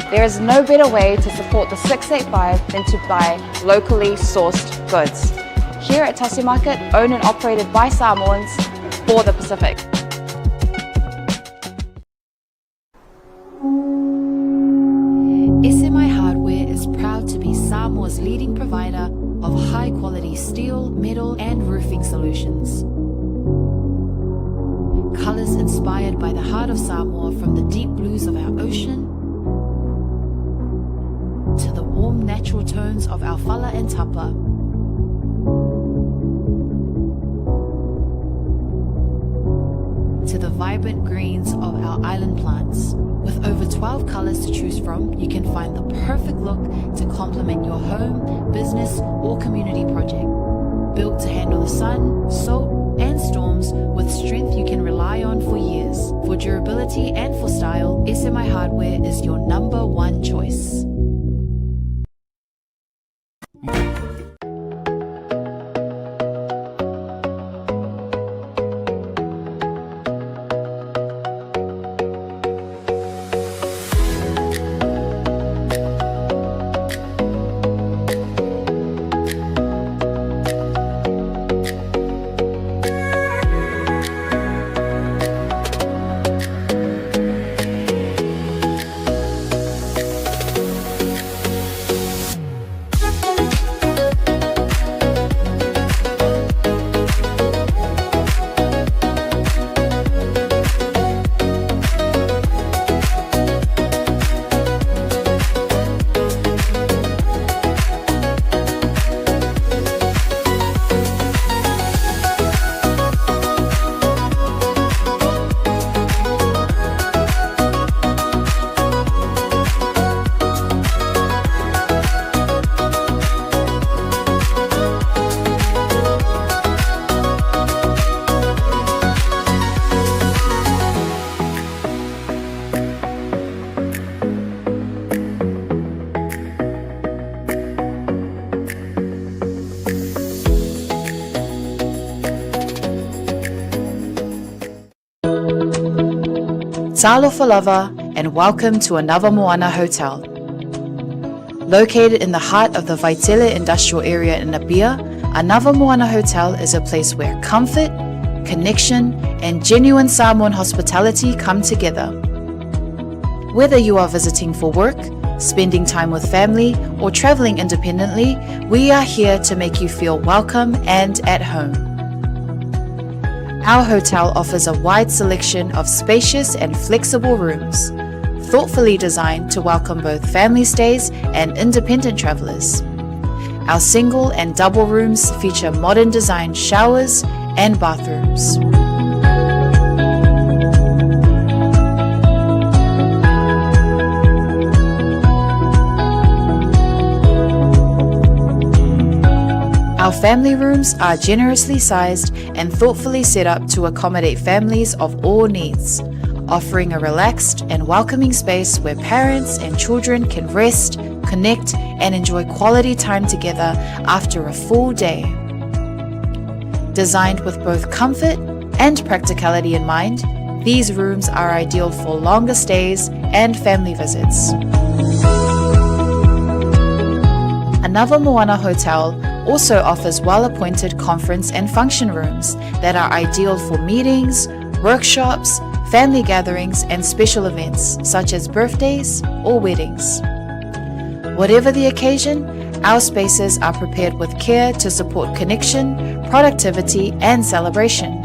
There is no better way to support the 685 than to buy locally sourced goods. Here at Tasi Market, owned and operated by Samoans for the Pacific. SMI Hardware is proud to be Samoa's leading provider of high quality steel, metal, and roofing solutions. Colors inspired by the heart of Samoa from the deep blues of our ocean to the warm natural tones of our fala and tapa. To the vibrant greens of our island plants. With over 12 colors to choose from, you can find the perfect look to complement your home, business, or community project. Built to handle the sun, salt, and storms with strength you can rely on for years. For durability and for style, SMI Hardware is your number one choice. Talofa lava and welcome to Anava Moana Hotel. Located in the heart of the Vaitele industrial area in Apia, Anava Moana Hotel is a place where comfort, connection, and genuine Samoan hospitality come together. Whether you are visiting for work, spending time with family, or traveling independently, we are here to make you feel welcome and at home. Our hotel offers a wide selection of spacious and flexible rooms, thoughtfully designed to welcome both family stays and independent travelers. Our single and double rooms feature modern design showers and bathrooms. Our family rooms are generously sized and thoughtfully set up to accommodate families of all needs, offering a relaxed and welcoming space where parents and children can rest, connect, and enjoy quality time together after a full day. Designed with both comfort and practicality in mind, these rooms are ideal for longer stays and family visits. Anava Moana Hotel also offers well appointed conference and function rooms that are ideal for meetings, workshops, family gatherings, and special events such as birthdays or weddings. Whatever the occasion, our spaces are prepared with care to support connection, productivity, and celebration.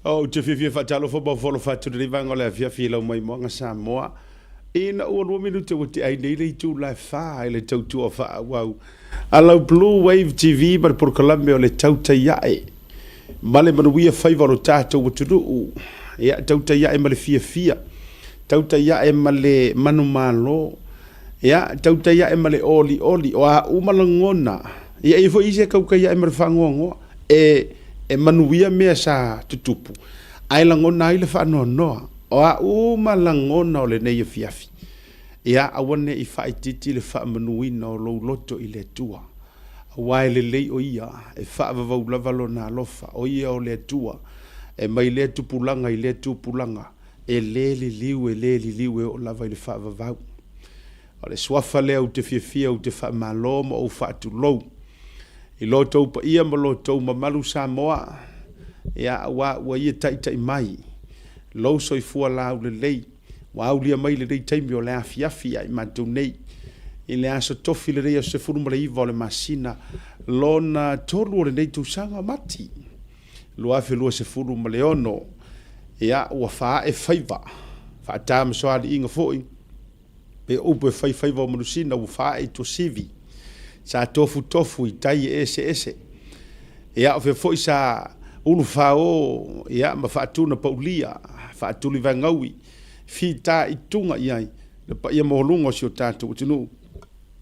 Ou te fiafia faatalofa ma ofo atu i lenei vaega o le afiafi i lau maimoaga Samoa. Ina ua 2 minute ua tea ai nei le itula e 4 i le tautua faaauau a lau Blue Wave TV ma le polokalame o le Tautai Ae ma le Manuia Faiva o lo tatou atunuu. Ia, tautai ae ma le fiafia, tautai ae ma le manumalo, ia, tautai ae ma le olioli, o a uma lagona. Ia, e i ai foi isi e tautai ae ma le faanoanoa, e manuia mea sa tutupu, ae lagona ai le faanoanoa. O a uma lagona o lenei afiafi, ia aua ne i faaitiiti le faamanuina o lou loto i le Atua, aua e lelei o Ia, e faavavau lava Lona alofa, o Ia o le Atua, e mai lea tupulaga i lea tupulaga, e le liliu, e le liliu e oo lava i le faavavau. O le suafa lea ou te fiafia ou te faamalo ma ou faatulou i lo outou paia ma lo outou mamalu Samoa, ia, aua ua ia taitai mai lou soifua laulelei, ua aulia mai lenei taimi o le afiafi ia i matou nei i le aso tofi lenei aso 19 o le masina lona tolu o lenei tausaga o Mati 2026. Ia, ua faaee faiva faatamasoaliiga foi Pe upu e fai faiva o manusina ua faaee i Tuasivi, sa tofutofu i tai e eseese. Ia, o fea foi sa ulufao, ia, ma faatunapaulia, faatulivaegaui, fitaituga i ai le paia maualuga o si o tatou atunuu.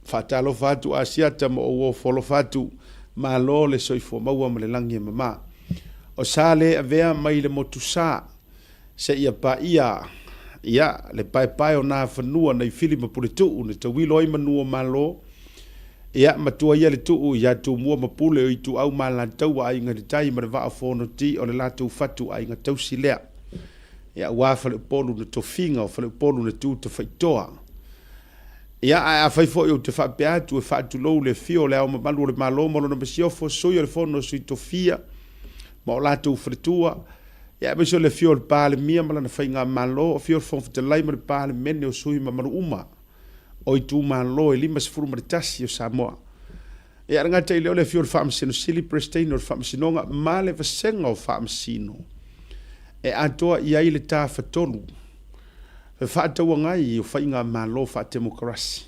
Faatalofa atu Asiata ma ou ofo alofa atu, malo le soifua maua ma le lagi e mama. O sa le avea mai le motusa. Seia paia ia le paepae o Nafanua nai Fili ma Puletuu na tauilo ai manu o Malo, ia matua ia le tuu ia Tumua ma Pule o Ituau ma Alataua Aiga i le Tai ma le Vaa o Fonoti o le latou fatu aiga tausi lea. Ia aua Faleupolu na tofiga o Faleupolu na tu tafaitoa. Ia ae afai foi ou te faapea atu e faatulou le afio o le Ao Mamalu o le Malo ma lona Masiofo, Sui o le Fono a Sui Tofia ma o latou faletua, Ia aemaise o le afio o le Palemia ma lana faigamalo, afio le Fofoga Fetalai ma le Palemene o sui mamalu uma o itumalo e 51 o Samoa. Ia e le gata i lea o le afio o le Faamasino Sili, Peresetene o le Faamasinoga ma le Vasega o Faamasino e atoa i ai le Tafatolu Fefaatauagai o Faigamalo Faatemokarasi.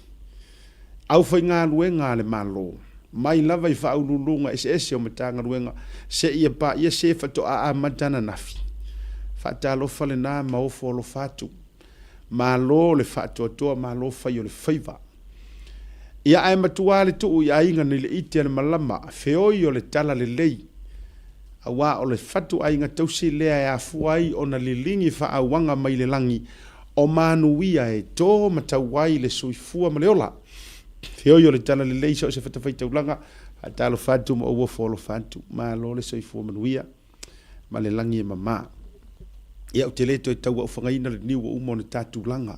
Aufaigaluega a le Malo, mai lava i faauluuluga eseese o Matagaluega seia paia se faatoa amata ananafi. Faatalofa lena ma ofo alofa atu. Malo le faatoatoa, malo fai o le faiva. Ia ae matua le tuu i aiga nei le ite a le malama, feoi o le tala lelei, aua o le fatu aiga tausi lea e afua ai ona liligi faaauaga mai le lagi O manuia e to ma tau ai le soifua ma le ola. Feoi o le talalelei so o se fatafaitaulaga, faatalofa atu ma ou ofo alofa atu. Malo le soifua manuia ma le lagi e mama. Ia ou te le toe tauaofagaina le niu ua uma ona ta tulaga,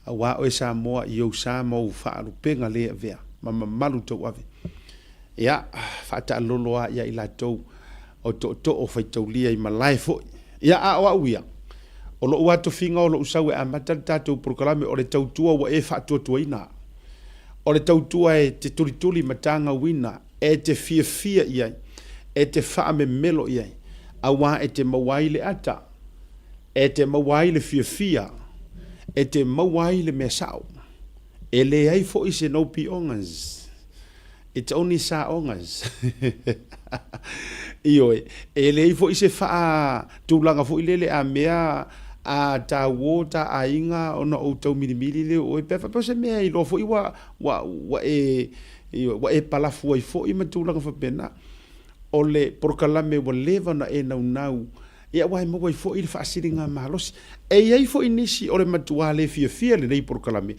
aua oe Samoa i ou sa ma ou faalupega le avea ma mamalu tauave. Ia, faataalolo lava ia i latou o tootoo faitaulia i malae foi. Ia, a o au ia, o lou lava tofiga o lou sau e amata le tatou polokalame o le tautua ua e faatuatuaina. O le tautua e te tulituli ma tagauina, e te fiafia i ai, e te faamemelo i ai, aua e te maua ai le ata, e te maua ai le fiafia, e te maua ai le mea sao. E leai foi se no piogas. It's only saogas. Ioe, e leai foi se faatulaga foi lele a mea a ta uo ta aiga ona ou taumilimili lea o oe pe a faapea o se mea e iloa foi ua, ua, ua e, ioe, ua e palafu ai foi ma tulaga faapena. O le polokalame ua leva ona e naunau Ia aua e maua ai foi le faasiligamalosi. E i ai foi nisi o le matua le fiafia i lenei polokalame,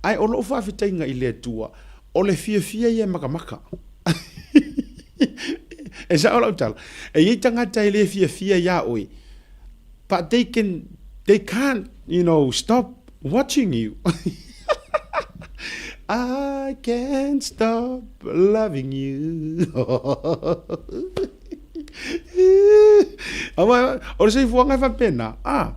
ae o lou faafetaiga i le Atua, o le fiafia ia e makamaka. E sao lau tala? E i ai tagata e le fiafia iā oe, but they can, they can't, you know, stop watching you. I can't stop loving you. Aua, o le soifuaga e faapena, a,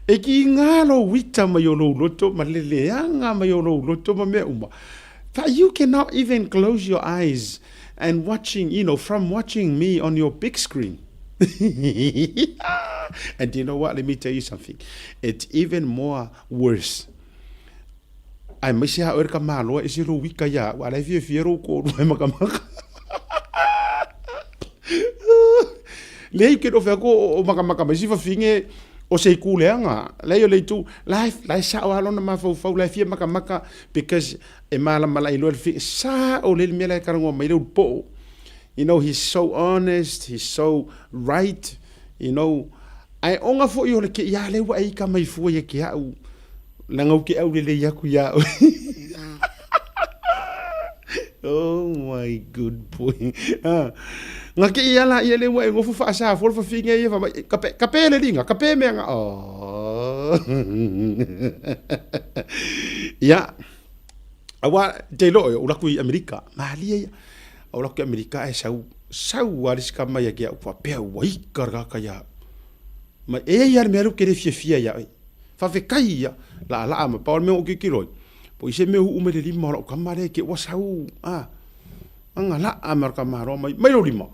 e kiga lou ita mai o lou loto ma le leaga mai o lou loto ma mea uma. But you cannot even close your eyes and watching, you know, from watching me on your big screen. And do you know what? Let me tell you something. It's even more worse. Aemaise a oe le tamaloa e ese lou ika ia au, a la e fiafia lou toalua e makamaka. Leai, ou te le o fai atu o makamaka mai si fafine o se itu leaga. Leai o le itu, la e, la e sao lava lona mafaufau, la e fia makamaka because e malama lailoa le fia, sao lelei le mea la e talanoa mai ai le ulupo'o. You know, he's so honest, he's so right, you know. Ae oga foi o le kēia lea ua e ika mai fua ia te a'u, leaga ou te aulelei atu iā oe. Oh my good boy. Ah. Nga ke ia la ia le ua e ngofo whaasa fo le whawhinga ia whamai. Ka pe, ka pe le ringa, ka pe mea nga. Oh. Ia. Aua, te lo e, ulaku i Amerika. Malia ia. Ulaku i Amerika e sau, sau a risika mai a ki au whapea ua ika raka ia. Ma e ia le mea lea ou te le fiafia ia oe. Faafetai ia, laalaa ma pau le mea o kilokilo ai. Po i se mea uu mai le lima o lau tama lea ke ua sau, a, aga laa ma le tamaloa mai, mai lou lima.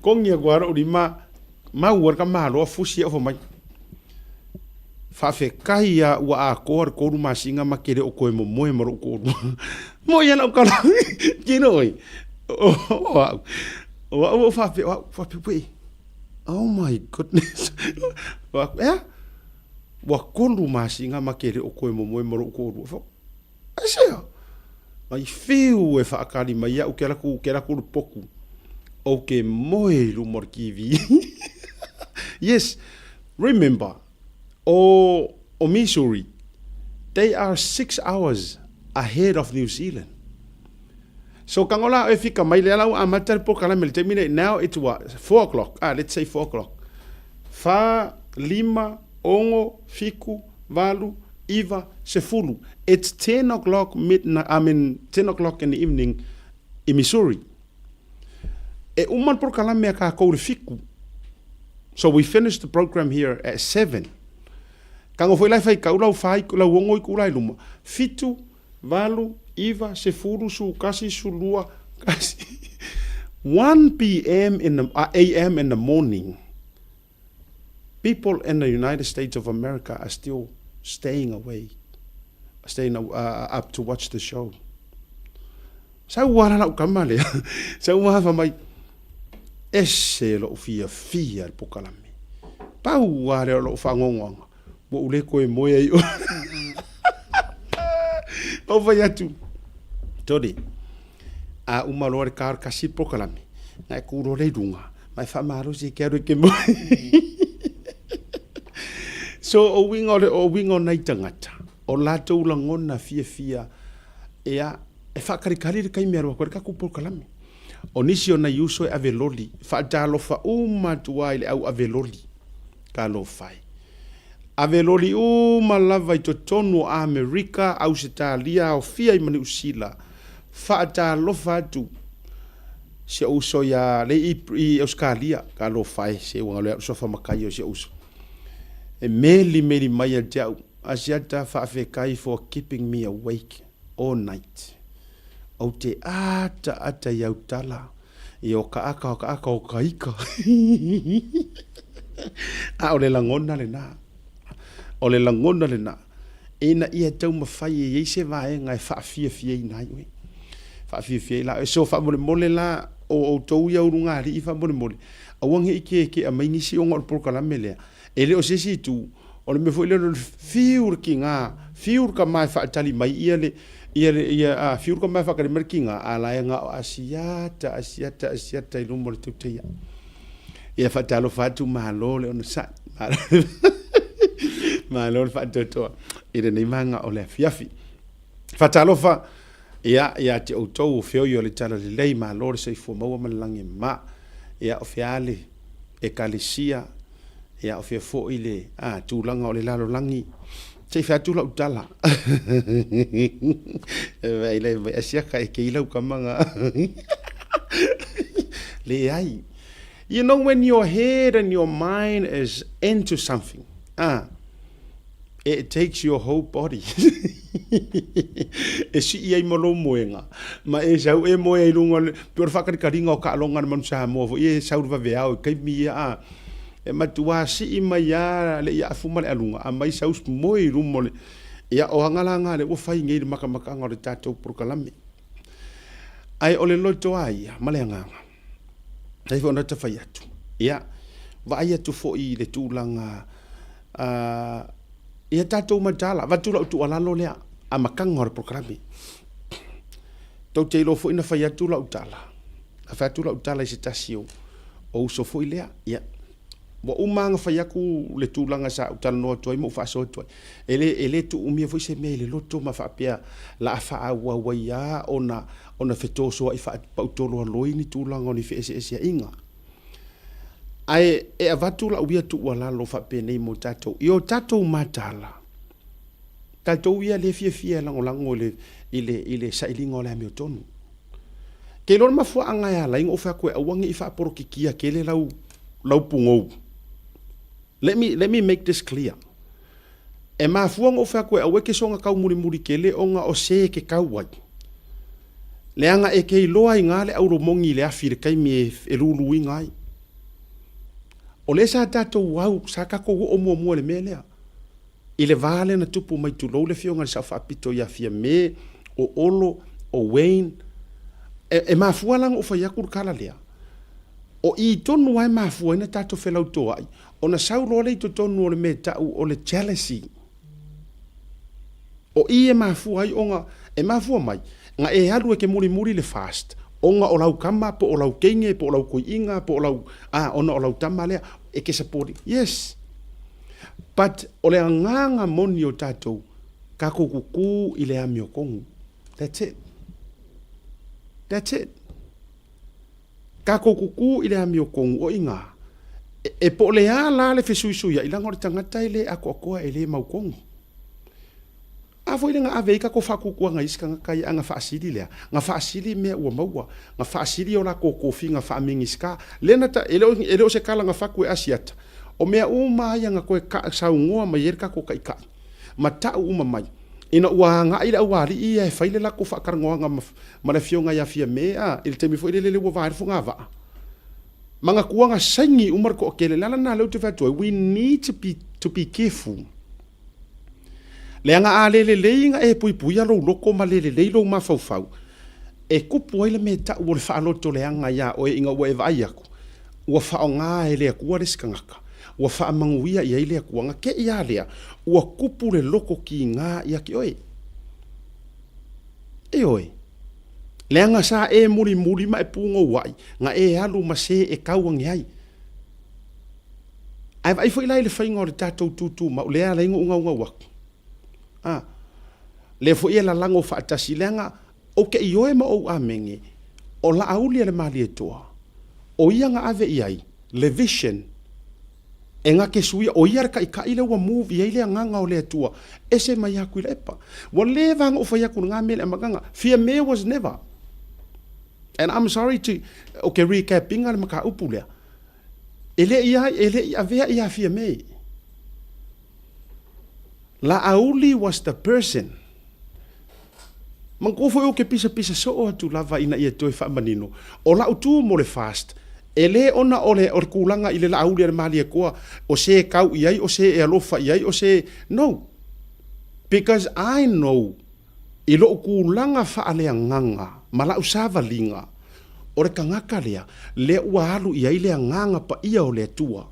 Kogi atu lava lou lima, mau a le tamaloa fusi au fai mai. Faafetai ia ua atoa le 3 masina ma te le o toe momoe ma lou toalua. Moi a lau tala, kino oi, o au, o au ou faapea, o au faapea, wei, Oh my goodness. Ea? Ua kolu masina ma ke le o koe momoe ma lou toalua. Fau, aisea? Mai fiu e whaakali mai ia'u ke alaku, ke alaku le poku. Ou ke moe i luma o le TV. Yes, remember, o, o Missouri, they are 6 hours ahead of New Zealand. So ka ngola e fika mai le ala ua amata le polokalame le taimi nei, now it's what, 4 o'clock, ah, let's say 4 o'clock. Fa, lima, ono, fitu, valu, iva, sefulu. It's 10 o'clock midnight, I mean 10 o'clock in the evening i Missouri. E uma le polokalame a kākou le 7. So we finish the program here at 7. Ka ngo foi la e faitau lau fa, lau ono itula i luma. 7, 8, 9, 10, 11, 12, 1, 1 p.m. in the, a.m. in the morning, people in the United States of America are still staying awake, staying up to watch the show. Sau ua la lau tama lea, sau ua hafa mai, ese lou fiafia i le polokalame. Pau lava lea o lou faanoanoaga, ua ou le toe moe ai oe. Ou fai atu, Tony, a uma loa le ta o le 1 le polokalame, na e tu loa lea i luga, ma e faamalosi e te alu e te moe. So, o uiga o le, o uiga o nai tagata, o latou lagona fiafia, ia, e faatalikali le taimi e alu atu ai le tatou polokalame. O nisi o nai uso e ave loli, faatalofa uma atu lava i le au ave loli, talofa e. Ave loli uma lava i totonu o Amerika, Ausetalia, aofia ai ma Niu Sila, faatalofa atu si ou uso ia le i Ausetalia, talofa e, se ua galo ia au le suafa matai o si ou uso. E meli meli mai ia te au, Asiata faafetai for keeping me awake all night. Ou te ataata i au tala, i o ka aka o ka aka o ka ika. A o le lagona lena. O le lagona lena. Ina ia taumafai e i ai se vaega e faafiafiaina ai oe. Faafiafia ai la oe. So faamolemole la o outou ia ulugalii faamolemole, aua ne i kekea mai nisi ona o le polokalame lea. E le o se isi itu, o le mea foi lea o le fiu le tiga, fiu le tama e faatali mai ia le, ia le, ia, a, fiu le tama e faatali mai le tiga, a la e na o Asiata, Asiata, Asiata i luma o le tauteia. Ia faatalofa atu, malo le onosai, malo, malo le faatoatoa i lenei maga o le afiafi. Faatalofa, ia, ia te outou o feoi o le Talalelei, malo le soifua maua ma le lagi e mama. Ia, o fea le Ekalesia, ia, o fea foi le, a, tulaga o le lalolagi. Se i fai atu lau tala. E vaai lai mai, Asiata e kei lau tama nga. Leai. You know when your head and your mind is into something, ah, it takes your whole body. E sii ai ma lou moega, ma e sau e moe ai i luga o le, pei o le faakalikaliga o taaloga a le Manu Samoa foi ia e sau i le vaveao i taimi ia a. E matua sii mai lava le iaafu ma le aluga, aumai sau moe i luma o le, ia o aga la na lea ua fai nei i le makamakaga o le tatou polokalame. Ae o le loto lava ia ma le agaga, pei foi ona ta fai atu, ia, vaai atu foi i le tulaga ia tatou mataala, avatu lau tuualalo lea, amataga o le polokalame. Tou te iloa foi na fai atu lau tala, na fai atu lau tala i se tasi o uso foi lea, ia, ua uma lava ona fai atu le tulaga sa ou talanoa atu ai ma ou faasoa atu ai. E le, e le tuuumia foi se mea i le loto ma faapea la a faaauau ai lava ona, ona fetosoa'i faapautoloaloi ni tulaga o ni feeseeseaiga. Ae e avatu lau ia tuualalo faapenei mo tatou, i o tatou mataala, tatou ia lea e fiafia e lagolago i le, i le, i le sailiga o le amiotonu. Ke iloa le mafuaaga e ala ai ona ou fai atu e aua ne i faapolokikia tele lau, lau pugou. Let me, let me make this clear. E mafua ona ou fai atu e aua e te soona taumulimuli tele ona o se e te tau ai. Leaga e te iloa ai na le aulomoni i le afi i le taimi e, e luluina ai. O lea sa tatou au, sa tatou oo muamua i le mea lea. I le va lea na tupu mai tulou le afioga i le Sao Faapito ia Fiame, o Olo, o Wayne. E, e mafua la ona ou fai atu le tala lea. O i tonu lava e mafua ai ona tatou felautoa'i, ona sau loa lea i totonu o le mea e ta'u o le jealousy. O i e mafua ai ona, e mafua mai, na e alu e te mulimuli le fast, ona o lau tama po o lau teine po o lau toeaina po o lau, a, ona o lau tama lea, e te support ina. Yes. But o le agaga moni o tatou, tatou kukū i le amiotonu. That's it. That's it. Tatou kukū i le amiotonu, o i ina, e, e po o le a la le fesuisuiai, leaga o le tagata e le atoatoa, e le mautonu. A foi lea na ave ai tatou faatuatuaga i isi tagata ia, a na faasili lea, na faasili mea ua maua, na faasili o latou tofiga faa-Minisita. Lea na ta, e le o, e le o se tala na fatu e Asiata, o mea uma lava ia na toe ta, saunoa mai ai le tatou Taitai, ma tau uma mai, ina ua agai le aualii ia e fai le latou faatalanoaga ma, ma le Afioga ia Fiame, a, i le taimi foi lele ua va ai le fogavaa. Manatua na saini uma le toatele, o le ala lena lea ou te fai atu ai, we need to be, to be careful. Leaga a le lelei na e puipuia lou loto ma le lelei lou mafaufau, e tupu ai le mea e tau o le faalotoleaga iā oe ina ua e vaai atu, ua faaaoga e le Atua le isi tagata, ua faamanuia i ai le Atua, na te i a lea, ua tupu le loto kiga ia te oe. Ioe. Leaga sa e mulimuli ma e pugouai, na e alu ma se e tau ane ai. Ae vaai foi la i le faiga o le tatou tutumau, lea e ala ai ona ou naunau atu. A, lea foi e lalago faatasi, leaga ou te ioe ma ou amene, o Laauli a le Malietoa, o ia na ave i ai le vision e na te suia, o ia le taitai lea ua move i ai le agaga o le Atua, ese mai ia Tuilaepa. Ua leva ona ou fai atu i lena mea i le amataga, Fiame was never. And I'm sorry to, ou te recap ina le mataupu lea. E le i, e le i avea ia Fiame. Laauli was the person. Manatua foi ou te pisapisa soo atu lava ina ia toe faamanino, o lau tu mo le fast, e le ona o le, o le tulaga i le Laauli a le Malietoa, o se e kau i ai, o se e alofa i ai, o se, no. Because I know I lou tulaga faaleagaga ma lau savaliga, o le tagata lea, lea ua alu i ai le Agaga Paia o le Atua.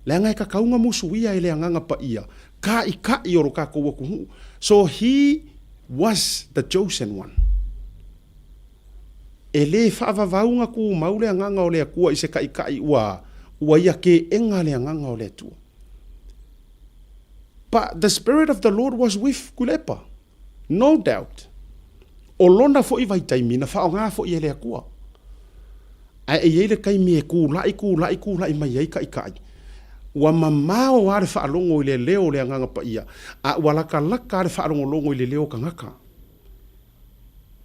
Leaga e tatau ona musuia e le Agaga Paia kaʻikaʻi o lo tatou atunuu. So he was the chosen one. E le faavavau ona tumau le Agaga o le Atua i se kaʻikaʻi ua, ua ia keʻega le Agaga o le Atua. But the Spirit of the Lord was with Tuilaepa. No doubt. O lona foi vaitaimi na faaaoga foi e le Atua. Ae e i ai le taimi e kula'i, kula'i, kula'i mai ai kaʻikaʻi. Ua mamao lava le faalogo i le leo o le Agaga Paia, a ua latalata lava le faalogologo i le leo o tagata.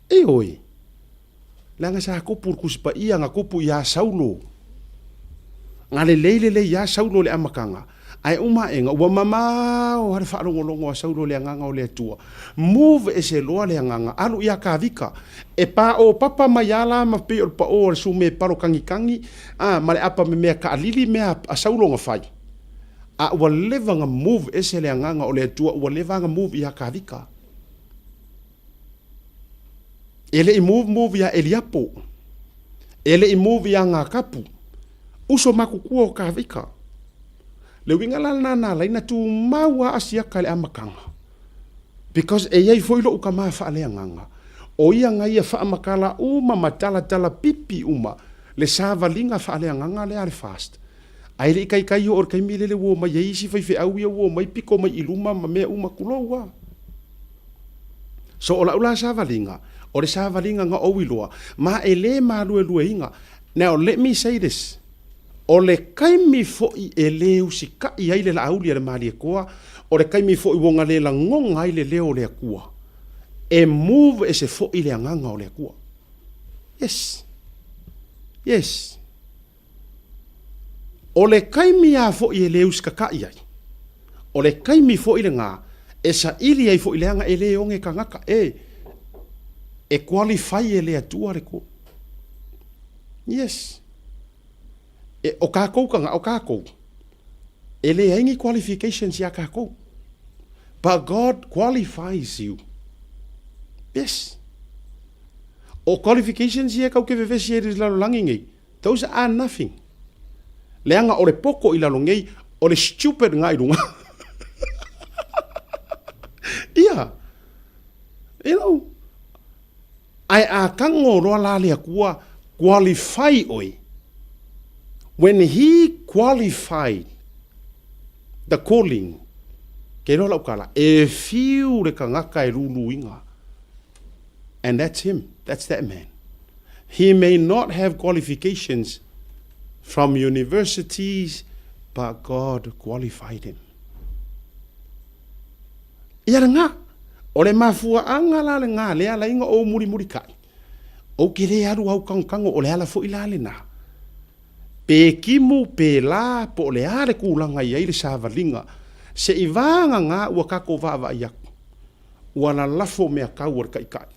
Ioe. Leaga sa tupu le Tusi Paia na tupu iā Saulo. Na lelei lelei iā Saulo i le amataga, Ae uma aʻega, ua mamao lava le faalogologo a Saulo i le Agaga o le Atua. Move ese loa le Agaga, alu ia Kavika. E paopapa mai lava la ma pei o le pao o le sume palo kagikagi, a, ma le apa memea kaalili mea a Saulo na fai. A ua leva ona move ese le Agaga o le Atua, ua leva ona move ia Kavika. E le i move move ia Eliapo. E le i move ia Gakapu. Uso matutua o Kavika. Le uiga la lena na ala ai ona tumau lava Asiata i le amataga. Because e i ai foi lou tama faaleagaga, o ia na ia faamatala uma ma talatala pipi uma le savaliga faaleagaga lea a le fast. Ae le i taitai oo i le taimi lele ua omai ai isi faifeau ia ua omai pito mai i luma ma mea uma, tulou lava. So o lau la savaliga, o le savaliga na ou iloa, ma e le maluelueina. Now let me say this, o le taimi foi e le usitai ai le laauli a le Malietoa, o le taimi foi ua na le lagona ai le leo o le Atua, e move ese foi le Agaga o le Atua. Yes. Yes. O le taimi lava foi e le usitatai ai, o le taimi foi lena e saili ai foi leaga e le oge tagata e e qualify e le Atua le ko. Yes. E, o kākou taga, o kākou, e leai ni qualifications iā kākou. But God qualifies you. Yes. O qualifications ia kau ke vevesi ai i le lalolagi nei, those are nothing. Leaga o le poko i lalo nei, o le stupid nga i luga. Ia. You know, ae a kago loa la le Atua qualify oe. When he qualified the calling, ke iloa lau tala, e fiu le tagata e luluina. And that's him. That's that man. He may not have qualifications from universities, but God qualified him. Ia lena, o le mafuaaga la lena lea ala ai ona ou mulimulitai, ou te le alu au kagokago, o le ala foi la lena. Pe timu, pe la, po o le a le tulaga e i ai le savaliga, seivagana ua tatou vaavaai atu, ua lalafo mea tau a le Taitai.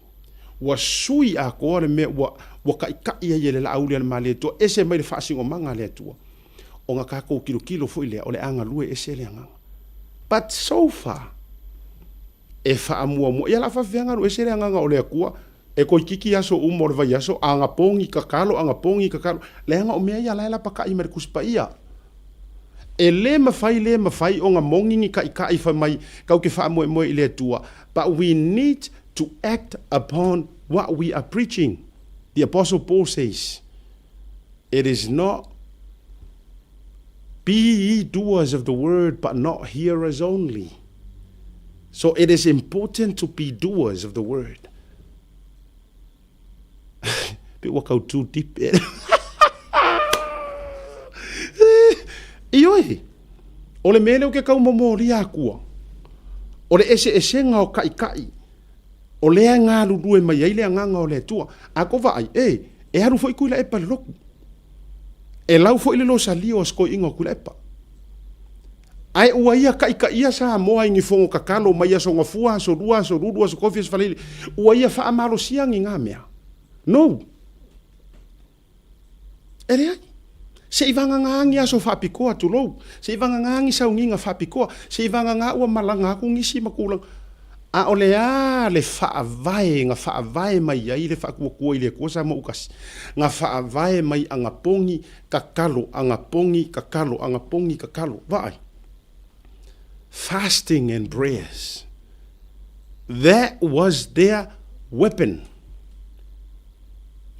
Ua sui atoa le mea ua, ua taitai ai e le Laauli a le Malietoa, ese mai le faasinomaga a le Atua. Ona tatou tilotilo foi lea, o le a galue ese le agaga. But so far, e faamuamua, ia o le a faafefea ona alu ese le agaga o le Atua, e toeitiiti aso uma o le vaiaso, agapogi tatalo, agapogi tatalo, leaga o mea ia la e lapatai mai le Tusi Paia. E le mafai le mafai ona moni ni taitai fai mai tatou te faamoemoe i le Atua, but we need to act upon what we are preaching. The Apostle Paul says, it is not be ye doers of the word, but not hearers only. So it is important to be doers of the word. Pe ua kau too deep e. Ioe, o le mea lea ou te tau momolia akua, o le eseesega o taitai, o lea e galulue mai ai le Agaga o le Atua. A tou vaai, e, e alu foi Tuilaepa i le lotu. E lau foi le losalio a si toeaina o Tuilaepa. Ae ua ia taitaia Samoa i ni fono tatalo mai Aso Gafua, Aso Lua, Aso Lulu, Aso Tofi, Aso Faraile. Ua ia faamalosia ni na mea. No. E leai. Seivagana ni aso faapitoa, tulou. Seivagana ni sauniga faapitoa. Seivagana ua malaga atu nisi ma tulaga. A o le a le faavae na faavae mai ai le Faatuatua i le Atua Samoa Autasi? Na faavae mai anapogi tatalo, anapogi tatalo, anapogi tatalo. Vaai. Fasting and prayers. That was their weapon.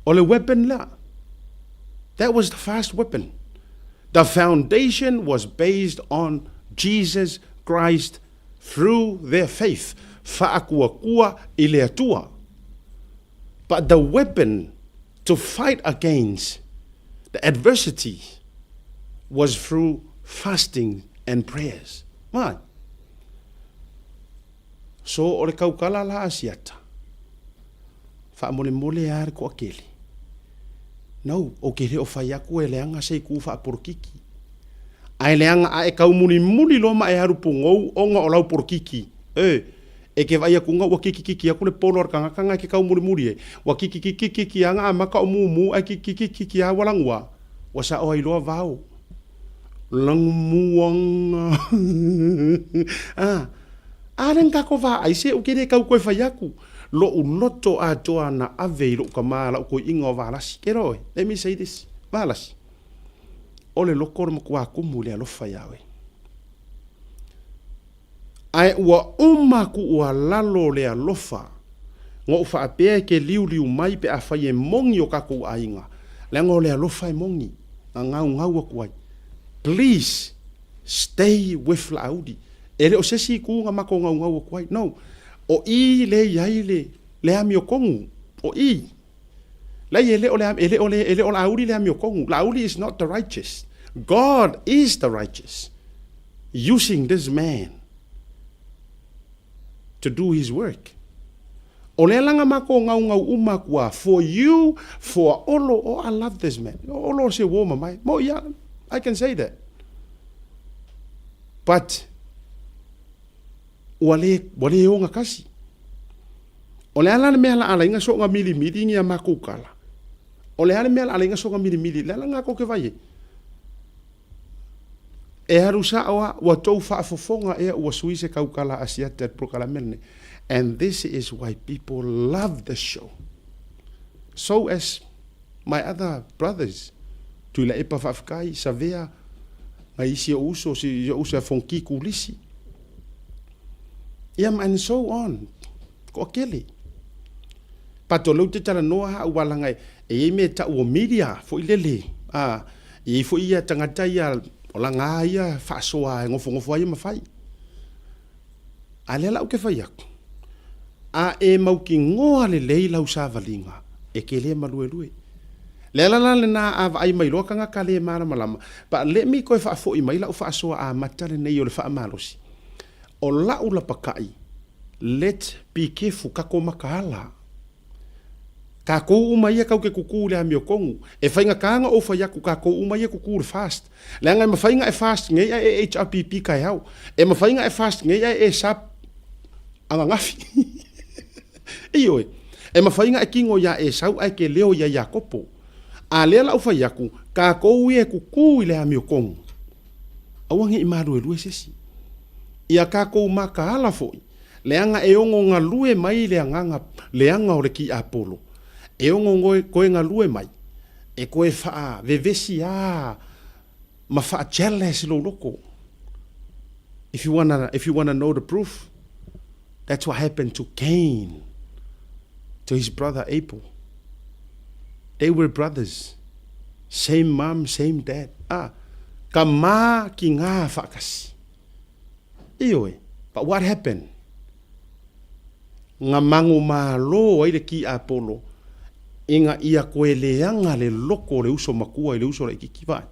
O le weapon lea. That was the first weapon. The foundation was based on Jesus Christ through their faith, faatuatua i le Atua. But the weapon to fight against the adversity was through fasting and prayers. Mai. So o le kaukala la a Siata, faamolemole lava le toatele. No, ou te le o fai atu e leaga se itu faapolokiki. Ae leaga a e taumulimuli loa ma e alu pugou ona o lau polokiki, e, e te vaai atu ua kikikiki atu le polo a le tagata na e te taumulimuli ai, ua kikikikiki lava na amata o mumu ae kikikikiki lava ua lagua, ua sao ai loa vao. Lagumuaga. A, a lea na tatou vaai, se ou te le tau toe fai atu. Lou loto atoa na ave i lou tama, lau toeaina o Valasi. Ke loa oe, let me say this, Valasi, o le loko o le matua tumu i le alofa iā oe. Ae ua uma atu lalo le alofa, na ou faapea e te liuliu mai pe afai e moni o tatou aiga, leaga o le alofa e moni, na gaugau atu ai. Please stay with Laauli. E le o se isi itu na matou gaugau atu ai, no. O i lea e i ai le, le amiotonu, o i. Leai e le o le, e le o le, e le o Laauli le amiotonu. Laauli is not the righteous. God is the righteous using this man to do his work. O lea la na matou gaugau uma atu a for you, for Olo, oh I love this man. Olo o se uo mamae. Mo ia, I can say that. But ua le, ua le ogatasi. O le a la le mea la ala ai na soga milimili ni a makou kala? O le a le mea la ala ai na soga milimili? Le ala na kou ke vai e. E alu sa'o a, ua tou faafofoga ea ua sui se kaukala Asiata i le polokalame lenei. And this is why people love the show. So as my other brothers, Tuilaepa faafetai, Savea, nai isi ou uso, si ou uso ia Fonki Kulisi. Ia and so on. Toatele. But o lea ou te talanoa ha aua leaga e i ai mea e tau o media foi lele. A, e i ai foi ia tagata ia o laga ia faasoa e nofonofo ai ma fai. A lea la ou te fai atu, a e mautinoa lelei lau savaliga, e te le maluelue. Le ala la lena a vaai mai loa tagata le malamalama, but let me toe faafoi mai lau faasoa amata lenei o le faamalosi. O lau lapakai, let be careful, tatou makaala. Tatou uma ia kau ke kuku i le amiotonu. E faigata ona ou fai atu tatou uma ia kuku i le fast. Leaga e mafai ona e fast nei ae e HRPP taeao. E mafai ona e fast nei ae e sub ananafi. Ioe. E mafai ona e kino iā Esau ae ke leo iā Iakopo. A lea la ou fai atu, tatou ia e kuku i le amiotonu. Aua ne i maluelue se isi. Ia tatou makaala foi, leaga e ono galue mai le agaga leaga o le tiapolo, e ono toe galue mai, e toe faavevesi a ma faa-jealous lou loto. If you wanna, if you wanna know the proof, that's what happened to Cain, to his brother Abel. They were brothers. Same mum, same dad. Ah, ka mā ki ngā whaakasi. Ioe, but what happened? Nga mango mālō ai le ki Apollo, inga ia koe leanga le loko o le uso makua i le uso laititi vaai.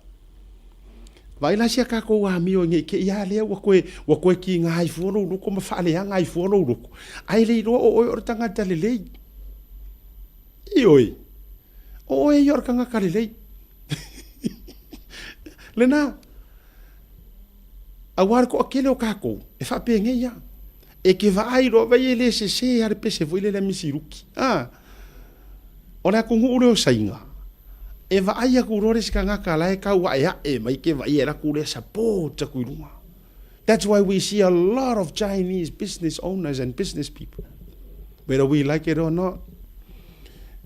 Vaai la sia kākou amio i ngei ke ia lea ua koe, ua koe ki ngā ai fua lou loko ma whaaleanga ai fua lou loko. Ai le iloa o oe o le tangata lelei. Ioe, o oe ia o le tagata lelei. Lena, auā le toatele o kākou, e faapenei lava. E te vaai loa, vaai e le sese lava le pese foi lele a Misi Luki. A, o le atunuu lea o Saina, e vaai atu loa le isi tagata la e tau aeae mai ke vaai e alu atu lea support atu i luga. That's why we see a lot of Chinese business owners and business people. Whether we like it or not,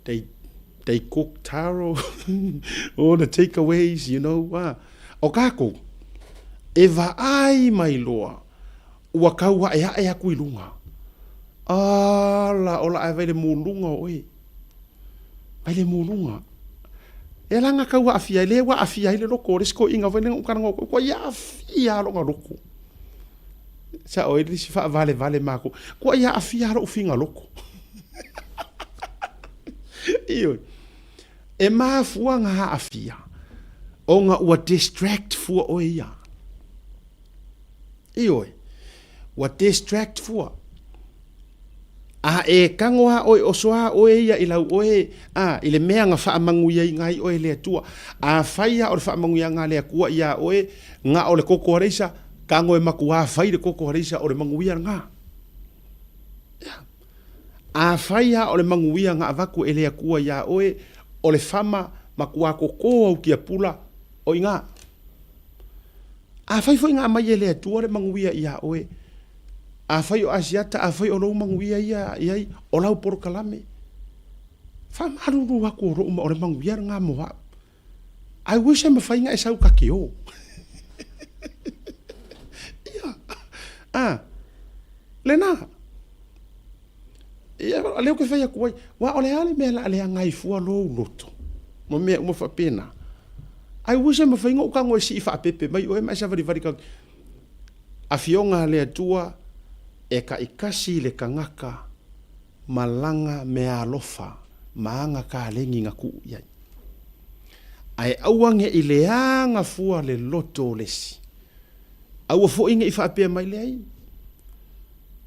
they they cook taro, all the takeaways, you know. Ah. O kākou, e vaai mai loa, ua kau aʻeaʻe aku i luga. Ala, ola ae vai le muluga o oe. Vai le muluga. E ala nga kau aafia ai, le ua aafia ai le loko o le isi toeaina foi lea na ou talanoa atu ai, kua ia aafia lona loko. Sa'o ai le isi faavalevale makou, kua ia aafia lou figa loko. Ioe. E mafua nga aafia, ona ua distract fua oe ia. Ioe. Ua distract fua. A e tago a oe oso a oe ia i lau oe, a, i le mea na faamanuiaina ai oe e le Atua. Afai a o le faamanuiaga a le Atua iā oe, na o le koko aleisa, tago e matuā fai le koko aleisa o le manuia lena. Ia. Afai a o le manuia na avatu e le Atua iā oe, o le fama, matuā koko au tiapula, o i ina. Afai foi na aumai e le Atua le manuia iā oe, afai o Asiata, afai o lou manuia ia i ai, o lau polokalame, faamalulu atu o lou, o le manuia lena mo au. I wish e mafai na e sau ta te o. Ia, a, lena. Ia, lea ou te fai atu ai, aua o le a le mea o le a leaga ai fua lou loto ma mea uma faapena. I wish e mafai ona ou tago e sii faapepe mai oe ma e savalivali ka Afioga a le Atua e taitasi le tagata ma lana meaalofa ma ana kaleni na tuu i ai. Ae aua ne i leaga fua le loto o le isi. Aua foi ne i faapea mai, Leai,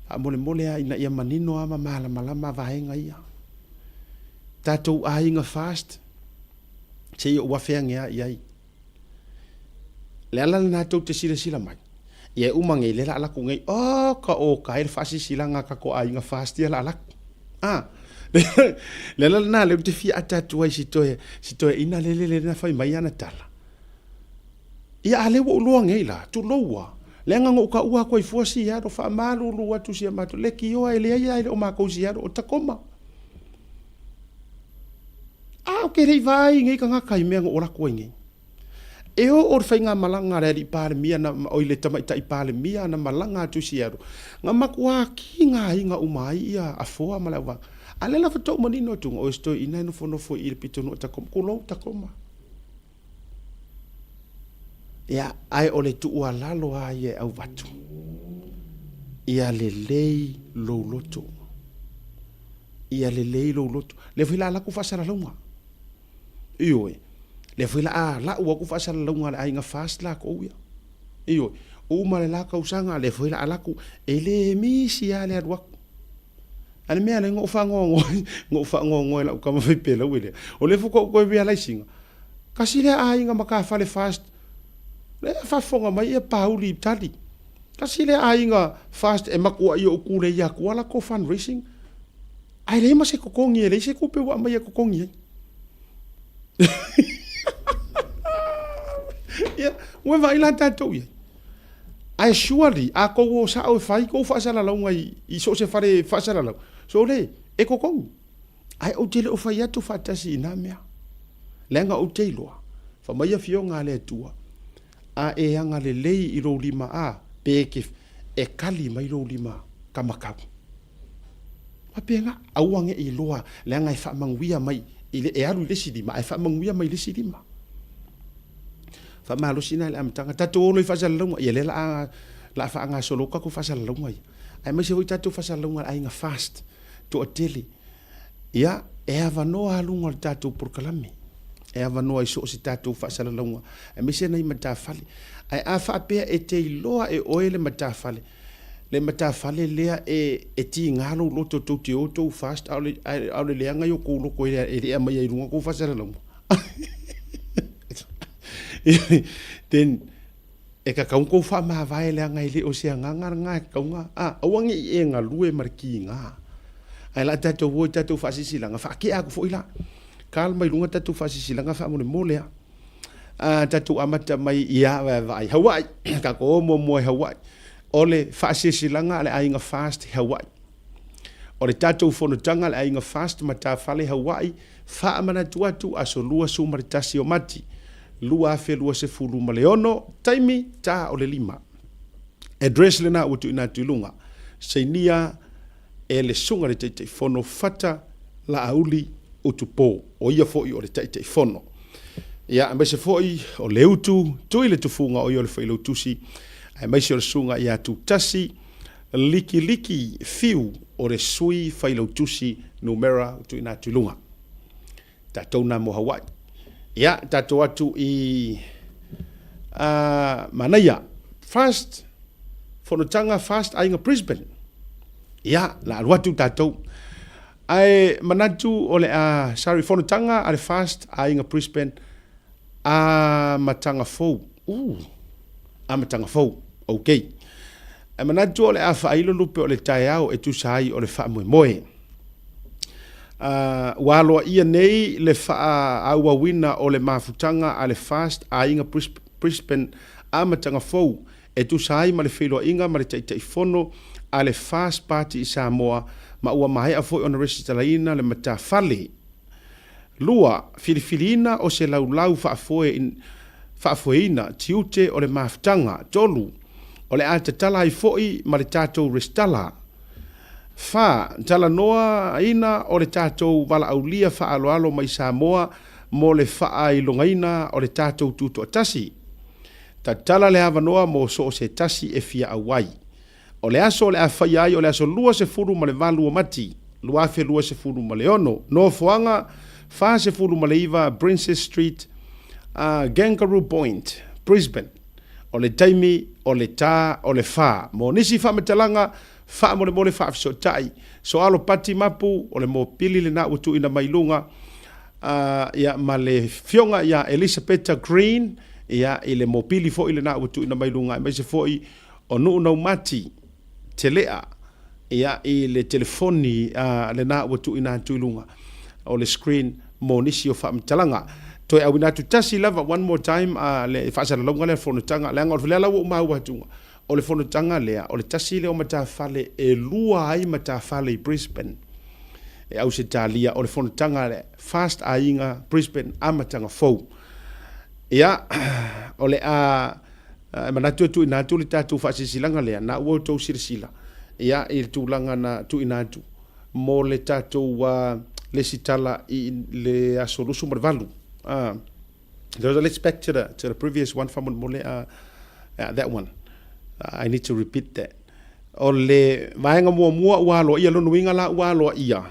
Faamolemole lava ina ia manino lava ma malamalama vaega ia. Tatou aiga first, se i ou afe ane lava i ai. Le ala lena tou te silasila mai, ia e uma nei, lea o le a alu atu nei, oh, ka oka ai le faasilasilaga a tatou aiga first ia o le a alu atu. Ah, le ala lena lea ou te fia ata atu ai si toe, si toeaina lele lea na fai mai ana tala. Ia a lea ua ou iloa nei la, tulou a, leaga na ou taua atu ai fua Seattle, faamalulu atu si a matou leitioa e leai a e le o makou i Seattle, o Tacoma. A ou te le i vaai i nei tagata i mea na ou alu atu ai nei. E oo le faigamalaga a le alii Palemia na, oi le tamaitai Palemia na malaga atu i Seattle, na matua kiga aiga uma ai ia Afoa ma le auvaega. A lea la faatoa ou manino atu, na oe se toeaina e nofonofo i i le pitonuu o Tacoma, tulou Tacoma. Ia, ae o le tuualalo lava ia e auvatu, ia lelei lou loto. Ia lelei lou loto. Lea foi la laku faasalalauga. Ioe. Lea foi la a lau aku faasalalauga a le aiga FAST lakou ia. Ioe. Uma le la tausaga, lea foi la a laku, e le misi lava le alu atu. A le mea lea na ou faanoanoa, na ou faanoanoa i lau tama faipelaue lea. O lea faatoa ou toe realize ina, tasi lea aiga matafale fast, lea e faafofoga mai ia Pauli i Tali. Tasi lea aiga fast e matuai ou tulei atu a latou fundraising, ae leai ma se totogi, e leai se tupe ua aumai e totogi ai. Ia, ua vaai la tatou i ai. Ae surely a tou o sao e fai tou faasalalauga i so o se fale faasalalau, sole, e totogi. Ae ou te le o fai atu faatasi i na mea. Leaga ou te iloa, fai mai afioga a le Atua, a e agalelei i lou lima a, pe e te, e kali mai lou lima kamakau. Faapena, aua ne i iloa, leaga e faamanuia mai i le, e alu i le isi lima, ae faamanuia mai i le isi lima. Faamalosi na i le amataga. Tatou o loa i faasalalauga, ia lea la a, la a faagasolo tatou faasalalauga ia. Aemaise foi tatou faasalalauga a le aiga fast, toatele. Ia, e avanoa luga o le tatou polokalame. E avanoa i so o se tatou faasalalauga, aemaise nai matafale. Ae a faapea e te iloa e oe le matafale, le matafale lea e, e tiga lou loto tou te o tou fast, a o le, a o le leaga i o kou loto e le aumaia i luga kou faasalalauga. Then, e tatau ona tou faamavae leaga e le o se agaga lena e tatau ona, a, aua ne i e galue ma le kiga. Ae o le a tatou o i tatou faasilasilaga, faatea atu foi la. Kal mai luga tatou faasilasilaga faamolemole a. A, tatou amata mai ia vaai Hawaii, tatou o muamua i Hawaii. O le faasilasilaga a le aiga Fast i Hawaii. O le tatou fonotaga a le aiga Fast Matafale Hawaii, Faamanatu atu, aso 21 o Mati, 2026, taimi, ta o le 5. Address lena ua tuuina atu i luga. Sainia e le Susuga i le Taitaifono Fata Laauli Utupo, o ia foi o le Taitaifono. Ia, aemaise foi o Leutu Tui le Tufuga, o ia o le Failautusi, aemaise o le Susuga ia Tutasi Likiliki Fiu o le Sui Failautusi Numera ua tuuina atu i luga. Tatou na mo Hawaii. Ia, tatou atu i Manaia. First, fonotaga First Aiga Brisbane. Ia, la alu atu tatou. Ae manatu o le a, sorry, fonotaga a le FAST Aiga Brisbane, amataga fou. Ooh, amataga fou. Ok. Ae manatu o le a faailo lupe o le taeao e tusa ai o le faamoemoe. Uh, ua aloaia nei le faaauauina o le mafutaga a le FAST Aiga Brisbane amataga fou e tusa ai ma le feiloaiga ma le Taitaifono a le FAST Party i Samoa ma ua maea foi ona resitalaina le matafale 2. Filifiliina o se laulau faafoe faafoeina tiute o le mafutaga. 3. O le a tatala ai foi ma le tatou resitala. 4. Talanoaina o le tatou valaaulia faaaloalo mai Samoa mo le faailogaina o le tatou tutoatasi. Tatala le avanoa mo so o se tasi e fia auai. O le aso o le a faia ai o le aso 28 o Mati, 2026. Nofoaga, 49 Princes Street, Kangaroo Point, Brisbane. O le taimi o le tā o le whā. Mo nisi faamatalaga, faamolemole faafesootai. Soalo Pati Mapu, o le mopili lena ua tuuina mai luga, ia, ma le fioga ia Elisapeta Green, ia, i le mopili foi lena ua tuuina mai luga, aemaise foi o Nuunaumati Telea, ia, i le telefoni lena ua tuuina atu i luga o le screen mo nisi o faamatalaga. Toe auina atu tasi lava, one more time, le faasalalauga lea o le fonotaga, leaga o lea la ua ou maua atuga, o le fonotaga lea, o le tasi lea o matafale e lua ai matafale i Brisbane, e Ausetalia, o le fonotaga lea, Fast Aiga Brisbane Amataga Fou. Ia, o le a E manatu e tuuina atu le tatou faasilasilaga lea, na ua outou silasila ia i le tulaga na tuuina atu mo le tatou lesitala i le aso 28. Let's back to the, to the previous one faamolemole, yeah, that one. I need to repeat that. O le vaega muamua ua aloaia, lona uiga la ua aloaia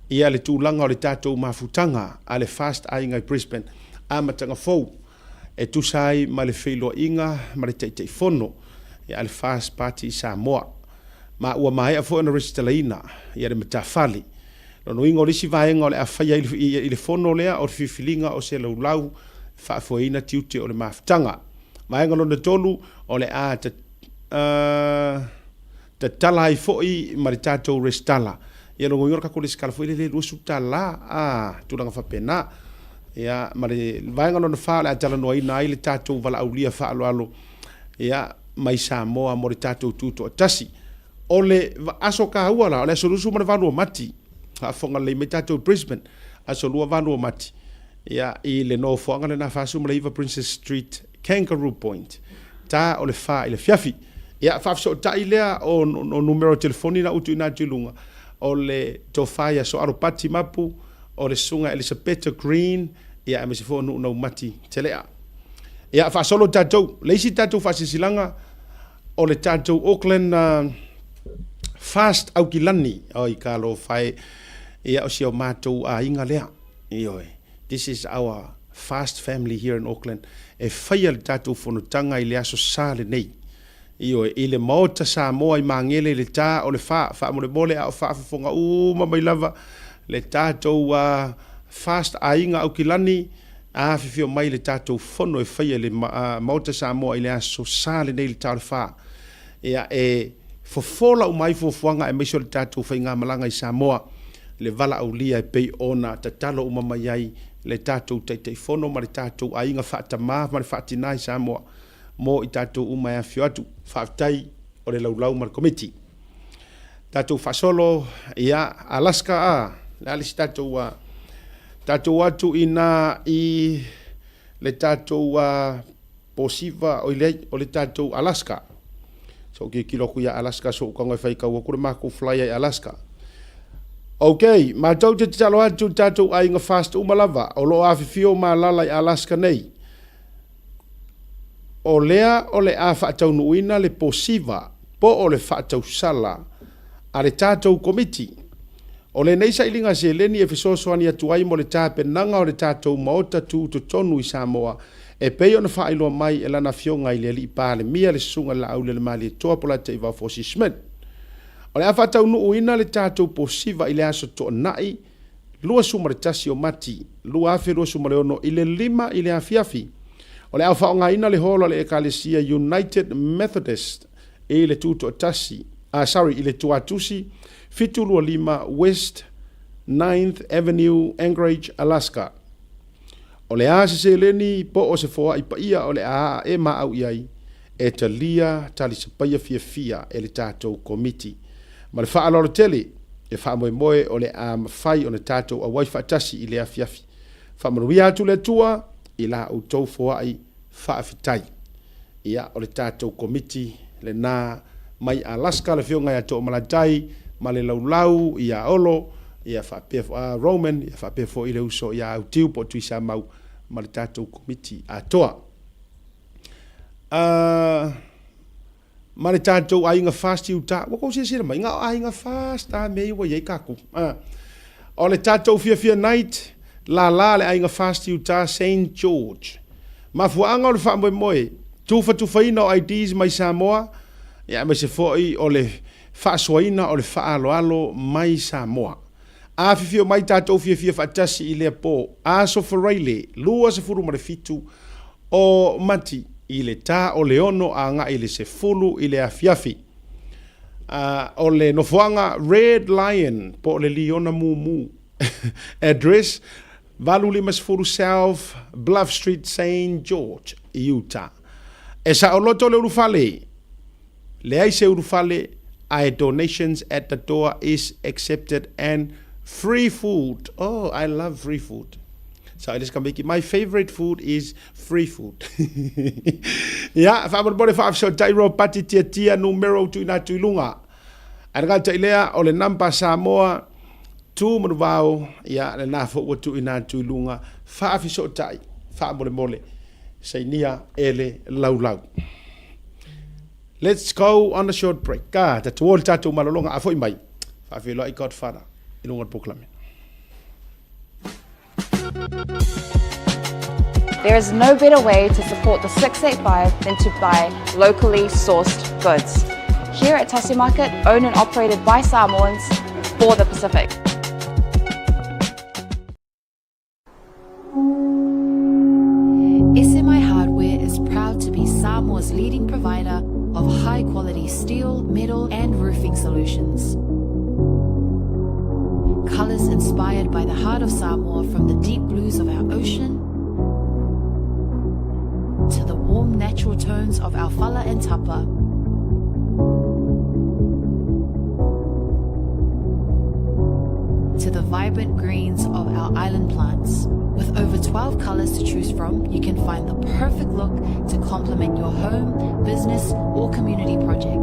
ia le tulaga o le tatou mafutaga a le Fast Aiga i Brisbane, amataga fou. e tusa ai ma le feiloaiga ma le Taitaifono a le FAST Party i Samoa, ma ua maea foi ona resitalaina le matafale. Lona uiga o le isi vaega o le a faia i le fono lea o le filifiliga o se laulau e faafoeina tiute o le mafutaga. Vaega lona tolu, o le a tatala ai foi ma le tatou resitala. Ia lona uiga o le tatou resitala foi lele e $20, a, tulaga faapena. Ia, ma le vaega lona fa o le a talanoaina ai le tatou valaaulia faaaloalo, ia, mai Samoa mo le tatou tutoatasi. O le aso taua la, o le aso 28 o Mati, faafofoga lelei mai tatou i Brisbane, aso 28 o Mati, ia, i le nofoaga lena 49 Princess Street, Kangaroo Point, ta o le fa i le afiafi. Ia, faafesootai lea o numera o telefoni na ua tuuina atu i luga, o le tofa ia Soalo Pati Mapu, o le Susuga Elisapeta Green, ia aemaise foi o Nuunau Mati Telea. Ia, faasolo tatou. Le isi tatou faasilasilaga, o le tatou Auckland Fast Aukilani. Oi, talofa e. Ia, o si o matou aiga lea. Ioe. This is our fast family here in Auckland. E faia le tatou fonotaga i le Aso Sa lenei. Ioe, i le Maota Samoa i Magele i le ta o le fa, faamolemole a o faafofoga uma mai lava le tatou Fast Aiga Aukilani a afifio mai le tatou fono e faia i le Maota Samoa i le Aso Sa lenei i le ta o le fa. Ia, e fofola uma ai fuafuaga aemaise o le tatou faigamalaga i Samoa, le valaaulia e pei ona tatalo uma mai ai le tatou Taitaifono ma le tatou aiga faatamā ma le faatinā i Samoa. mo i tatou uma e afifio atu. Faafetai o le laulau ma le Komiti. Tatou faasolo, ia, Alaska, a, le a le isi tatou, a, tatou atu i na i le tatou a, Posiva, oi leai, o le tatou Alaska. So ou tilotilo atu ia Alaska, so ou tago e faitau atu le matou flyer i Alaska. Ok, matou te tatalo atu i tatou aiga fast uma lava o lo o afifio ma alala i Alaska nei. O lea o le a faataunuuina le posiva po o le faatausala a le tatou Komiti. O lenei sailiga seleni e fesoasoani atu ai mo le tapenaga o le tatou Maota Tutotonu i Samoa e pei ona faailoa mai e Lana Afioga i le Alii Palemia le Susuga i le Laaulialemalietoa Polataivao Fosi Schmidt. O le a faataunuuina le tatou posiva i le aso Toonai 21 o Mati 2026 i le 5 i le afiafi. O le a faaaogaina le hall a le Ekalesia United Methodist i le Tutoatasi, ah sorry, i le Tuatusi 725 West Ninth Avenue, Anchorage, Alaska. O le a se seleni po o se foai paia o le a ae maau i ai e talia talisapaia fiafia e le tatou Komiti. Ma le faaaloalo tele, e faamoemoe o le a mafai ona tatou auai faatasi i le afiafi. Faamanuia atu le Atua i la outou foai faafetai. Ia, o le tatou Komiti lena mai Alaska, le Afioga ia Toomalatai ma le Laulau ia Olo, ia faapea, Roman, ia faapea foi le uso ia Autiu po o Tuisamau ma le tatou Komiti atoa. Ma le tatou aiga FAST i uta. Ua kou silasila mai, na o aiga FAST a mea ia ua i ai tatou. O le tatou fiafia night, lala le aiga FAST i uta Saint George. Mafuaaga o le faamoemoe, tufatufaina o IDs mai Samoa, ia aemaise foi o le faasoaina o le faaaloalo mai Samoa. Afifio mai tatou fiafia faatasi i lea po, Aso Faraile 27 o Mati i le ta o le 6 agai i le 10 i le afiafi. A, o le nofoaga Red Lion po o le Liona Mumu. Address, 850 South Bluff Street, Saint George, Utah. E saoloto le ulufale. Leai se ulufale, ae donations at the door is accepted and free food. Oh, I love free food. Sa ile skamiki, my favorite food is free food. Ia, faamolemole faafesootai Ropati Tiatia numero tuuina atu i luga. Ae le gata i lea, o le number Samoa, tu manuvao, ia, lena foi ua tuuina atu i luga. Faafesootai, faamolemole, sainia e le laulau. Let's go on a short break. Ka, tatou o i le tatou malologa, a foi mai, faafeiloai Godfather i luga o le polokalame. There is no better way to support the 685 than to buy locally sourced goods. Here at Tasi Market, owned and operated by Samoans for the Pacific. SMI Hardware is proud to be Samoa's leading provider of high quality steel, metal, and roofing solutions. Colors inspired by the heart of Samoa from the deep blues of our ocean to the warm natural tones of our fala and tapa. To the vibrant greens of our island plants. With over 12 colors to choose from, you can find the perfect look to complement your home, business, or community project.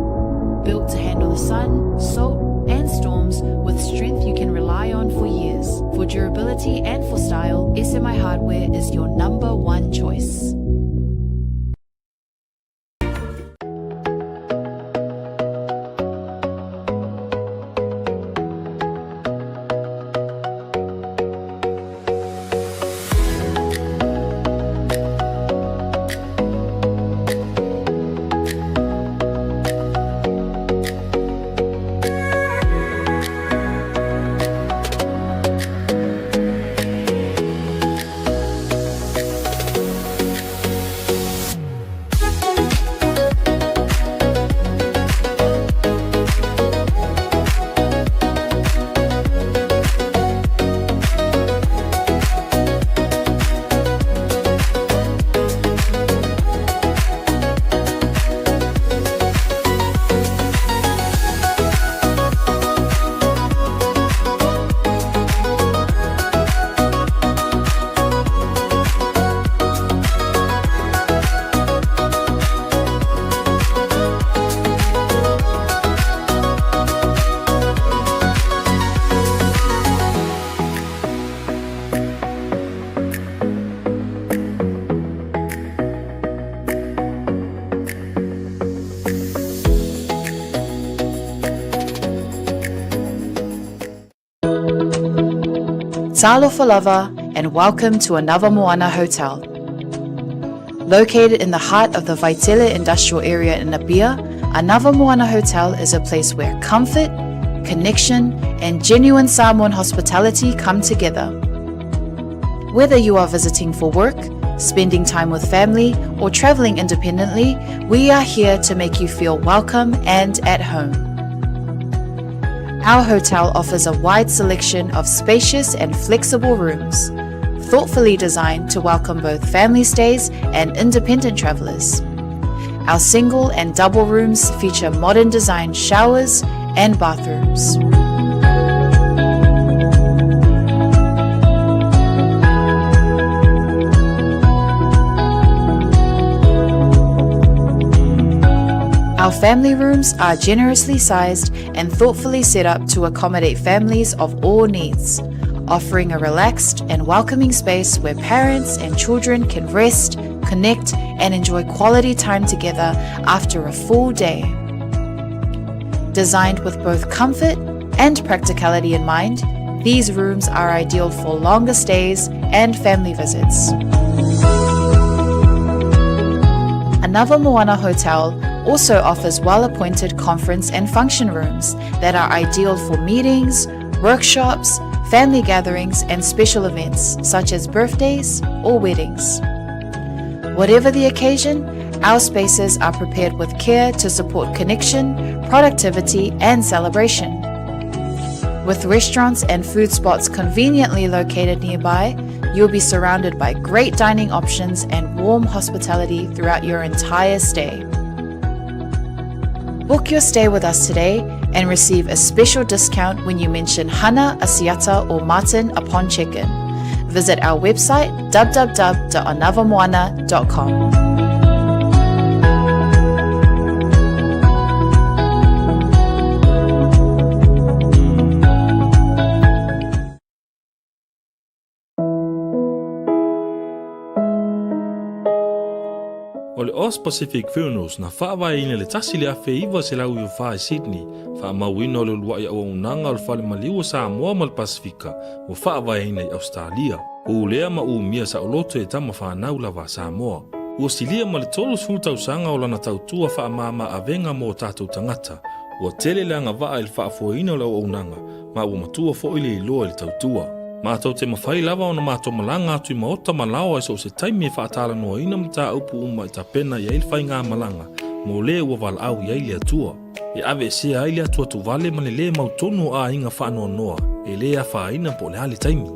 Built to handle the sun, salt, and storms with strength you can rely on for years. For durability and for style, SMI Hardware is your number one choice. Talofa lava and welcome to another Moana Hotel. Located in the heart of the Vaitele industrial area in Apia, Another Moana Hotel is a place where comfort, connection, and genuine Samoan hospitality come together. Whether you are visiting for work, spending time with family, or traveling independently, we are here to make you feel welcome and at home. Our hotel offers a wide selection of spacious and flexible rooms, thoughtfully designed to welcome both family stays and independent travelers. Our single and double rooms feature modern design showers and bathrooms. Our family rooms are generously sized and thoughtfully set up to accommodate families of all needs, offering a relaxed and welcoming space where parents and children can rest, connect, and enjoy quality time together after a full day. Designed with both comfort and practicality in mind, these rooms are ideal for longer stays and family visits. Anava Moana Hotel also offers well-appointed conference and function rooms that are ideal for meetings, workshops, family gatherings, and special events such as birthdays or weddings. Whatever the occasion, our spaces are prepared with care to support connection, productivity, and celebration. With restaurants and food spots conveniently located nearby, you'll be surrounded by great dining options and warm hospitality throughout your entire stay. Book your stay with us today and receive a special discount when you mention Hana, Asiata, or Martin upon check-in. Visit our website www.anavamoana.com. O le Aus Pacific Funerals na faavaeina i le 1994 i Sydney, faamauina o le uluai auaunaga o le Fale Maliu o Samoa ma le Pasefika ua faavaeina i Ausetalia. Ulea ma umia saoloto e tama fanau lava a Samoa. Ua silia ma le 30 tausaga o lana tautua faamama avega mo o tatou tagata. Ua tele le agavaa i le faafoeina o le auaunaga ma ua matua foi le iloa i le tautua. Matou te mafai lava ona matou malaga atu i maota ma laoa i so o se taimi e faatalanoaina mataupu uma e tapena i ai le faigamalaga mo le ua valaau i ai le Atua. E aveesea ai le atuatuvale ma le lē mautonu o aiga faanoanoa e lē afaina po o le a le taimi.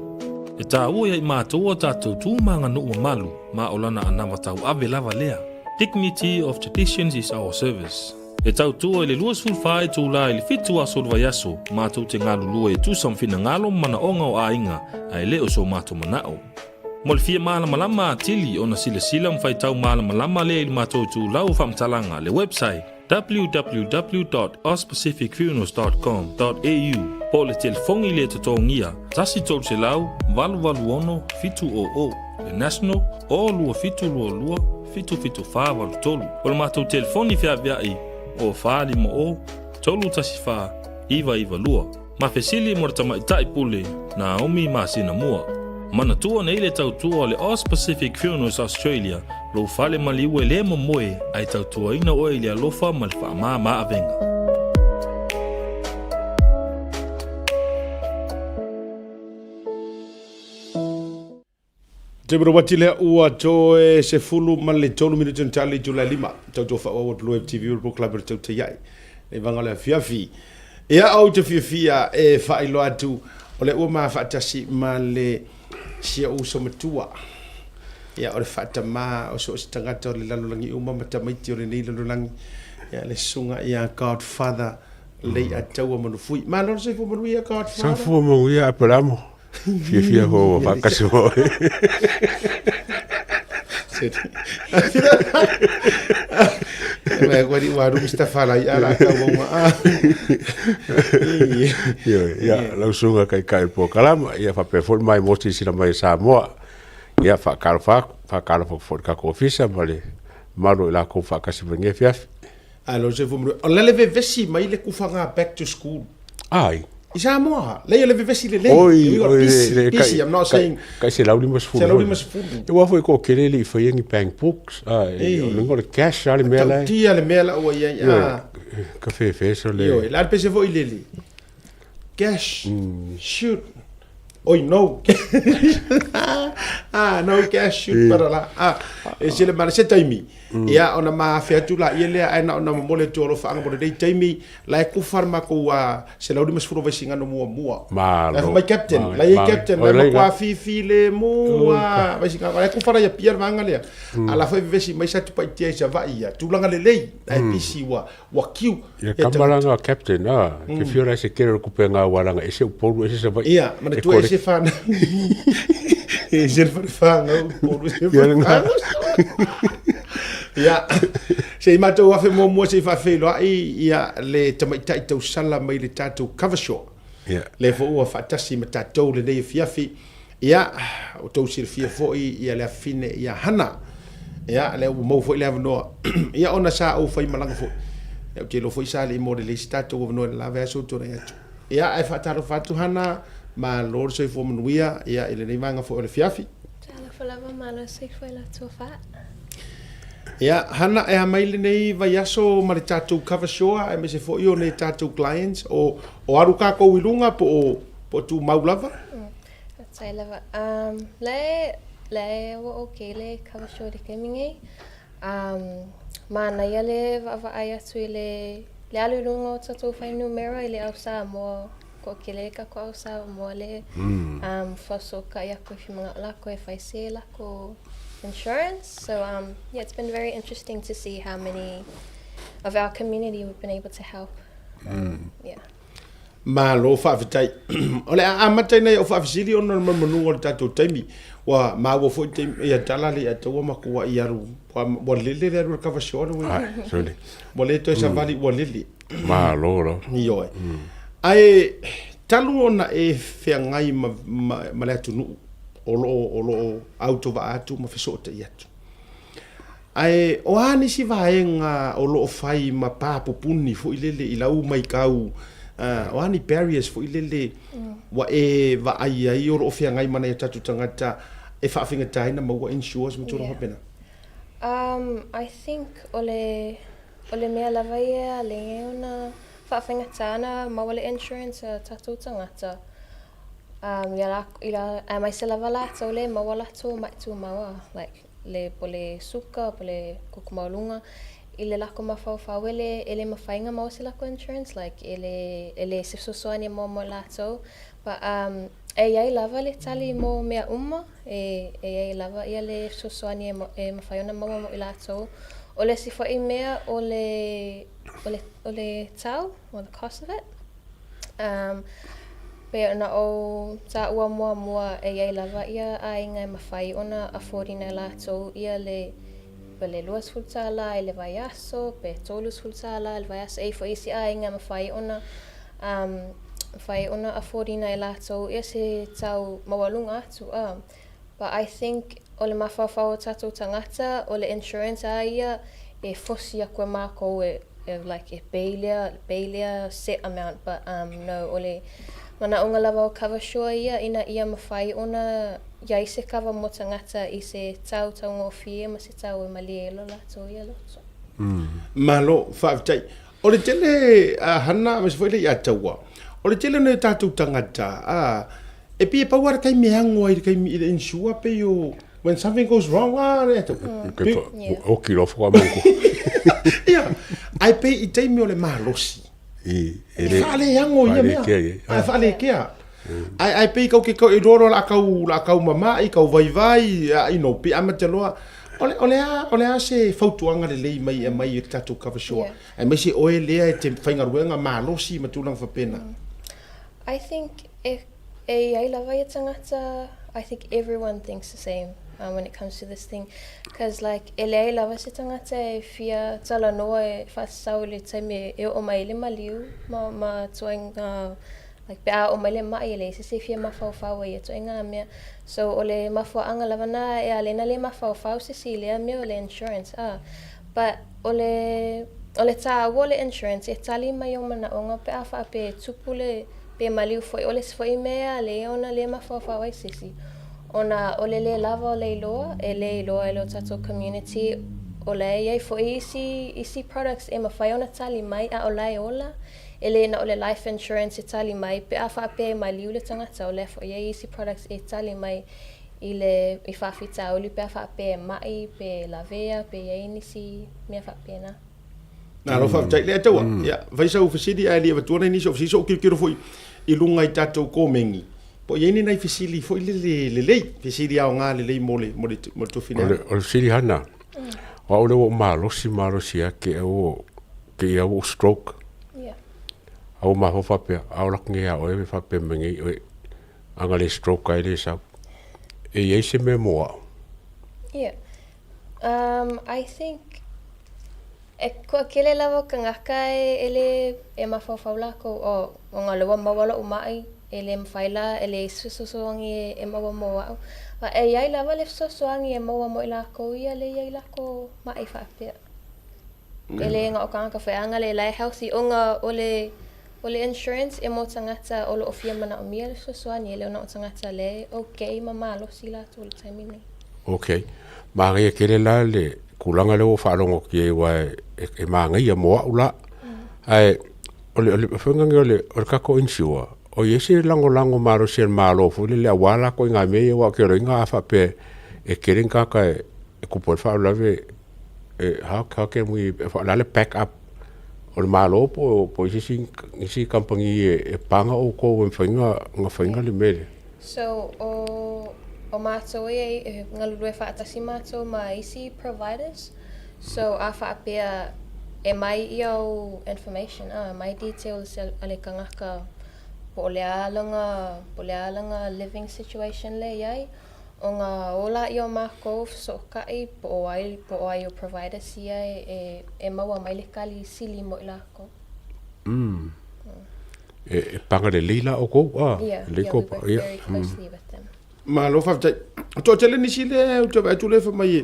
E taua ia i matou a tatou tu ma aganuu mamalu ma o lana anava tauave lava lea. Dignity of traditions is our service. E tautua i le 24 itulā i le 7 aso o le vaiaso, matou te galulue e tusa ma finagalo ma manaoga o aiga, ae le o so matou manao. Mo le fia malamalama atili ona silasila ma faitau malamalama lea i le matou itulau o faamatalaga, le website, www.auspacificfunerals.com.au po o le telefoni le totogia 1 300 886 700, le national, o 2722 77483. O le matou telefoni feaveai o 450 314 992. Ma fesili mo le tamaitai pule Naomi masina mua. Manatua nei le tautua o le Aus Pacific Funerals Australia, lou fale maliu e le momoe ae tautuaina oe i le alofa ma le faamama avega. Te Rawati lea ua toe 13 minute na tali itula e lima. Tautua faaauau o le Blue TV o le polokalame o le Tautaiai. Nei vaega o le afiafi. Ia ou te fiafia e faailoa atu o lea ua ma faatasi ma le si ou uso matua. Ia o le faatamā o so o se tagata o le lalolagi uma ma tamaiti o lenei lalolagi. Ia le susuga ia Godfather Leiataua Manufui. Malo le soifua manuia Godfather. Soifua manuia Aperamo. Fiafia foi ua faatasi ma oe. Mai koe ni ua rumi tawhala i ara ka wonga a. Ioe, ia, lau susuga kaikai o le polokalama, ia faapea foi le mai mo silasila mai e Samoa. Ia, faatalofa atu, faatalofa atu foi i le tatou ofisa ma le mamalu o i latou faatasi mai i lenei afiafi. Alo se fumuru. O le le vevesi mai le kufaga back to school. Ai. I Samoa, lei o le vevesi lelei. Oi, oi, busy, le, busy, I'm not saying. Kai se lau lima sefulu. Se lau lima sefulu. E ua foi ko kele le i whaia ni bank books. Ah, e, o lengo le cash a le mea lai. Tia le mea la ua iai. Ah. Ka whewhe so le. Io, la pese foi lele. Cash. Shoot. Oi, no. ah, no cash, shoot, parala. Ah, e sele male se taimi. Ia, ona ma afe atu la ia lea, ae na ona momoli atu alofaaga mo lenei taimi, la e kufa le makou a 150 vaisigano muamua. Malo. La e fai mai captain, Malo. la i ai Malo. captain, Oi, la e laiga. matua fifi le mu a vaisigano, la e kufa la ia pia le vaega lea. A la foi vevesi mai sa tupaitia i Savaii ia, tulaga lelei, ae pisi ua, ua kiu. Ia kama la nga captain a, ke fio la se kere kupe nga wala nga ese Upolu ese Savaii. Ia, manatua ese whanau. Ese le whare whangau, Upolu ese whare whangau. Ia, se i matou afe muamua se i faafeiloai ia le tamaitai tausala mai le tatou cover shop. Ia. Le foi ua faatasi ma tatou lenei afiafi. Ia, ua tou silafia foi ia le afafine ia Hana. Ia, lea ua maua foi le avanoa. Ia, ona sa ou fai malaga foi. Ia, ou te iloa foi sa le i mo lelei se tatou avanoa i le la vaiaso ua tuanai atu. Ia, ae faatalofa atu Hana, malo le soifua manuia, ia, i lenei vaega foi o le afiafi. Talofa lava, malo le soifua i la outou fa. Ia, Hana, e a mai lenei vaiaso ma le tatou cover shore, aemaise foi o nei tatou clients, o, o alu kākou i luga po o, po o tumau lava? Faafetai lava. Um, la e, la e ua okay le cover show i le taimi nei. Um, manaia le vaavaai atu i le, le alu i luga o tatou fuainumera i le au Samoa, toatele tatou au Samoa le um, faasootai atu e fia manao lakou e fai se lakou insurance. So um, yeah, it's been very interesting to see how many of our community we've been able to help. Um, yeah. Malo faafetai. O le a amata ina ia ou faafesili ona o le manumanuga o le tatou taimi. Ua maua foi taimi, ia tala le ia taua makuai i alu, ua, ua lele le alu le kava sioa le Ai, sole. Ua le toe savali ua lele. Malo lava. Ioe. Ae talu ona e feagai ma, ma, ma le atunuu o lo o, o lo o autovaa atu ma fesootai atu. Ae o a nisi vaega o lo o fai ma pā pupuni foi lele i lau maitau, o a ni barriers foi lele ua e vaai ai o lo o feagai ma nai o tatou tagata e faafaigata ai ona maua insurers ma tulaga faapena? Um, I think o le, o le mea lava ia a le ona faafaigata ana maua le insurance a tatou tagata. Um, ia la, i la, aemaise lava latou le maua latou ma'i tumau a, like, le po le suka po le koko maualuga i le lako mafaufau e le e le mafai ona maua se lako insurance like e le e le se fesoasoani e maua mo latou but um e iai lava le tali mo mea uma e e iai lava ia le fesoasoani e e mafai ona maua mo i latou. O le isi foi mea o le o le o le tau or the cost of it Um, pei ona ou taua muamua e iai lava ia aiga e mafai ona afford ina e latou ia le pe le 20 tālā i le vaiaso, pe 30 tālā i le vaiaso, e i ai foi isi aiga e mafai ona um, mafai ona afford ina e latou ia se tau maualuga atu. But I think o le mafaufau o tatou tagata, o le insurance a ia e fosi aku e makou e e like e pay lea pay lea set amount but um no o le manaʻoga lava o cover sure ia ina ia mafai ona iai se kava mo tagata i se tau taugofie ma se tau e malie ai lo latou ia loto. Malo, faafetai. O le tele a Hana aemaise foi le ia Taua, o le tele o nai o tatou tagata, a, e pei e pau lava le taimi e ago ai i le taimi i le insure pei o when something goes wrong, a le atu. Ke pa, oki loa whaka mangu. Ia, ae pei i taimi o le malosi. I, e le faaleago ia mea. Ae faalekea. Ae ae pei kau ke kau e loa loa la kau la kau mama'i, kau vaivai, you know, pei amata loa. O le, o le a, o le a se fautuaga lelei mai e aumai i le tatou cover shore, yeah. Aemaise oe lea e te faigaluega malosi ma tulaga faapena. I think e, e iai lava ia tagata, I think everyone thinks the same um, when it comes to this thing. Cause like, e leai lava se tagata e fia talanoa e faasasau i le taimi e oo mai ai le maliu ma, ma tuaiga Like pe a oo mai le maʻi e leai se isi e fia mafaufau ai ia ituaiga mea. So o le mafuaaga lava na e ala ai na le mafaufau se isi i lea mea o le insurance ah. But o le o le taua o le insurance e tali mai ou manaoga pe a faapea e tupu le pe maliu foi. O le isi foi mea e ala ai ona le mafaufau ai se isi ona o le le lava o le iloa e le iloa e lo tatou community o la e iai foi isi isi products e mafai ona tali mai a o la e ola. E le na o le life insurance e tali mai pe a faapea e maliu le tagata, o lea foi e i ai isi products e tali mai i le i faafitauli pe a faapea e ma'i pe lavea pe i ai nisi mea faapena. Malo faafetai. Lea taua, ia, fai sau fesili ae le i avatua nai nisi o fesili, se i ou tilotilo foi i luga i tatou komeni, po o i ai ni nai fesili foi lele lelei, fesili aoga lelei mo le, mo le, mo le tofi nei. O le fesili Hana, o au lea ua ou malosi malosi lava ke au kēia ua ou stroke. Yeah. A ua mafaufau faapea, a o lak nei a oe e faapea mai nei oe, a na le stroke ai le sau. E i ai se mea mo au? Yeah. I think e toatele lava o tagata e le e mafaufau latou o ona o lea ua maua lo'u ma'i e le mafai la e leai se fesoasoani e maua mo a'u. A e i ai lava le fesoasoani e maua mo i latou ia lea e i ai latou ma'i faapea. E le na o tagata foi a na le la e healthy ona o le o le insurance e mo tagata o lo'o fia manaomia le fesoasoani e le o na o tagata lea e okay ma malosi latou i le taimi nei. Okay. Manaia tele la le tulaga lea ua ou faalogo atu i ai aua e manaia mo au la. Ae o le o le faiga lenei o le o le tatou insure, o i ai se lagolago malosi a le Malo foi lele aua la ituaiga mea ia aua ou te iloaina a faapea e tele ni tagata e tupu ai le faalavelave e how can we, o le a le back up o le Malo po o se isi isi kamupani e paga outou e mafai ona faia le mea lea? So, o, o mātou e, e galulue faatasi mātou ma isi providers. So, a faapea e mai ia ou information, a mai details a le tagata po o le a lona, po o le a lona living situation lea e i ai, ona o laia o mākou fesootai po o ai, po o ai o providers ia e, e maua mai le tali sili mo i lakou. E paga lelei la outou a? Yeah, yeah, we work very closely with them. Malo faafetai. Toatele nisi lea ou te vaai atu lea fai mai e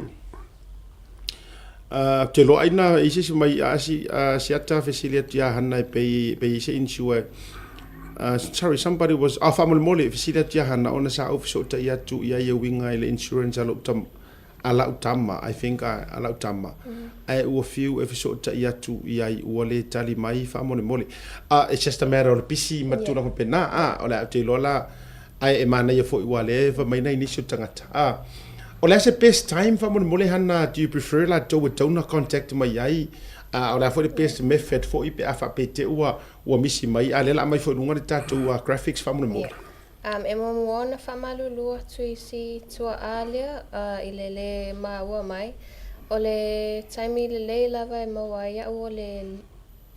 ou te iloa ai na i se isi mai a si a siata fesili atu ia Hana e pei pei se insure sorry somebody was ah faamolemole fesili atu ia Hana ona sa ou fesootai atu i ai e uiga i le insurance a lou tama a lau tama I think a lau tama ae ua fiu e fesootai atu i ai ua le tali mai faamolemole it's just a matter o le pisi ma tulaga faapena a o le a ou te iloa la Ae e manaia foi ua lea e fai mai nai nisi o tagata. A, o le a se best time faamolemole Hana, do you prefer latou e tatau ona contact mai ai? A, o le a foi le best method foi pe a faapea te ua, ua misi mai, a o lea o le a aumai foi i luga le tatou graphics faamolemole. Yeah. E muamua ona faamalulu atu i si tuaʻā lea i le lē maua mai. O le taimi lelei lava e maua ai iaʻu o le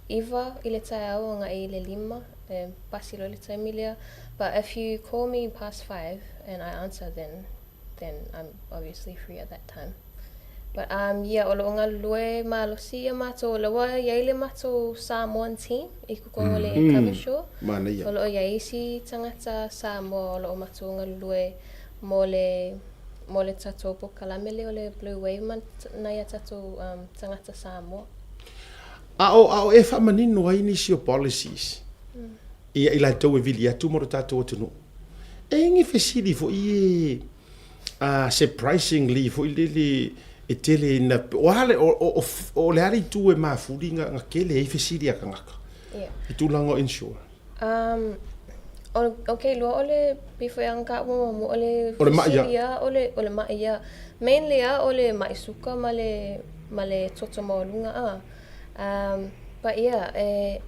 9 i le taeao agai i le 5, e pasi loa le taimi lea. But if you call me past 5 and I answer then then I'm obviously free at that time. But um yeah, o lo o galulue malosi ia matou, o la ua i ai le matou Samoan team i totonu o le Coversure. Manaia. O lo o i ai isi tagata Samoa o lo o matou galulue mo le mo le tatou polokalame lea o le Blue Wave ma nai a tatou um tagata Samoa. A o, a o e faamanino ai nisi o policies ia i latou e vili atu mo lo tatou atunuu. E i ai ni fesili foi e surprisingly foi lele e tele ina, o a le, o, o, o le a le itu e mafuli na, na tele ai fesili a tagata i tulaga o insure? Okay, lua o le pei foi a ka ua muamua o le O le ma'i fesili a o le o le ma'i a. Mainly a o le ma'i suka ma le ma le toto maualuga a. But yeah, e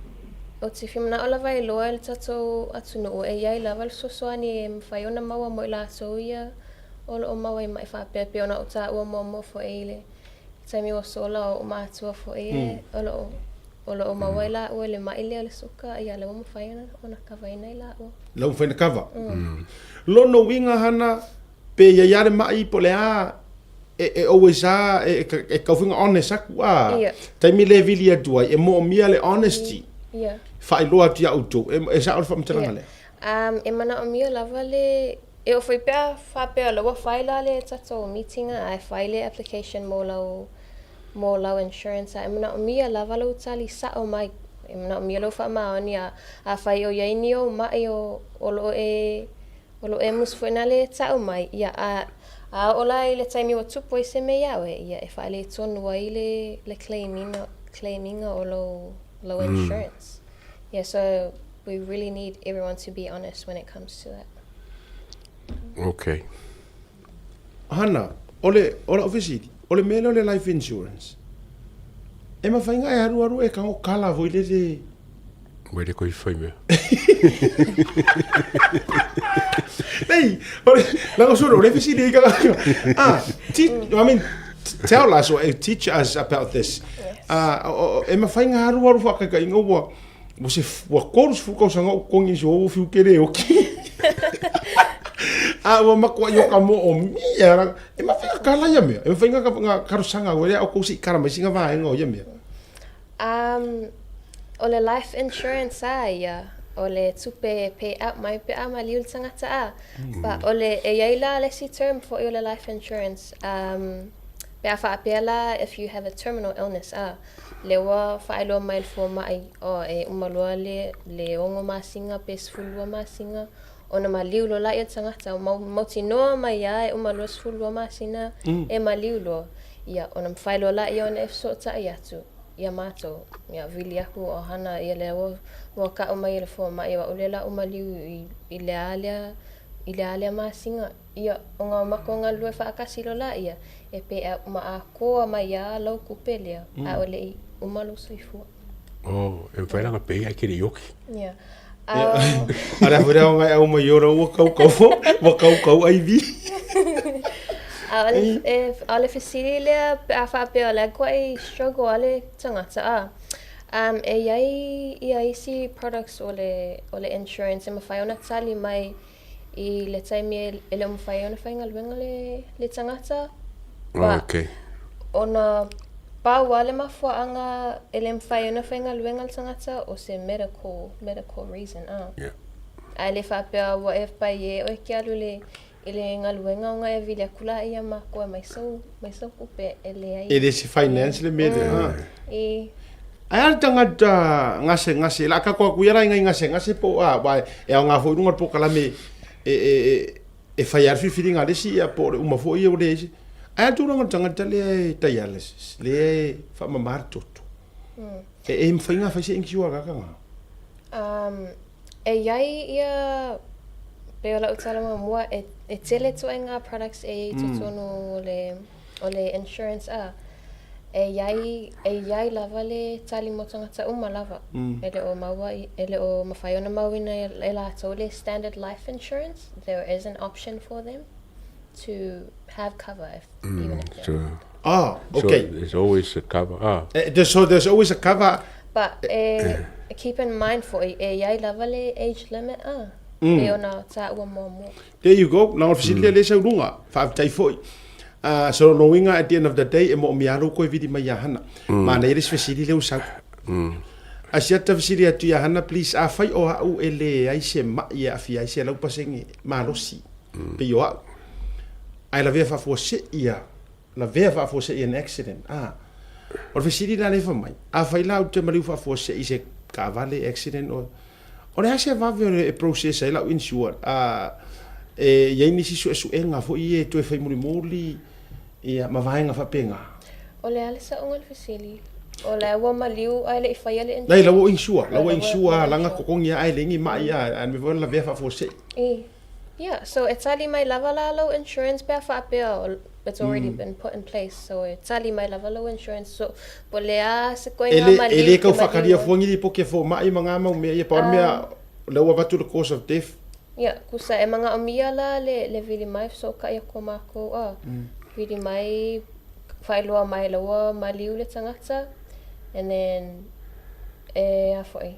ou te fia mana'o lava e iloa e le tatou atunuu e i ai lava le fesoasoani e mafai ona maua mo i latou ia o lo o maua i ma'i faapea pei ona ou taua muamua foi i le taimi ua sola o ou matua foi e o lo o O lo o maua ai lāua i le maʻi lea o le suka, ia lea ua mafai ona kavaina i lāua. La ua mafai ona kava. Lona uiga Hana, pe i ai lava le maʻi po o le a, e always lava, e tatau foi ona honest atu a. Taimi lea e vili atu ai, e moomia le honesty. Faailoa atu ia outou. E sao le faamatalaga lea? E manaomia lava le, e oo foi pe a faapea o la ua fai la le tatou meeting ae fai le application mo lau mo lau insurance a e manaomia lava lou tali sa'o mai, e manaomia lou faamaoni a afai o i ai ni ou maʻi o o lo o e o lo o e musu foi nale e ta'u mai, ia a a oo la i le taimi ua tupu ai se mea iā oe, ia e faaletonu ai le le claim ina claim ina o lou lou insurance. Yeah, so we really need everyone to be honest when it comes to that. Okay. Hana, o le, o lau fesili, o le mea lea o le life insurance, e mafai ona e alualu e tago kala foi lele. Ua le koe fai mea. Nei, o le, laga solo, o le fesili ai ka, ah, ti, I mean, tell us or teach us about this. Yes. Ah, e mafai ona alualu faataitaiga ua, Ua se ua 30 tausaga o totogi i si ou fiu kele oki. A ua matuai o ka moomia la. E mafai ona kala ia mea. E mafai ona talosaga au e lea outou se i kala mai sina vaega o ia mea. Um, o le life insurance a ia, o le tupe e pay out mai pe a maliu le tagata a. But o le, e iai la le isi term foi o le life insurance, um, pe a faapea la if you have a terminal illness a, Lea ua faailoa mai le fomai, oh, e uma loa le, le 6 masina pe 12 masina, ona maliu loa laia le tagata. Mau, mautinoa mai lava e uma loa 12 masina, e maliu loa. Ia, ona mafai loa laia ona e fesootai atu ia matou. Ia, vili aku o hana, ia lea ua, ua ka'u mai e le fomai, o a'u lea la ua maliu i, i le a lea, i le a lea masina. Ia, ona o matou galulue faatasi loa laia, e pei a uma atoa mai lava lau tupe lea, a o le i uma lou soifua. Oh, e mafai la ona pay ae ke le i oki. Ia. A le a foi lea ona e au mai ora ua kaukau ua kaukau aivi. A o le, e, a o le fesili lea pe a faapea o le a koe struggle a le tagata a. Um, e iai ia isi products o le, o le insurance e mafai ona tali mai I le taimi e le o mafai ai ona faigaluega le, le tagata. But, okay. Ona pau lava le mafuaaga e le mafai ai ona faigaluega le tagata o se medical, medical reason a. Yeah. Ae le faapea ua e pai e oe ke alu le, i le galuega ona e vili atu la ia matou e mai sau, mai sau tupe e leai. E le se finance le mea lea. Mm. I. Ae a le tagata gasegase, la kako aku ia la inga i gasegase po o a, aua e aoga foi i luga o le polokalame e, e, e, e fai ai le filifiliga a le isi ia po o le uma foi ia ua leai se. Ae a le tulaga o le tagata lea e dialysis, lea e faamama le toto. E, e mafai ona fai se insure a la tagata? Um, e iai ia, pei o lau tala muamua, e, e tele ituaiga products e iai i totonu o le, o le insurance a. E iai, e iai lava le tali mo tagata uma lava. E le o maua, e le o mafai ona mauina e latou le standard life insurance, there is an option for them to have cover if, even if they're So, Ah, okay. So there's always a cover. Ah. Eh, so there's always a cover. But e, keep in mind foi, e iai lava le age limit a, e ona taua muamua. There you go, na o le fesili lea lea e sau luga, faafetai foi. Uh, so lona uiga at the end of the day e moomia lava lou koe vili mai ia Hana. Mm. Manaia le isi fesili lea ua sau. Mm. A siata fesili atu ia Hana, please, afai o a'u e leai se ma'i e aafia ai 100% malosi, mm. pei o a'u, ae lavea faafuasei a, lavea faafuasei an accident, ah, o le fesili la lea fai mai, afai la ou te maliu faafuasei i se taavale accident o, O le a se vave o le e process ai lau insure a e i ai nisi suesuega foi ia e toe fai mulimuli ia ma vaega faapena. O le a le saoga o le fesili? O la ua maliu ae le i faia le insure? Lai la ua insure, la ua insure langa totogi a ae le ni mai a a me foi lavea faafuasei. I. Yeah, so e tali mai lava la lau insurance pe a faapea it's already been put in place so e tali mai lava lau insurance so po o le a se koina maliu E le tau faakalia fua ni lipoti a fomai ma nga mau mea ia pau le mea lea ua avatu le cause of death. Ia, kusa e manaomia la le le vili mai fesootai atu o matou a vili mai faailoa mai la ua maliu le tagata and then e a foi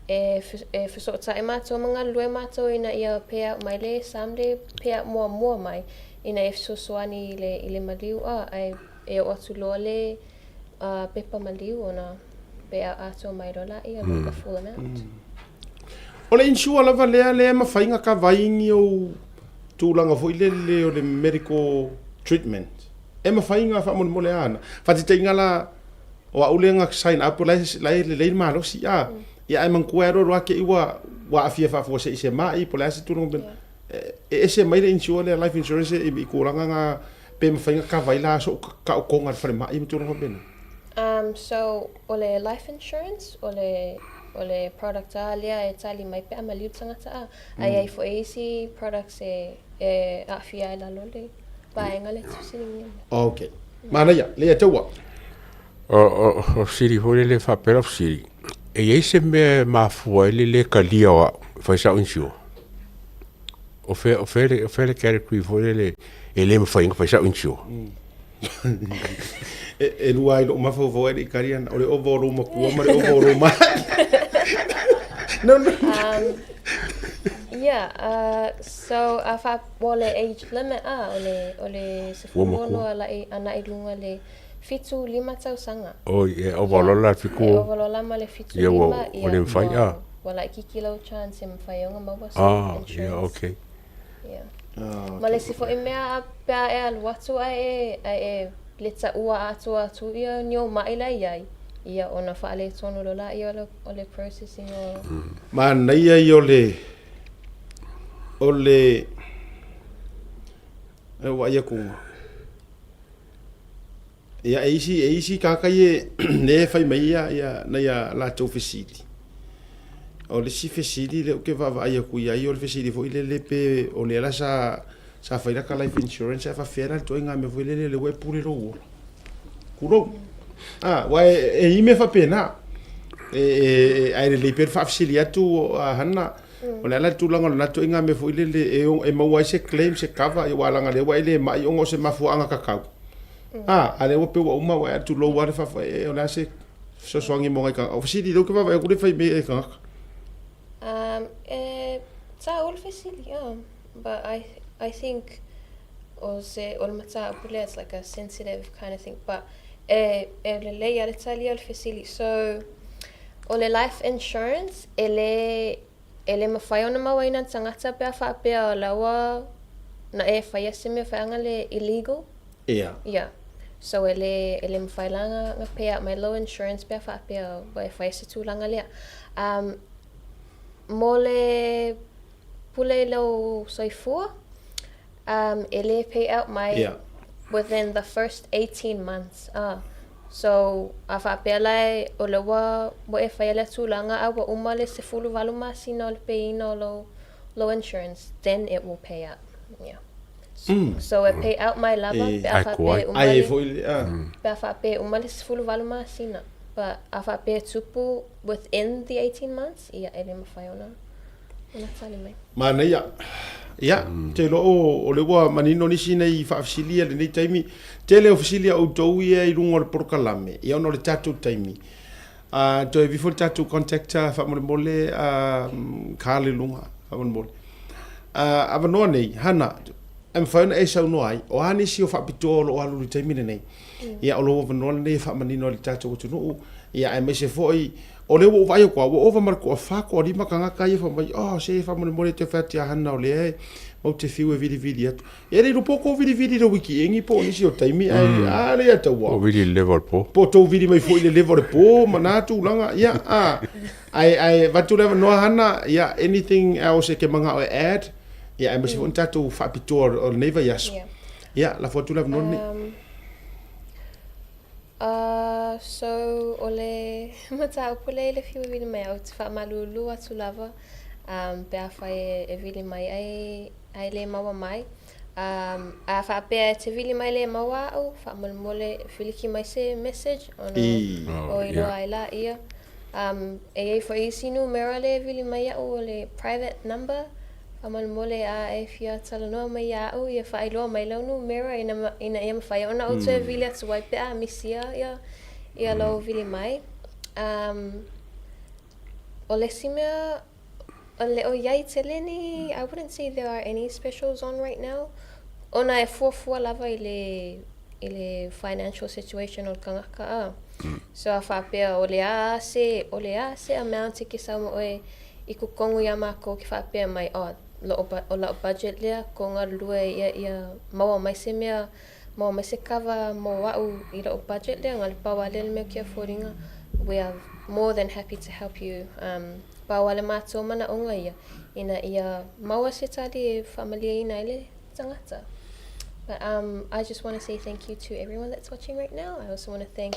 E e fesootai matou ma galulue matou ina ia payout mai le sum le payout muamua mai ina ia fesoasoani i le i le maliu a ae e oo atu loa le pepa maliu ona payout atoa mai loa laia mm. the full amount. Mm. O le insure lava lea lea e mafai ona kava ai ni ou tulaga foi lele o le medical treatment. E mafai ona faamolemole a ana. Faataitaiga la, o au lea na sign up la e lelei le malosi a. Ia ae manatua e alu alu lava te i ua aafia faafuasei i se mai po o le a se tulaga faapena. E ese mai le insure lea life insurance i tulaga na pe mafai ona kava ai la sou taotoga i le falemai ma tulaga faapena. So o le life insurance o le. o le product lava lea e tali mai pe a maliu le tagata a. Ae i ai foi isi products e e aafia ai i lalo le vaega lea e te fesiligia mai. Ok. Manaia, Leiataua. O, o, o fesili foi lele faapea lau fesili, e i ai se mea e mafua ai le lē talia o au e fai sau insure? O fea, o fea le, o fea le category foi lele e le mafai ona fai sau insure? E, e lua ai lou mafaufau ai le i kali ana, o le ova o lou makua ma le ova o lou mai. No, no. Yeah, so a fa o le age limit a o le o le 16 ala'i ana'i luga le 75 tausaga. Oi, e overall la fitu. E overall ma le 75. Ia ua ua le mafai a. Ua laitiiti lau chance e mafai ai ona maua se insurance. Ah, ia okay. Ia. Ma le isi foi mea pe a e alu atu ae e ae e le taua atoa atu ia ni ou ma'i la e i ai, ia ona faaletonu loa laia o le o le processing o. Manaia ia o le o le e vaai atu Ia, e isi, e isi tagata ia lea e fai mai ia, ia nai a latou fesili. O le isi fesili lea ou te vaavaai atu i ai, o le fesili foi lele pe o lea la sa, sa fai lata life insurance ae faapefea la le ituaiga mea foi lele lea ua e pule lou ola. Tulou. A, aua e, e i ai mea faapena. E, e, ae lelei pea le faafesili atu a Hana, o le a la le tulaga o lena ituaiga mea foi lele e, e maua ai se claim, se cover, aua leaga o lea ua e le mai ona o se mafuaaga tatau. A, a lea ua pei ua uma ua e tulou lava le faafoe, e, o le a se fesoasoani mo nai tagata? O fesili lea ou te vaavaai atu lea e fai mai e tagata. E tāua le fesili, yeah. But I, I think o se, o le mataupu lea, it's like a sensitive kind of thing. But e, e lelei lava le talia o le fesili. So, o le life insurance, e le, e le mafai ona mauaina le tagata pe a faapea o la ua na e faia se mea faiaga le illegal. Ia. Ia. So e le, e le mafai la na, na pay out mai lou insurance pe a faapea ua e faia se tulaga lea. Um, mo le pule i lou soifua, um, e le pay out mai Ia. within the first 18 months. Ah. So, a faapea la e, o lea ua, ua e faia lea tulaga a ua uma le 18 masina o le pay-ina o lou, lou insurance, then it will pay out. Yeah. So e pay out mai lava pe a faapea e uma le, pe a faapea e uma le 18 masina. But a faapea e tupu within the 18 months, ia e le mafai ona, ona tali mai. Manaia. Ia, ou te iloa o lea ua manino nisi nei faafesili ia i lenei taimi. Tele o fesili a outou ia i luga o le polokalame, ia ona o le tatou taimi. Toe aveifo le tatou contact faamolemole, Carl i luga faamolemole. Avanoa nei, Hana, e mafai ona e saunoa ai, o a nisi o faapitoa o lo o alu i le taimi lenei? Ia, o lou avanoa lenei e faamanino ai i le tatou atunuu, ia aemaise foi, o lea ua ou vaai atu lava, ua ova ma le toafa, toalima tagata ia fai mai, oh, se faamolemole e toe fai atu ia Hana o lea e matou te fiu e vilivili atu. E le iloa po o tou vilivili i le wikiendi po o nisi o taimi ae a le ia taua. Po o vili i le leva o le po. Po o tou vili mai foi i le leva o le po ma na tulaga. Ia, a, ae, ae avatu le avanoa Hana, ia, anything else e ke manao e add, ia, aemaise foi ni tatou faapitoa o lenei vaiaso. Ia, lafo atu le avanoa lenei. So, o le mataupu lea i le fiu e vili mai au, ou te faamalulu atu lava, pe afai e vili mai ai Ae le maua mai. A faapea e te vili mai le maua a'u, faamolemole filiki mai se message ona o iloa ai laia. E i ai foi isi numera lea e vili mai iaʻu o le private number, faamolemole a e fia talanoa mai ia a'u ia faailoa mai lau numera ina ina ia mafai ona ou toe vili atu ai pe a misia ia ia lou vili mai. O le isi mea O le ʻoiai tele ni, I wouldn't say there are any specials on right now, ona e fuafua lava i le, i le financial situation o le kanaka a. So a faapea o le a se, o le a se amount e ke sau ma ʻoe i kokogu iā mākou ke faapea mai, oh, loʻo o laʻu budget lea, kou galulue ia, ia maua mai se mea, maua mai se kava mo aʻu i loʻu budget lea, na o le pau lava lea o le mea o ke afford ina, we are more than happy to help you. Pau a le mātou manaʻoga ia, ina ia maua se tali e faamalieina ai le tagata. But I just want to say thank you to everyone that's watching right now. I also want to thank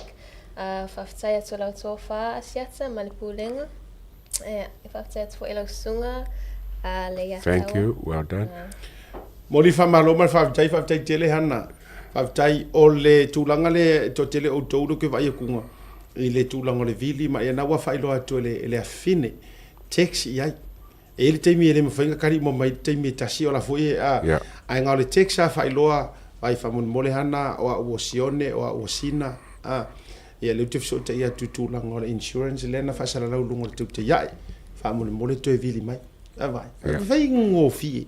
uh, faafetai atu lau tofa Asiata ma le pulega. Ia, e faafetai atu foi i lau susuga a Leiataua. Thank you, well done. Moli faamalo ma le faafetai, faafetai tele Hana. Faafetai o le tulaga lea e toatele o outou lea ou te vaai atuga i le tulaga o le vili ma ia na ua faailoa atu e le, e le afine text i ai. E i ai le taimi e le mafai ona kali uma mai i le taimi e tasi o la foi e a Yeah. ae na o le text a faailoa vai faamolemole Hana o au o Sione o au o Sina a ia lea ou te fesootai atu i tulaga o le insurance lea na faasalalau i luga o le teuteiae faamolemole toe vili mai. A vai. Yeah. Faigofie.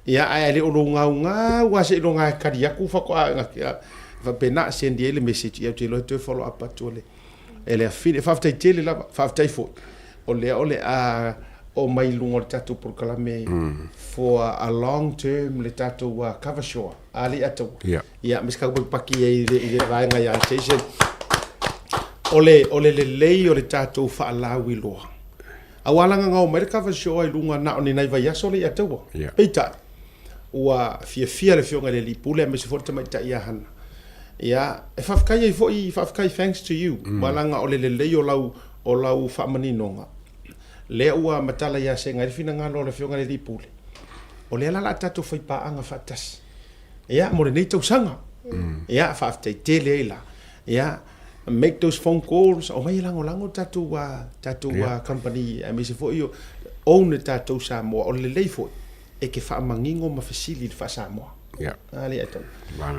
Ia, ae le o lou gaugau lava seiloga e kali atu faatoa faapena send i ai le message, ia ou te iloa e toe follow up atu e le, e le afine. Faafetai tele lava, faafetai foi o lea o le a oo mai i luga o le tatou polokalame for a long term le tatou cover shore a le ataua. Yeah. Ia, me se kau pakipaki ai i le vaega ia Jason. O le, o le lelei o le tatou faalauiloa. Aua laga gao mai le cover show i luga na o ni nai vaiaso le Ataua. Yeah. Peitai, ua fiafia le Afioga i le Alii Pule aemaise foi le tamaitai ia Hana. Ia, e faafetai ai foi, faafetai thanks to you, aua laga o le lelei o lau, o lau faamaninoga, lea ua matala ia Sega ai le finagalo o le Afioga i le Alii Pule. O lea la o le a tatou faipaaga faatasi, ia, mo lenei tausaga. Ia, faafetai tele ai la. Ia, make those phone calls, omai e lagolago le tatou, tatou yeah. company, aemaise foi o own le tatou Samoa. O le lelei foi, e ke faamanino ma fesili i le faa-Samoa. Yeah. A le atau.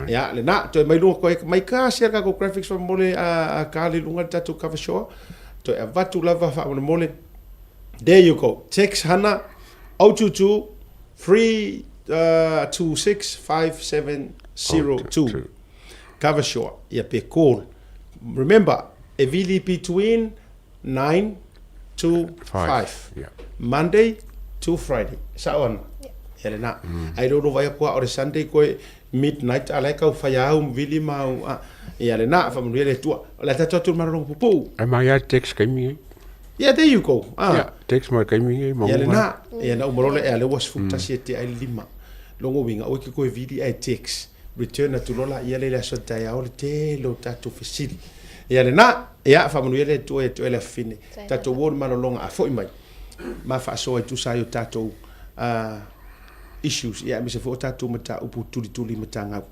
Ia, lena, toe mai luga koe, mai ka share tatou graphics faamolemole a ka le luga le tatou cover show. Toe avatu lava faamolemole. There you go. Text Hana 022 326 5702. Cover short, ia pe call. Remember, e vili between 9 to 5. Yeah. Monday to Friday. Sao ana? Ia lena. Ai lolo vai koa o le Sunday koe midnight ala e kau whai au vili ma au. A, ia lena, whamanuia le tua. O le tatou atu malolonga pupuu. Ai ma ia text kaimi ai. Yeah, there you go. Ah. Yeah, text mai kaimi ai ma Ia lena, ia na umalole e ale ua 11 e te ai lima. Longo winga, oe ke koe vili ai text. Return atu loa laia lea i le aso taeao le tele o tatou fesili. Ia lena, ia faamanuia le Atua ia te oe le afafine. Tatou o i le malologa a foi mai ma faasoa e tusa ai o tatou issues ia aemaise foi o tatou mataupu tulituli matagau.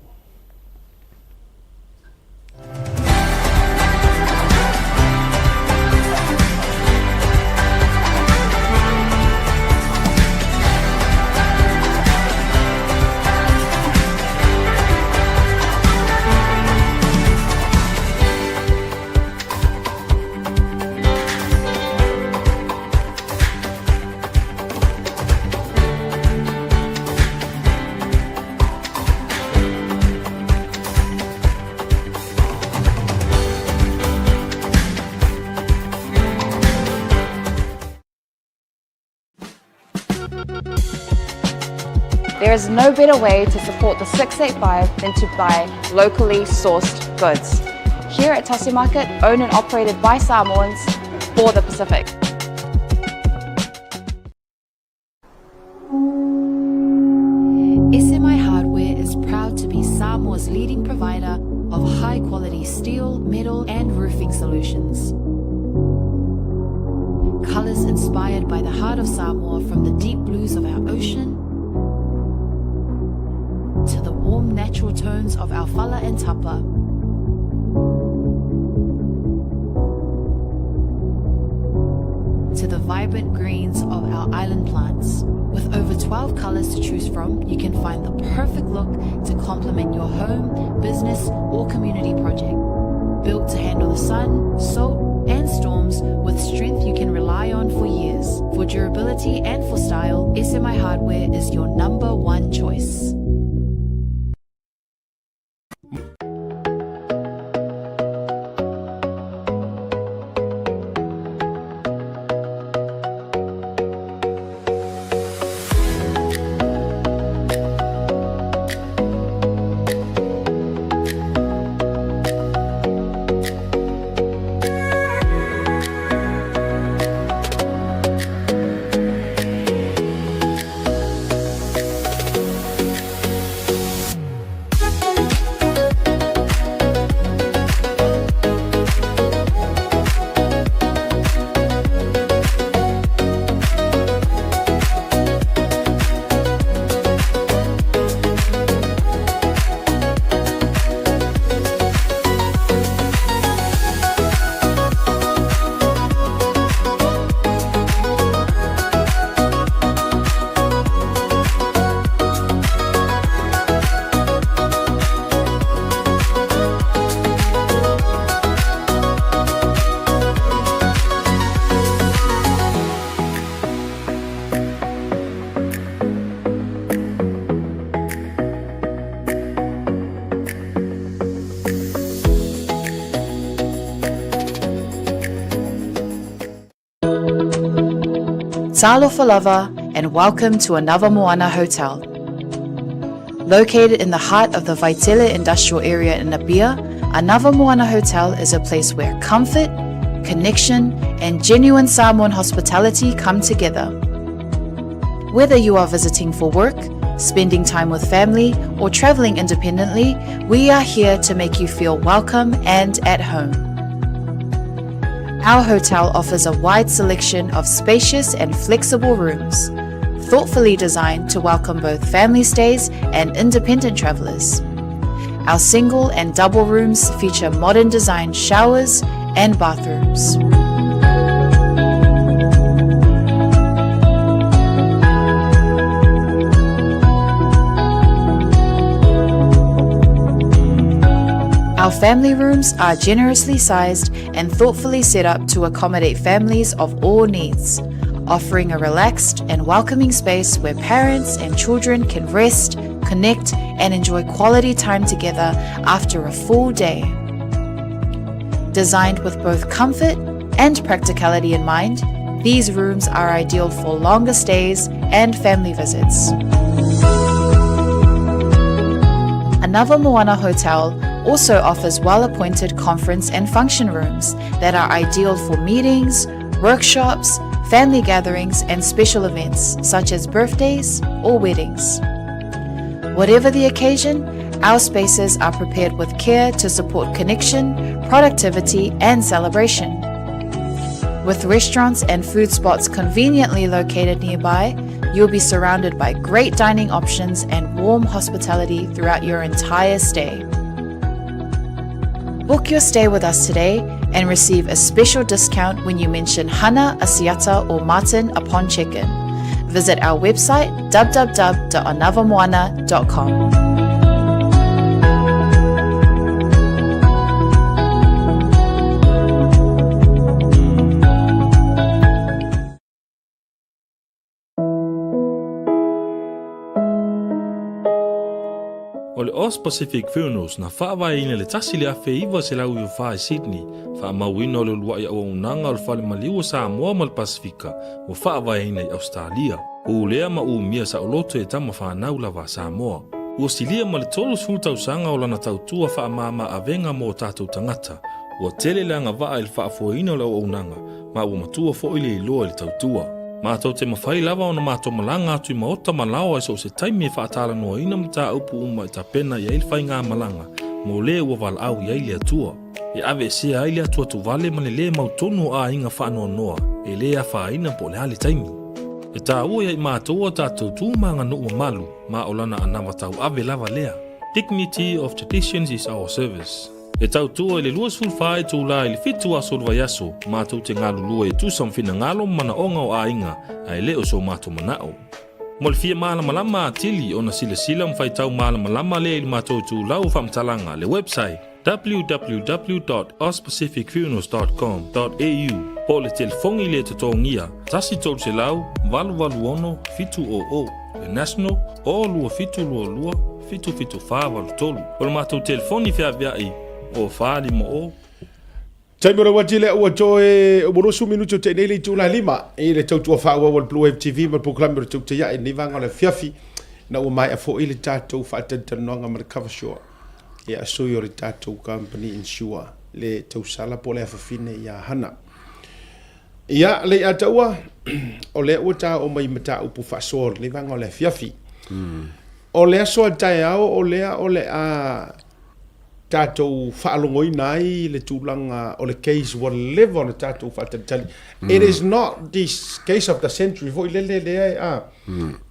There is no better way to support the 685 than to buy locally sourced goods. Here at Tasi Market, owned and operated by Samoans for the Pacific. SMI Hardware is proud to be Samoa's leading provider of high quality steel, metal, and roofing solutions. Colours inspired by the heart of Samoa from the deep blues of our ocean to the warm natural tones of our fala and tapa. To the vibrant greens of our island plants. With over 12 colors to choose from, you can find the perfect look to complement your home, business, or community project. Built to handle the sun, salt, and storms with strength you can rely on for years. For durability and for style, SMI Hardware is your number one choice. Talofa lava and welcome to Anava Moana Hotel. Located in the heart of the Vaitele Industrial Area in Apia, Anava Moana Hotel is a place where comfort, connection, and genuine Samoan hospitality come together. Whether you are visiting for work, spending time with family, or traveling independently, we are here to make you feel welcome and at home. Our hotel offers a wide selection of spacious and flexible rooms, thoughtfully designed to welcome both family stays and independent travelers. Our single and double rooms feature modern design showers and bathrooms. Our family rooms are generously sized and thoughtfully set up to accommodate families of all needs, offering a relaxed and welcoming space where parents and children can rest, connect, and enjoy quality time together after a full day. Designed with both comfort and practicality in mind, these rooms are ideal for longer stays and family visits. Anava Moana Hotel also offers well-appointed conference and function rooms that are ideal for meetings, workshops, family gatherings, and special events such as birthdays or weddings. Whatever the occasion, our spaces are prepared with care to support connection, productivity, and celebration. With restaurants and food spots conveniently located nearby, you'll be surrounded by great dining options and warm hospitality throughout your entire stay. Book your stay with us today and receive a special discount when you mention Hana, Asiata, or Martin upon check-in. Visit our website www.anavamoana.com. O le Aus Pacific Funerals na faavaeina i le 1994 i Sydney, faamauina o le uluai auaunaga o le Fale Maliu o Samoa ma le Pasefika ua faavaeina i Ausetalia. Ulea ma umia saoloto e tama fanau lava a Samoa. Ua silia ma le 30 tausaga o lana tautua faamama avega mo o tatou tagata. Ua tele le agavaa i le faafoeina o le auaunaga, ma ua matua foi le iloa i le tautua. Matou te mafai lava ona matou malaga atu i maota ma laoa i so o se taimi e faatalanoaina mataupu uma e tapena i ai le faigamalaga mo le ua valaau i ai le Atua. E aveesea ai le atuatuvale ma le lē mautonu o aiga faanoanoa e lē afaina po o le a le taimi. E taua ia i matou a tatou tu ma aganuu mamalu ma o lana anava tauave lava lea. Dignity of traditions is our service. E tautua i le 24 itulā i le 7 aso o le vaiaso, matou te galulue e tusa ma finagalo ma manaoga o aiga, ae le o so matou manao. Mo le fia malamalama atili ona silasila ma faitau malamalama lea i le matou itulau o faamatalaga, le website, www.auspacificfunerals.com.au po o le telefoni le totogia, 1 300 886 700, le national, o 2722 77483. O le matou telefoni feaveai, o 450. Taimi o le uati lea ua toe ua 20 minuti o teinei le itula e 5 i le tautua faaauau a le Blue Wave TV ma le polokalame o le Tautai Ae i lenei vaega o le afiafi ina ua maea foi le tatou faatalitanoaga ma le Coversure ia sui o le tatou company insure le tausala po o le afafine ia Hana. Ia, le ia taua, o lea ua ta o mai mataupu faasoa o lenei vaega o le afiafi. O le aso a taeao o lea o le a tatou faalogoina ai le tulaga o le case ua leva ona tatou faatalitali. It is not this case of the century foi lele lea e a,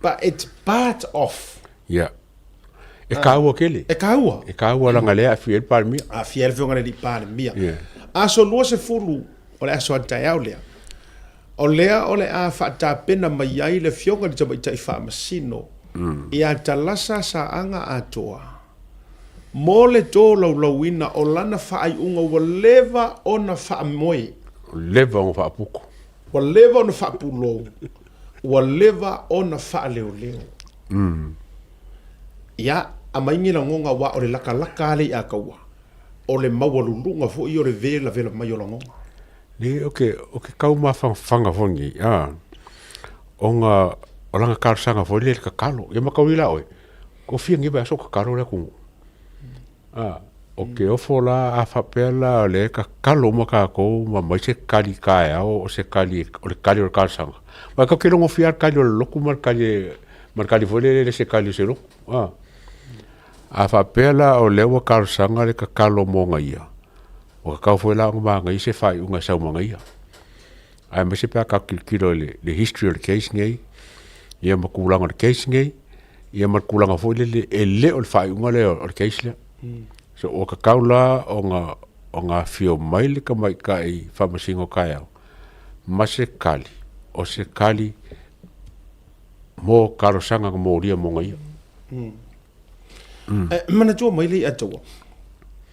but it's part of. Yeah. E kāua kele. E kāua. E kāua langa lea aafia ai le Palemia. Aafia ai le Afioga i le Alii Palemia. Yeah. Aso 20 o le aso a taeao lea. O lea o le a faatapena mai ai le Afioga i le Tamaitai Faamasino ia Talasa Saaga Atoa mo le tolaulauina o lana faaiuga ua leva ona faamoe. Ua leva ona faaputu. Ua leva ona faapulou. Ua leva ona faaleoleo. Ia, aumai ni lagona aua o le lakalaka lava le i a taua, o le maualuluga foi o le velavela mai o lagona. Le, o ke, o ke tau mafanafana foi lenei, a. Ona o lana talosaga foi lea i le tatalo. Ia mataulia la oe, ko fia nei vaiaso o tatalo le atunuu. A, o ke ofo la a faapea la o lea e tatalo uma tatou ma aumai se tali taeao o se tali o le tali o le talosaga. Aua tatou te iloa gofie lava le tali o le lotu ma le tali ma le tali foi lele e le o se tali o se lotu. A, a faapea la o lea ua talosaga le tatalo mo ia, ua tatau foi la ona manaia se faaiuga e sau ma ia. Aemaise pe a tatou tilotilo i le history o le case nei, ia ma tulaga o le case nei, ia ma le tulaga foi lele e le o le faaiuga lea o le case lea. So ua tatau la ona ona afio mai le tamaitai faamasino taeao ma se tali, o se tali mo talosaga na molia mo ia. E manatua mai le Atua,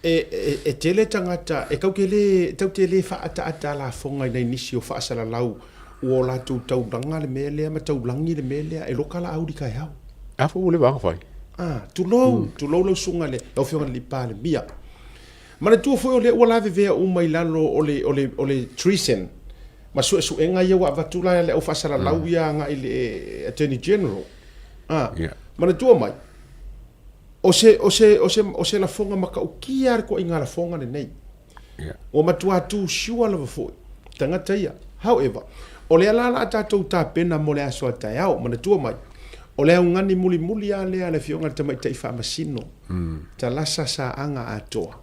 e tele tagata e tau te le, tau te le faaataata lafoga i nai nisi o faasalalau ua o latou taulaga le mea lea ma taulagi le mea lea e loka laauli taeao. A foi ua leva ona fai. Ah, tulou, tulou lau susuga i le, lau Afioga i le Palemia. Manatua foi o lea ua lavevea uma i lalo o le, o le, o le treason ma suesuega ia ua avatu la e le au faasalalau ia agai i le Attorney General. Ah, manatua mai, o se, o se, o se, o se lafoga matautia lava le toaiga lafoga lenei. Ua matua too sure lava foi tagata ia. However, o lea la o le a tatou tapena mo le aso a taeao, manatua mai, o le augani mulimuli lava lea a le Afioga i le Tamaitai Faamasino, Talasa Saaga Atoa,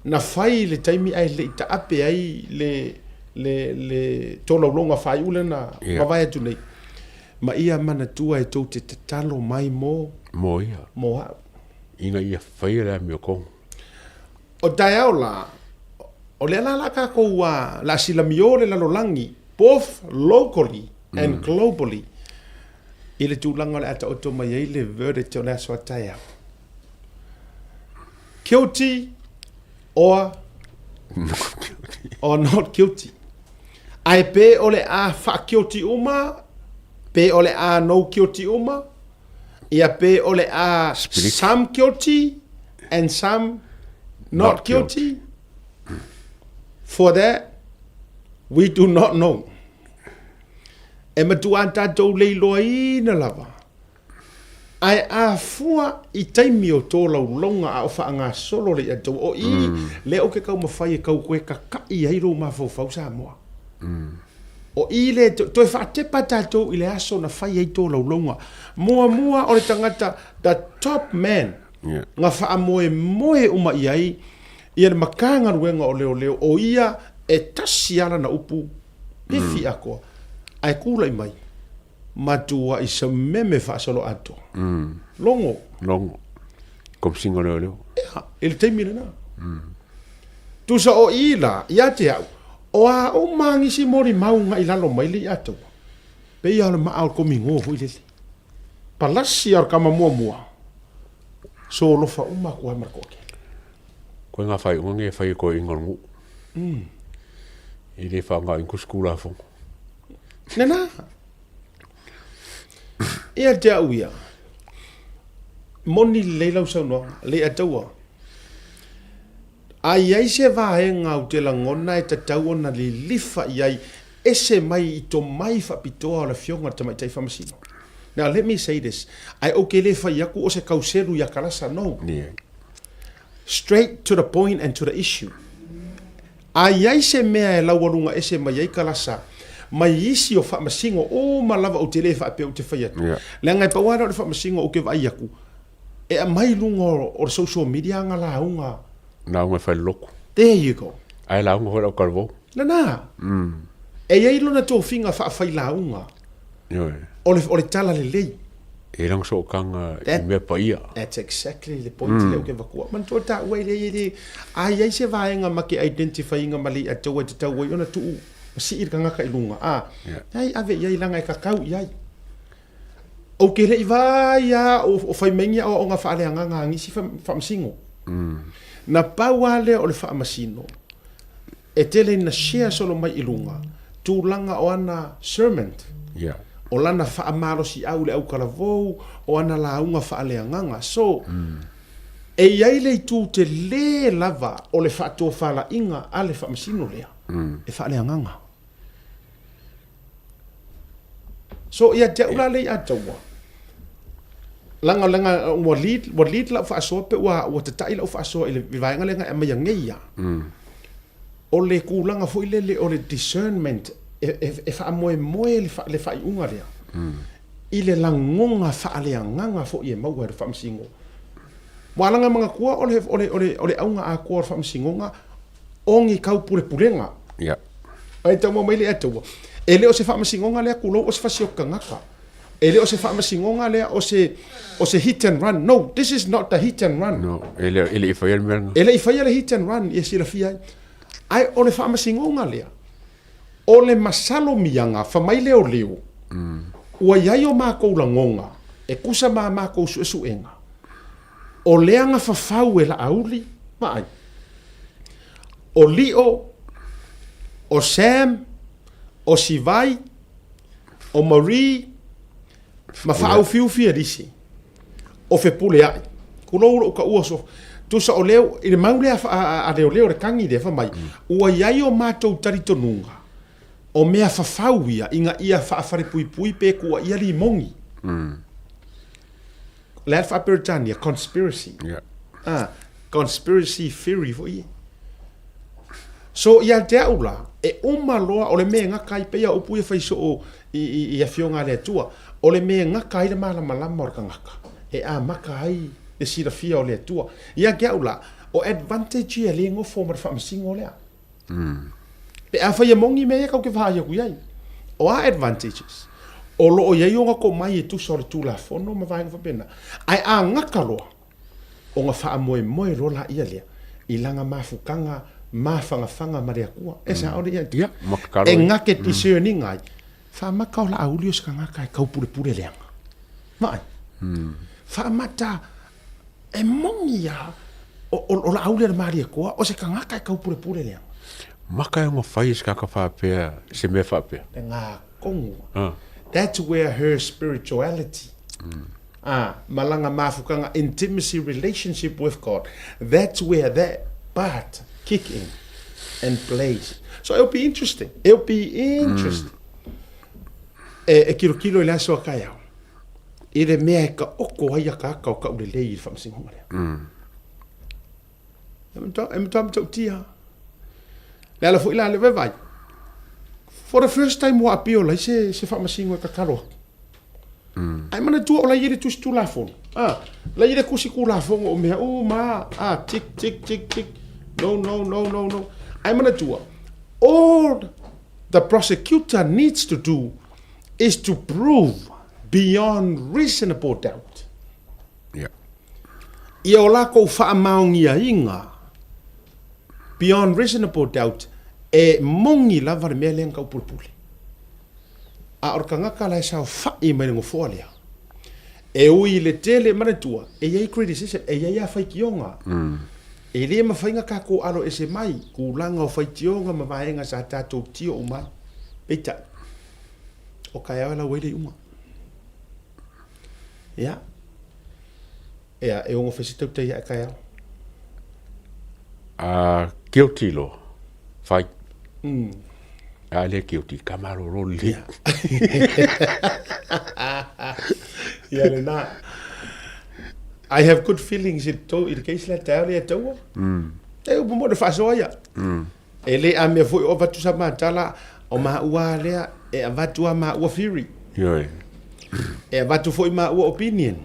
na fai i le taimi ae le i taape ai le, le, le tolaulauga faaiu lea na mavae atu nei. Ma ia manatua e tou te tatalo mai mo. Mo ia. Mo au. Ina ia faia le amiotonu. O taeao la, o lea la la tatou a, la silamio le lalolagi, both locally and globally, i le tulaga o le a taoto mai ai le verdict o le aso a taeao. Guilty or not guilty. Or not guilty. Ae pe o le a faa-guilty uma, pe o le a no guilty uma, ia pe o le a Split. some guilty and some not, Not guilty. guilty. For that, we do not know. E matua tatou leiloaina lava. Ae a fua i taimi o tolaulauga a o faagasolo le Atua, o i lea ou te taumafai e tau toe kakaʻi ai lou mafaufau Samoa. O i lea e toe faatepa tatou i le aso na fai ai tolaulauga. Muamua o le tagata, the top man, na faamoemoe uma i ai ia le Matagaluega o Leoleo, o ia e tasi lava lana upu, pifi atoa, ae tulai mai. Matuai sameme faasoloatoa. Logo. Logo. Komesina o Leoleo. Ia, i le taimi lena. Tusa o i la, ia te au, o a uma nisi molimau nga i lalo mai le ia taua. Pei lava o le maa o le komigo foi lele. Palasi lava o le tama muamua, solofa uma atu lava ma le toatele. Koe ngā whaiunga nge whai e koe inga o le nuu. I le whaanga ingo se Tulafono. Nana. Ia te au ia. Moni lelei lau saunoaga, le ataua. A i ai se vaega ou te lagona e tatau ona lilifa i ai, ese mai i tomai faapitoa o le Afioga i le Tamaitai Faamasino. Now let me say this, ae ou te le fai atu o se kauselu ia Kalasa, no. Straight to the point and to the issue. A i ai se mea e laualuga ese mai ai Kalasa mai isi o faamasino uma lava ou te le faapea ou te fai atu. Leaga e pau lava lea o le faamasino ou te vaai atu e aumai i luga o le social media ana lauga. Lauga e fai le lotu. There you go. Ae lauga foi le aukalevou. Lena. E i ai lona tofiga faafailauga. Ioe. O le tala lelei. E lana sootaga i mea paia. That's exactly le point lea ou te avatua. Manatua taua e leai e le, a i ai se vaega ma ke identify ina ma le ataua e tatau ai ona tuu ma sii le tagata i luga, a, ai ave i ai leaga e kakau i ai. Ou te le i vaai lava o fai mai ni aoaoga faaleagaga a nisi faamasino. Na pau lava lea o le faamasino e tele ina share solo mai i luga tulaga o ana sermon, o lana faamalosiau i le autalavou, o ana lauga faaleagaga. So, e i ai le itu tele lava o le faatofalaiga a le faamasino lea e faaleagaga. So ia te au la lei a taua. Laga laga ua lead ua lead lau faasoa pe ua ua tata'i lau faasoa i le vaega lea na e aumaia nei ia. O le tulaga foi lele o le discernment e e e faamoemoe le le faaiuga lea i le lagona faaleagaga foi e maua e le Faamasinoga. Ua alaga manatua o le o le o le o le auga atoa o le Faamasinoga o ni taupulepulega. Ia. Ae tauma mai le Atua. E le o se faamasinoga lea tulou o se fasi o tagata. E le o se faamasinoga lea o se o se hit and run. No, this is not the hit and run. No, e le e le i faia le mea lena. E le i faia le hit and run, ia silafia ai. Ae o le faamasinoga lea, o le masalomiaga fa mai leoleo, ua i ai o makou lagoga e tusa ma a makou suesuega, o le agafafau e Laauli, vaai, o Lio, o Sam, o Sivai, o Marie, ma faaufiufi e lisi, o Fepuleai. Tulou lou taua so, tusa o lea, i le mau lea a leoleo le tagi lea, fai mai, ua i ai o matou talitonuga, o mea fafau ia ina ia faafalepuipui pe tuuaia limoni. O le a le faa-Peretania, conspiracy. Yeah. Ah, conspiracy theory foi ia. So, ia te au la, e uma loa, o le mea e gata ai, pei a upu ia fai soo i, i, i afioga a le Atua, o le mea e gata ai le malamalama o le tagata, e amata ai le silafia o le Atua. Ia te au la, o advantage ia le nofo ma le faamasino lea. Pe afai e moni mea ia tatou te vaai atu i ai. O a advantages? O lo o i ai ona tomai e tusa o le Tulafono ma vaega faapena. Ae a gata loa, ona faamoemoe loa laia lea i lana mafutaga mafanafana ma le Atua. E sao le ia? Ia, ma tatalo E ai. gate discerning ai, faamata o Laauli o se tagata e taupulepule leaga. Vaai. Faamata E moni ia, o, o, o Laauli a le Malietoa, o se tagata e taupulepule leaga. Maka e ona fai e se tagata faapea, se mea faapea. Le ngā kongu. Ah. That's where her spirituality, ah, ma lana mafukanga, intimacy relationship with God, that's where that part kick in and plays. So it'll be interesting. It'll be interesting. E, e kilokilo i le aso a kaeao. I le mea e kaoko ai akaaka o Kaulelei i le faamasinoga lea. E matua, e matua matautia. Le ala foi la le vaivai. For the first time ua appeal ai se, se faamasino e tatalo atu. Ae manatua o la e i ai le tusi Tulafono. Ah, la e i ai le tusi Tulafono o mea uma, ah, tick, tick, tick, tick. No, no, no, no, no. Ae manatua, all the prosecutor needs to do is to prove beyond reasonable doubt. Yeah. Ia o lakou faamaoniaina beyond reasonable doubt e moni lava le mea lea na taupulepule. A o le tagata la e saofai mai le nofoa lea, e ui i le tele, manatua, e i ai criticism, e i ai lava faitioga. E le mafai ona tatou alo ese mai tulaga o faitioga ma vaega sa tatou tio uma ai. Peitai, o taeao e lau ai le iuga. Ia, ia e ono fai se tautai ae taeao. A guilty loa, fai. A le guilty, ka malolo lelei. Ia lena. I have good feelings i le tou, i le case lea taeao lea e taua. E upu mo le faasoa ia. E le a mea foi o avatu sa matala, o maua lea, e avatu a maua theory. Ioe. E avatu foi maua opinion.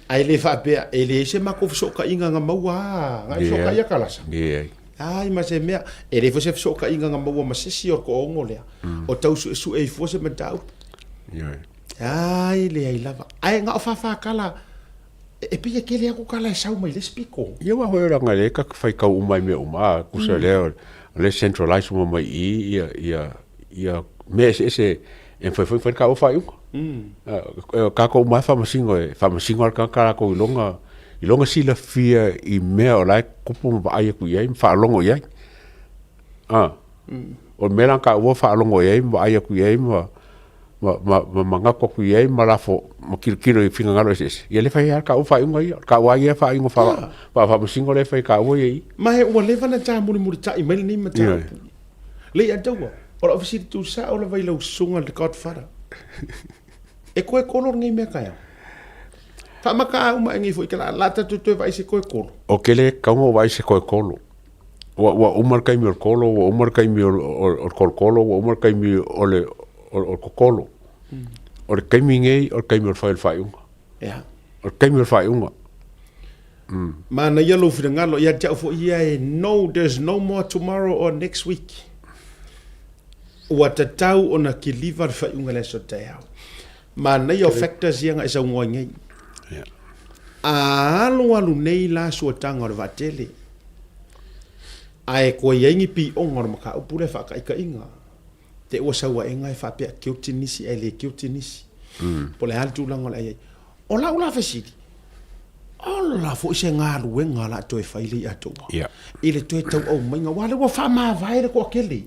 Ae le faapea, e leai se matou fesootaiga na maua a, na e fesootai ia Kalasa. Leai. Ai ma se mea, e leai foi se fesootaiga na maua ma se isi o le toaono lea, o tau suesue ai fua se mataupu. Ioe. Ai, leai lava. Ae na o fāfātala, e pei e tele atu tala e sau mai le isi pito. Ia aua foi o leaga lea ka faitau uma i mea uma, a, tusa lea o lea e centralize uma mai i i ia, ia, ia mea eseese e mafai foi ona fai le taua faaiuga. O tatou uma lava e faamasino, e faamasino lava le tagata latou i lona, i lona silafia i mea o la e tupu ma vaai atu i ai ma faalogo i ai. A, o le mea la na taua faalogo i ai ma vaai atu i ai ma, ma, ma, ma manatu atu i ai ma lafo, ma tilotilo i finagalo eseese, ia lea e fai ai lava le taua faaiuga ia. O le taua lava ia faaiuga faa, faafaamasino lea e fai e taua ia i i. Ma e ua leva ona ta mulimulitai mai lenei mataupu. Lei a taua, o lau fesili tuusao lava i lau susuga i le Godfather. E koe kolo lenei mea taeao. Faamata a uma e nei foi ke la la tatou toe vaai se koe kolo. O ke le kaunga o vaai se koe kolo. Ua, ua uma le taimi o le kolo, ua uma le taimi o, o, o le kolokolo, ua uma le taimi o le, o, o le kokolo. O le taimi nei, o le taimi o le fai o le faaiuga. Ia. O le taimi o le faaiuga. Manaia lou finagalo ia te au foi ia e no, there's no more tomorrow or next week. Ua tatau ona kiliva le faaiuga i le aso taeao. Manaia o factors ia na e saunoa ai nei. Yeah. A alualu nei la suataga o le vaatele, ae koe i ai ni pioga o le mataupu lea faataitaiga, te ua sauaega e faapea guilty nisi ae le guilty nisi. Po o le a le tulaga o le a i ai. O lau la fesili, ola foi se galuega o le a toe fai lea i atoa Yeah. i le toe tauaumaiga, aua o lea ua faamavae le toatele.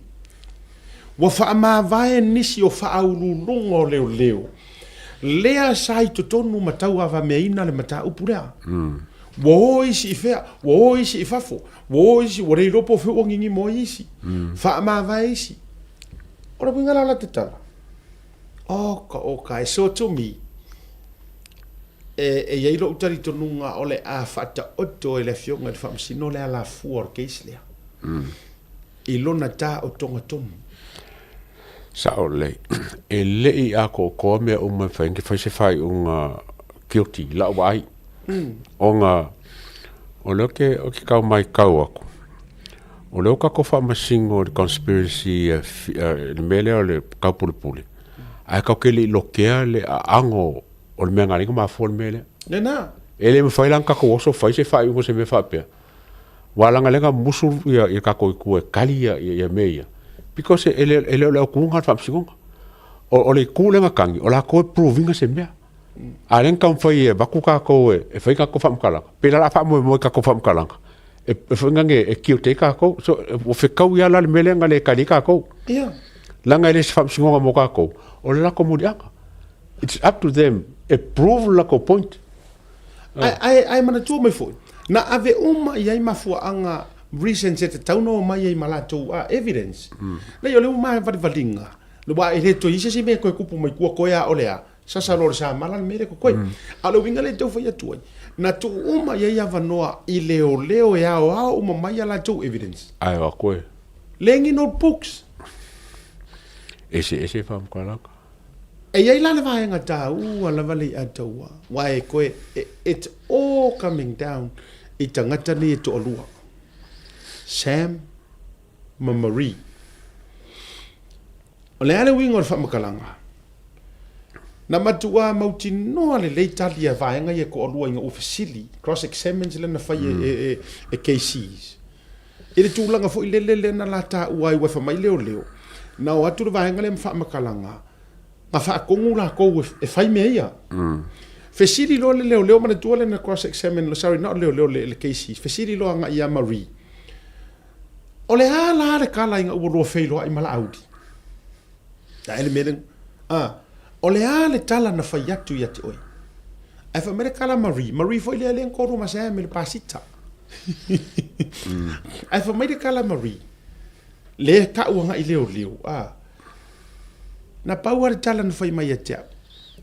Ua faamavae nisi o faauluuluga o leoleo lea sa i totonu ma tauavameaina le mataupu lea. Ua o isi i fea, ua o isi i fafo, ua o isi, ua le iloa po o fea ua gigimo ai isi. Faamavae isi. O le uiga la o la tatala, Oka, oka, e so to me. E, e i ai lou talitonuga o le a faataoto e le Afioga i le Faamasino le alafua o le case lea. I lona taotoga tonu. Sao lelei. E le i atoatoa mea uma e mafai ona fai se faaiuga guilty i lau vaai. Ona o lea ou te tau matau atu, o lea ua tatou faamasino i le conspiracy i le mea lea o le taupulepule, ae tatou te le i lotea le aano o le mea na ala ai ona mafua le mea lea. Lena. E le mafai la ona tatou oso fai se faaiuga o se mea faapea. Aua leaga lea na musu ia tatou i tua e tali ia mea ia, because e le o le autuga le faamasinoga. O le itu lea na tagi, o latou e prove ina se mea. A o lea na taumafai e avatu tatou e fai tatou faamatalaga, pei la o le a faamoemoe i tatou faamatalaga e foi nane e guilty ai tatou. So, ua fetaui lava la le mea lea na le tali ai tatou. Leaga e le o se faamasinoga mo tatou, o le latou muliaga. It's up to them e prove le latou point. Ae manatua mai foi, na ave uma i ai mafuaaga reasons e tatau ona omai ai ma latou evidence. Leai, o lea ua mavalivaliga, aua e le toe i ai se isi mea e toe tupu mai tua, toe a o le a, sasa loa o le samala le mea lea e totoe. A o le uiga lea e tau fai atu ai, na tuu uma i ai avanoa i leoleo e aoao uma mai a latou evidence. Ae o aku e. Leai ni notebooks. Eseese faamatalaga. E i ai la le vaega taua lava le i'a taua, aua e koe, it's all coming down i tagata nei e toalua, Sam ma Marie. O le a le uiga o le faamatalaga? Na matuā mautinoa lelei tali a vaega ia e toalua ina ua fesili, cross examines lea na fai e KCs. I le tulaga foi lele lea na la taua ai ua fai mai leoleo, na o atu le vaega lea ma faamatalaga, na faatonu latou e fai mea ia. Fesili loa le leoleo, manatua lea na cross examine, sorry, not leoleo, le KC, fesili loa agai ia Marie, o le a la le tala ina ua lua feiloai ma Laauli? Ae le mea lea, a, o le a le tala na fai atu ia te oe? Ae fai mai le tala Marie, Marie foi lea lea na toalua ma Sam i le pasita. Ae fai mai le tala Marie, lea e tau agai leoleo, a, na pau lava le tala na fai mai ia te au,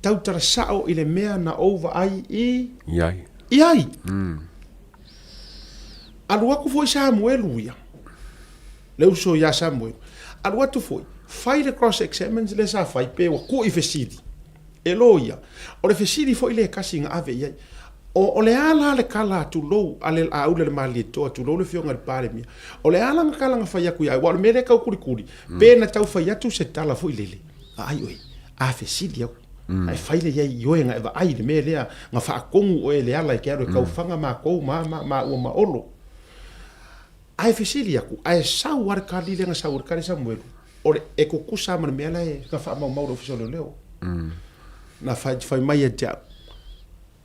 tautala sao i le mea na ou vaai i, I ai. I ai. Alu atu foi Samuelu ia, le uso ia Samuelu, alu atu foi, fai le cross examines lea sa fai, pe ua tuu i fesili e loia. O le fesili foi lea e tasi na ave i ai, O, o le a la le tala tulou a le Aula le Malietoa, tulou le Afioga i le Palemia, o le a la na tala na fai atu ia ai? Aua o le mea lea e tau kulikuli, pe na tau fai atu se tala foi lele, aai oe, a fesili au, ae fai lea i ai i oe na e vaai i le mea lea, na faatonu oe e le ala e te alu e taufaga matou ma, ma, maua ma Olo. Ae fesili atu, ae sau lava le tali lea na sau ai le tali a Samuelu, o le, e tutusa lava ma le mea la e, na faamaumau e le Ofisa o Leoleo. Na fai, fai mai ia te au,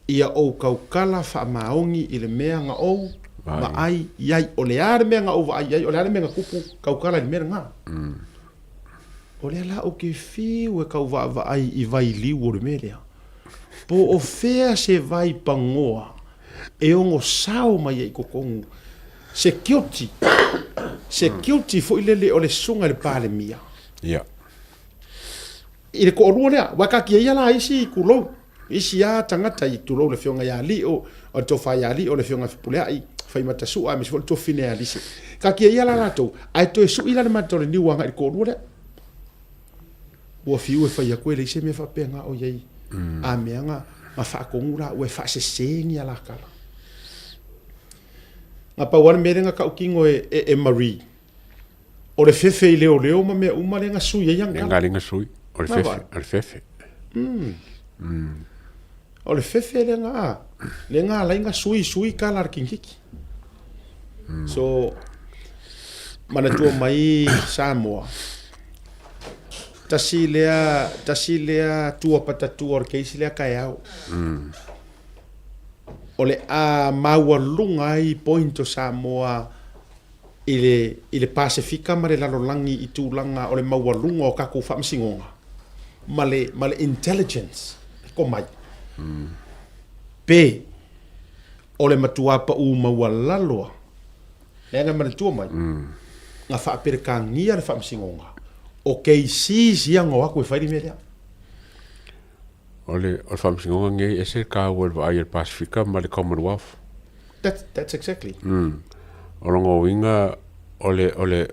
Ia ou tautala faamaoni i le mea na ou vaai i ai. O le a le mea na ou vaai i ai, o le a le mea na tupu, tautala i le mea lena. O lea la ou te fiu e tau vaavaai i vailiu o le mea lea. Po o fea se vai pagoa e ono sao mai ai i totonu se guilty, se guilty foi lele o le susuga i le Palemia. Ia. I le toalua lea, aua e taatia ia la isi tulou, isi lava tagata i tulou le Afioga ia Lio, o le Tofa ia Lio, le Afioga ia Fepuleai, Faimatasoa aemaise foi le Tuafafine ia Lise. Taatia ia la latou, ae toe sui la le mata o le niu agai i le toalua lea. Ua fiu e fai atu e leai se mea faapena o i ai. A mea na faatonu la ua e faasese ni alakala. Na pau lava le mea lea na tautino e Marie, O le fefe i leoleo ma mea uma lea na sui ai ana tala. Lea na sui, o le fefe, o le fefe. O le fefe lea na, lea na ala ai na sui, sui tala a le kinititi. So, manatua mai Samoa, tasi lea, tasi lea tua patatua o le case lea taeao. O le a maualuga ai point o Samoa i le, i le Pasefika ma le lalolagi i tulaga o le maualuga o tatou faamasinoga ma le, ma le intelligence e komai. Pe o le matuā paʻū maualalo a, leaga e manatua mai, na faaperekania le faamasinoga o cases ia na o atu e fai le mea lea. O le, o le faamasinoga lenei, e ese le taua i le vaai a le Pasefika ma le Commonwealth. That's exactly. O lona uiga, o le, o le,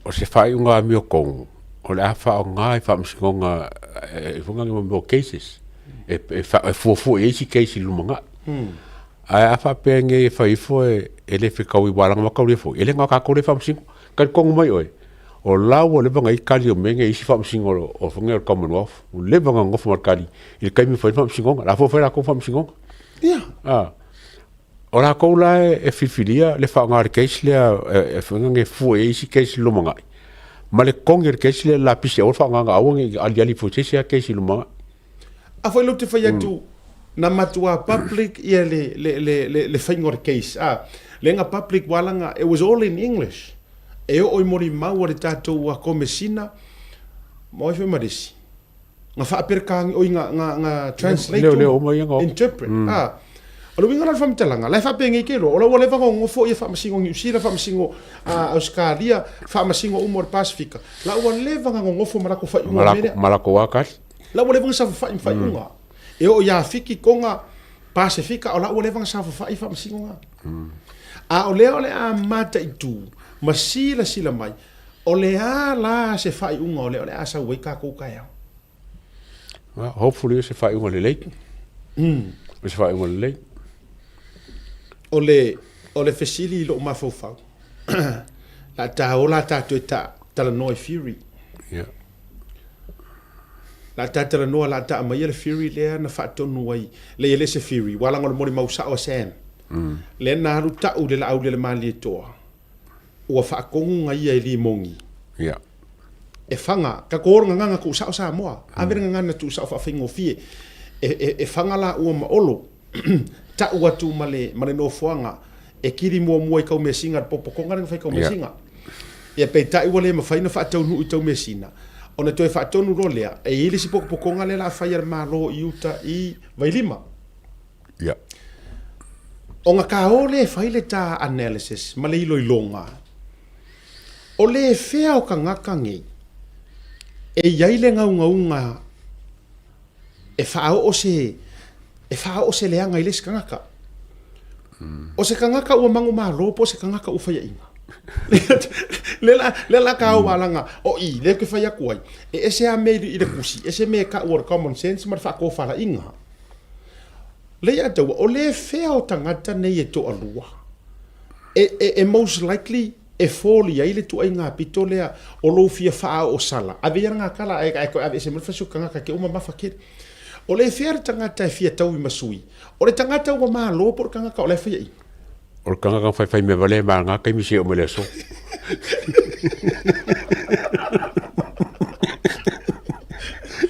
o se faaiuga amiotonu, o le a faaaoga i faamasinoga e foi lea mo cases, e, e, e fuafua i ai isi case i le lumanai. Ae a faapea nei e fai ifo e, e le fetaui ua alaga mataulia foi, e le na o tatou lea e faamasino. Talitonu mai oe, o la ua leva ona i ai tali o mea nei i isi faamasino o foi nei o le Commonwealth, ua leva ona nonofo ma le tali i le taimi e fai ai le faamasinoga. O la foi e fai latou faamasinoga. Ia. A, o latou la e filifilia le faaaoga o le case lea e foi nei e fua i ai isi case i le lumanai, ma le togi o le case lea lapisi aua le faaaogaina aua ne i aliali foi i se isi lava case i le lumanai. A foi lea ou te fai atu, na matua public ia le, le, le, le, le faiga o le case. A, lea na public ua ala na, it was all in English. E oo i molimau a le tatou Komesina, ma o ai foi ma le isi, na faaperekani, oi, na, na, na translate Leo, leo uma ia na interpret. A, o le uiga la o le faamatalaga, la e faapenei ke loa, o la ua leva ona nonofo ia faamasino Niu Sila, faamasino Ausetalia, faamasino uma o le Pasefika, la ua leva ona nonofo ma latou faaiuga o le mea lea. Ma latou lava tali. La ua leva ona saofafai ma faaiuga. E oo ia Fiti, Toga, Pasefika, o la ua leva ona saofafai faamasinoga. A o lea o le a mataitu ma silasila mai, o le a la se faaiuga o lea o le a sau ai tatou taeao? Well, hopefully o se faaiuga lelei. O se faaiuga lelei. O le, o le fesili i lou mafaufau, la ta ola tatou e ta talanoa i Fury. Yeah. La ta talanoa la ta aumaia le theory lea na faatonu ai, leai e le se theory, ua laga o le molimau sao a Sam. Lea na alu tau le laau le Malietoa, ua faatonu na ia e limogi. Yeah. E faga, ka ko le gagana tuusao Samoa, ave le gagana tuusao faafaigofie, e, e, e faga la ua ma Olo, tau atu ma le, ma le nofoaga, e kili muamua i Taumeasina, le popotoga lea na fai i Taumeasina. Yeah. Ia peitai ua le mafai ona faataunuu i Taumeasina, ona toe faatonu loa lea, e i ai le isi potopotoga lea o le a fai a le Malo i uta i Vailima. Yeah. Ona ka o lea e fai le ta analysis ma le iloiloga, o le fea o tagata nei e i ai le gaugauga e faaoo se e faaoo se leaga i le isi tagata. O se tagata ua manumalo po o se tagata ua faiaina. Lea la, lea la ka au alaga o i, lea ou te fai atu ai, e ese lava mea i le tusi, ese mea e tau o le common sense ma le faatofalaiga. Leiataua, o le fea o tagata nei e toalua, e, e, e most likely e fall i ai le tuaiga pito lea o lou fia faaoosala, ave ia lena tala ae ae toe aveese mai le fasi o le tagata te uma mamafa tele. O le fea le tagata e fia taui ma sui? O le tagata ua malo po o le tagata o la e faiaina? O le tagata na faifai mea valea ma lena taimi seia oo mai le aso.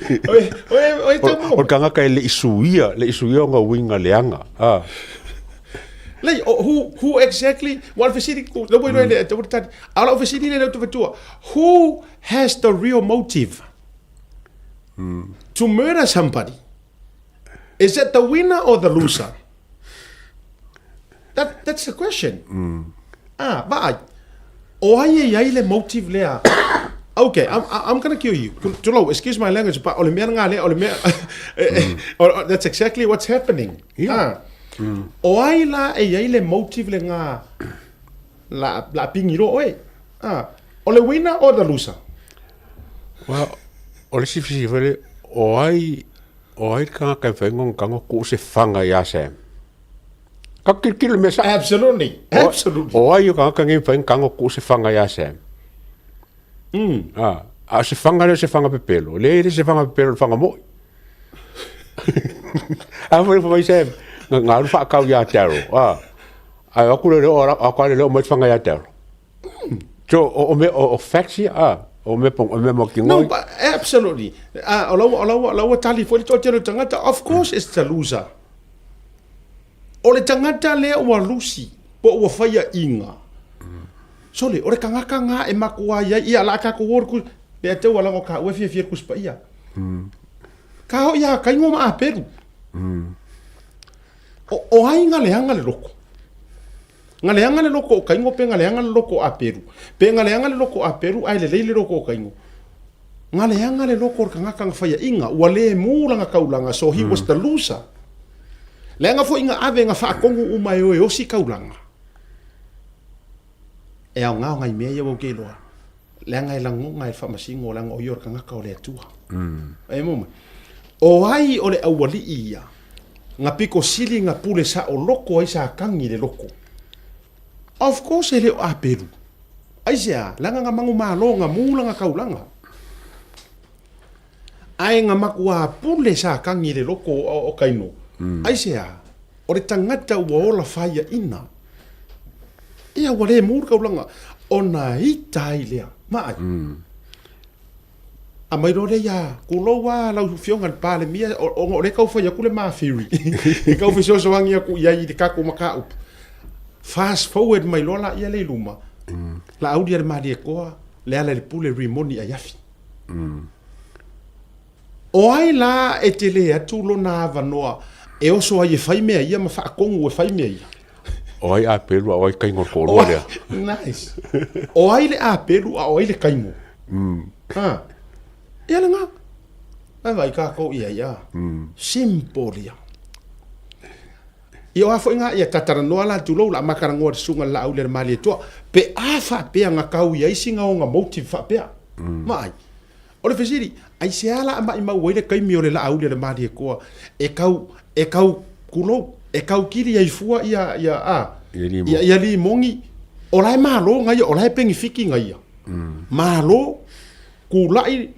Oe, oe, oe tau O le tagata e le i suia, le i suia ona uiga leaga. Ah. Lei, oh, who exactly, ua o le fesili, lea ua iloa e le, ua le tali. A o lau fesili lea ou te avatua, who has the real motive to murder somebody? Is it the winner or the loser? That's the question. Ah, vaai, o ai e i ai le motive lea? Okay, I'm, I'm gonna kill you. Tulou, excuse my language, but o le mea lena lea, o le mea, that's exactly what's happening. Yeah. Ah. O ai la e iai le motive lena la, la pingi loa oe? Ah. O le winner or the loser? Well, o le isi fesili foi lea, o ai, o ai le tagata e mafai ona tago tuu se faga ia Sam? Ka kilokilo le mea sao. Absolutely. Absolutely. O ai o tagata nei e mafai ona tago tuu se faga ia Sam? A, a o se faga lea o se faga pepelo. Leai e le se faga pepelo o le faga moi. A foi fai mai Sam, na, na alu faatau ia Daryl. A, ae o atu lea o atu lea o mai le faga ia Daryl. So, o, o, mea, o, o facts ia, a, o mea, o mea mautinoa. No, but absolutely. Ah, o lau, o lau, o lau tali foi le toatele o tagata, of course it's the loser. O le tagata lea ua lusi, po ua faiaʻiga. Sole, o le tagata na e makua ai ai, ia la tatou o le ku, le ate ua lago ka ua fiafia le Tusi Paia. Ka hoʻi a Kaino ma Apelu. O, o ai nga leaga le loko? Nga leaga le loko o Kaino pe nga leaga le loko o Apelu? Pe nga leaga le loko o Apelu ae lelei le loko o Kaino? Nga leaga le loko o le tagata nga faiaʻiga, ua le mu lana kaulaga, so he was the loser. Leaga foi nga ave nga faatonu uma e o e osi kaulaga. E aoga o nai mea ia ua ou ke iloa. Leaga e lagona e le faamasino leaga o ia o le tagata o le Atua. E mo mai. O ai o le aualii ia, nga piko sili nga pule saoloko ai sa kagi le loko. Of course e le o Apelu. Aisea, leaga nga magu malo nga mu lana kaulaga. Ae nga makuā pule sa kagi le loko o Kaino. Aisea, o le tagata ua ola faiaʻina. Ia ua le mu le kaulaga, ona ita ai lea. Vaai. A mai loa lea ia kulou a lau afioga i le Palemia, ona o lea e tau fai atu le ma theory, e tau fesoasoani atu i ai i le tatou mataupu. Fast forward mai loa laia lea i luma, Laauli a le Malietoa, Lealailepule Rimoni Aiafi. O ai la e tele atu lona avanoa e oso ai e fai mea ia ma faatonu e fai mea ia? O ai apelu a o ai kaigo le toalua lea? Nice. O ai le apelu a o ai le kaigo? Ha. Ia lena. Vai vai kākou ia ia. Simple ia. Ia o a foi ngā ia tataranoa la tulou la makaranoa le susuga le laau le Malietoa. Pe a faapea nga kau i ai si ngaonga motive faapea. Ma ai. O le fesili, aisea la a maʻimau ai le taimi o le Laauli a le Malietoa e kau, e kau kulou, e kau kili ai fua ia, ia, a, ia, ia limogi, o la e malo nga ia, o la e penifiki nga ia. Malo, kulaʻi,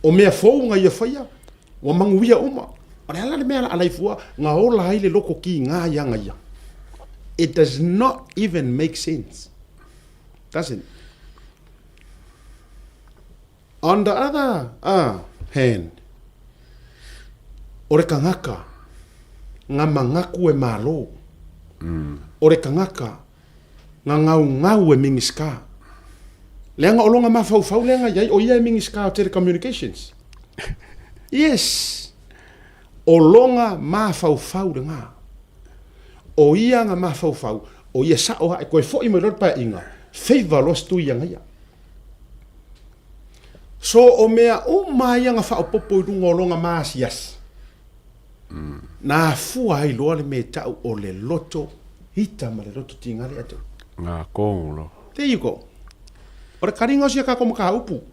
o mea fou nga ia faia, ua manuia uma. O le a la le mea la alai fua, nga ola ai le loko kigā ia nga ia. It does not even make sense. Does it? On the other hand, o le tagata nga manatu e malo. O le tagata nga gaugau e Minisita. Leaga o lona mafaufau lea na i ai, o ia e Minisita o Telecommunications. Yes! O lona mafaufau lena. O ia nga mafaufau, o ia sao ae koe foi mai loa le paeaiga, favour loa se tui ia ia. So o mea uma ia na faaopopo i luga o lona maasiasi, na afua ai loa le mea e tau o le loto ita ma le loto tiga le atu. Nga kongo lo. There you go. O le kaliga o sia kako mataupu.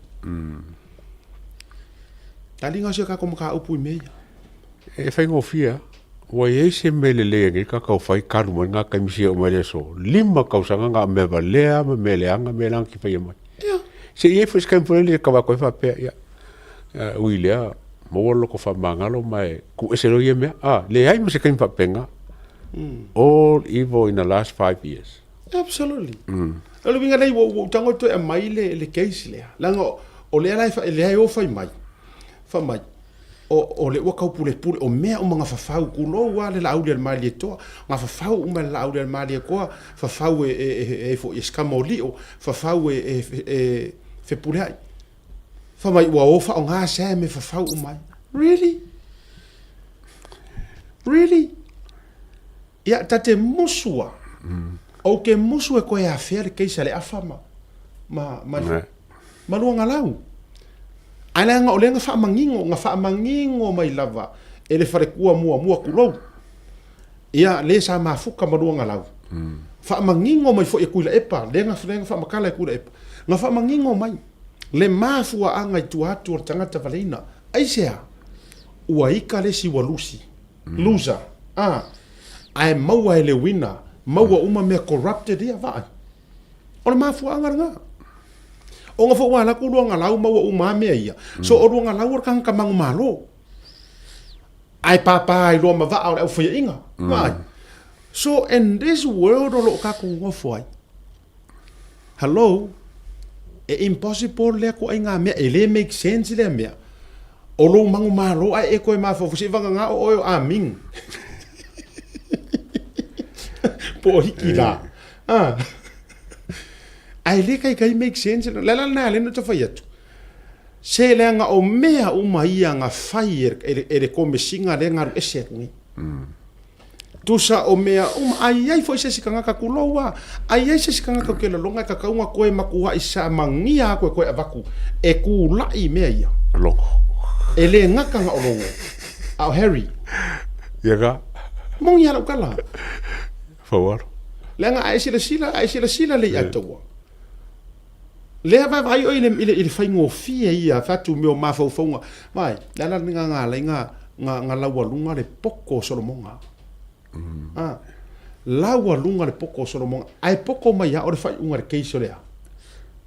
Kaliga o sia kako mataupu i mea ia. E faigofie lava. Ua i ai se mea lelei a nei ka fai kalu mai ngā taimi sia o mai le aso. Lima tausaga ngā mea valea ma mea leaga, mea leaga ki whaia mai. Se i ai foi se taimi foi lele ka wako e whapea, ia, ui lea, maua loko whamangalo mai ku ese loa ia mea. Ah, leai ma se taimi whapenga. All evil in the last 5 years. Absolutely. O le uiga lea ua ou tago toe aumai le case lea. Leaga o lea la e lea e o fai mai, fai mai, o, o le ua taupulepule, o mea uma na fafau, kulou lava le Laauli a le Malietoa, na fafau uma e le Laauli a le Malietoa, fafau e, e, e, e, e, e Sikamolio, fafau e, e, e Fepuleai. Fai mai ua o faaaoga Sam e fafau uma ai. Really? Really? Ia, ta te musu a. Ou ke musu e koe afea le case a le afa ma, ma, ma, Ne. Maluagalau. Ae leaga o lea na faamanino, na faamanino mai lava e le falekua muamua tulou. Ia, le sa mafuta ma Luagalau. Faamanino mai foi e Tuilaepa, lea na, lea na faamatala e Tuilaepa. Na faamanino mai le mafuaaga i tua atu o le tagata valeina. Aisea? Ua ita le isi ua lusi, loser, a, ae maua e le winner, maua uma mea corrupted ia, vaai. O le mafuaaga lena. Ona foi ua alu atu Luagalau maua uma lava mea ia. So o Luagalau o le tagata manumalo. Ae pāpā ai loa ma vaa o le aufaiaʻiga. Vaai. So in this world o lo o tatou nofo ai, hello, e impossible lea ituaiga mea, e le make sense lea mea. O lou manumalo ae e toe mafaufau seiavagana o oe o Amin. Po o Hiki la. Ah. Ae le taitai make sense. Le ala lena lea na ta fai atu. Se leaga o mea uma ia na fai e le komesina lea na alu ese atu nei. Tusa o mea uma, a i ai foi se isi tagata tulou a, a i ai se isi tagata ou te lagona e tatau ona toe matuai samagia atu e toe avatu e tulai i mea ia. Logo. E le gata na o Logo, a o Harry. Ia ka. Moni a lau tala. Faualo. Leaga a e silasila, a e silasila lei ataua. Lea vaavaai oe i le, i le, i le faigofie ia fatu mea o mafaufauga. Vaai, le ala lena na ala ai na, na, na laualuga le poko o Solomoga. Mm. Ah, laualuga le poko o Solomoga. Ae poko mai lava o le faaiuga le case o le a?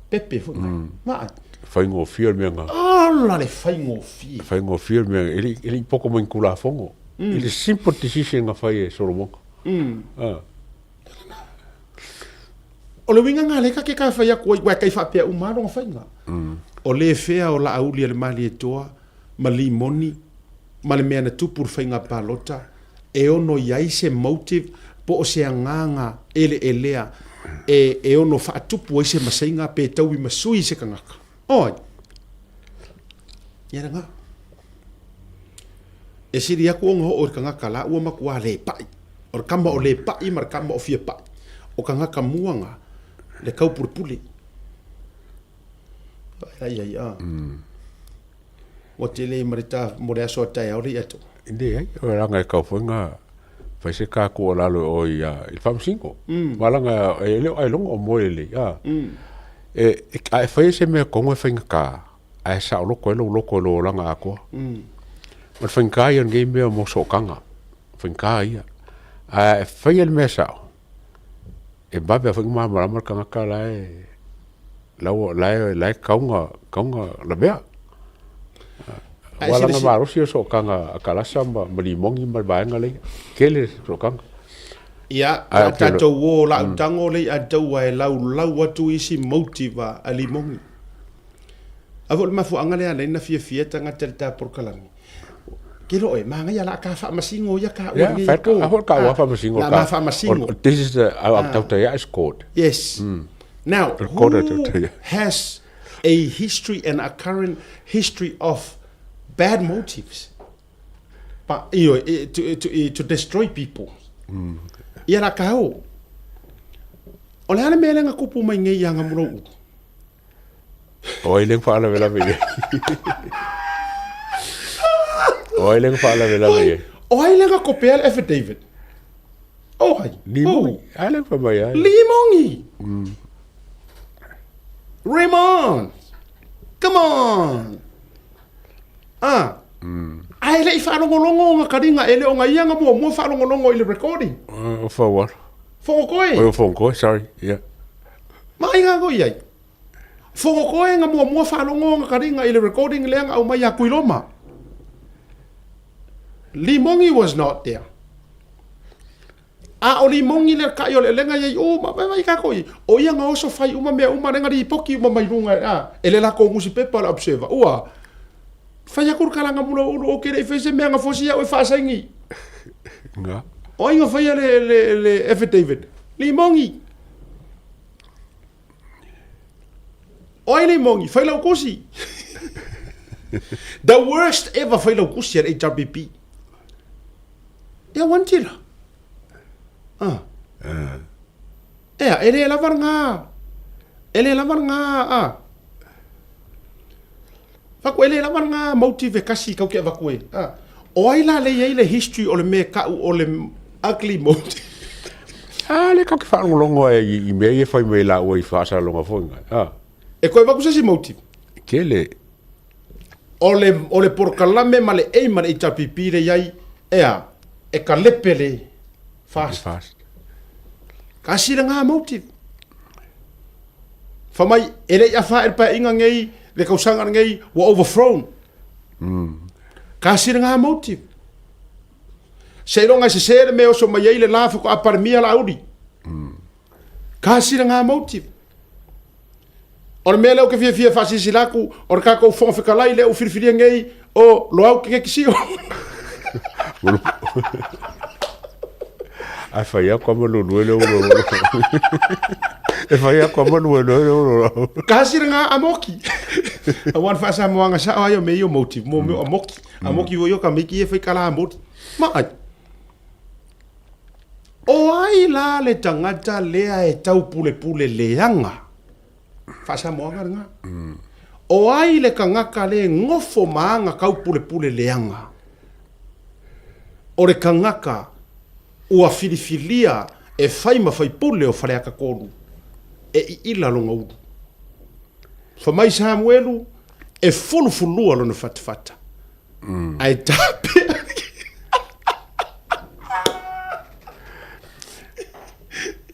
Pepe foi mai. Mm. Vaai. Faigofie le mea na. Ala le faigofie. Faigofie le mea, e le, e le i poko mai ni Tulafono. Mm. I le simple decision na fai e Solomoga. Mm. Ah. O le uiga lena lea ta te tau fai atu ai, uae kai faapea uma lava lona faiga. O le fea o Laauli a le Malietoa ma Limoni ma le mea na tupu i le faiga palota e ono i ai se motive po o se agaga eleelea e, e ono faatupu ai se maseiga pe taui ma sui se tagata. Oi! Ia lena. E sili atu ona oo i le tagata la ua matua le pai. O le kama o le pai ma le kama o fia pai. O tagata mua na, le taupulepule. Ai ai a. Ua tele ma le ta mo le aso a taeao le ia to. Leai, o leaga e kau foi nga fai se ka ku o lalo o ia i le faamasino. Ma leaga e le o ailoga o moe lelei, a. E, a e faia se mea kogo e faigata, ae saoloko ai lou loto i lou olaga atoa. O le faigata ia o lenei mea mo sootaga, faigata ia. Ae a e faia le mea sao, e vave lava foi ona malamalama le tagata la e, la ua, la e, la e tatau ona, tatau ona lavea. Aua leaga malosi o sootaga a Kalasa ma, ma Limoni ma le vaega lea, tele sootaga. Ia, o le a tatou o lau tago lea i ataua e laulau atu isi motive a Limoni. A foi o le mafuaaga lea ala ai na fiafia tagata i le ta polokalame. Ke lo e, manaia la ka faamasino ia ka ua nei po. A foi ka ua faamasino ka. La faamasino. This is the au tau tai is court. Yes. Now, who has a history and a current history of bad motives? Pa, ioe, to, to destroy people. Ia la ka o. O le a le mea lea na kupu mai nei ia nga murou ulu? O ai lea faalavelave i ai? O ai lea faalavelave i ai? O ai lea na kopea le affidavit? O ai? Limongi. Ai lea fai mai ai. Limongi. Raymond. Come on. Ah. Ae le i faalogologo ona kaliga e le o na ia na muamua faalogologo i le recording. O Faualo. Fogokoe. O Fogokoe, sorry. Yeah. Ma ai ngā i ai. Fogokoe nga muamua faalogo ona kaliga i le recording lea na aumai ia Kuiloma. Limongi was not there. A o Limongi le kai o le lenga iai uma, vai vai kako i. O ia nga oso fai uma mea uma lenga lipoki uma mai lunga a e le lako ngusi pepa le observer. Ua fai aku le kalanga mula ulu o kere i fai se mea nga fosi au e faasaini. Nga. O ai nga faia le, le, le affidavit? Limongi. O ai Limongi, fai lau kusi. The worst ever fai lau kusi a le HRPP. Ia wantira. Ah. Ea, e le lava ngā. E le lava ngā, ah. Faku e le lava lena motive e tasi kau ke avatu e. A. O ai la lea e i ai le history o le mea e tau o le ugly motive? A lea kau ke faalogologo ai i mea ia e fai mai laua i faasalalauga foi ngai. A. E toe avatu se isi motive? Tele. O le, o le polokalame ma le aim a le HRPP lea e i ai, e a? E kalepe le fast. Fast. Kasi lena motive. Fai mai, e le i afa ae le paeaiga nei, le tausaga lenei, ua overthrown. Kasi lena motive. Seiloga e sese le mea e oso mai ai le la faatoa Palemia Laauli. Kasi lena motive. O le mea lea ou te fiafia e faasilasila atu, o le tatou Fofoga Fetalai lea ua filifilia nei, o Loau Keneti Sio. Ae fai atu ama lulue le ulo. E fai atu ama lulue le ulo. Kasi lena amoki. Aua le faasamoaga sao ai o mea ia o motive, mo mea o amoki. Amoki foi ia o tamaiti ia e fai tala amoli. Ma ai. O ai la le tagata lea e taupulepule leaga? Faasamoaga lena. O ai le tagata lea e nofo ma aga taupulepule leaga? O le tagata ua filifilia e fai ma faipule o Faleata 3 e iila lona ulu. Fai mai Samuelu, e fulufulua lona fatafata. Ae tapea.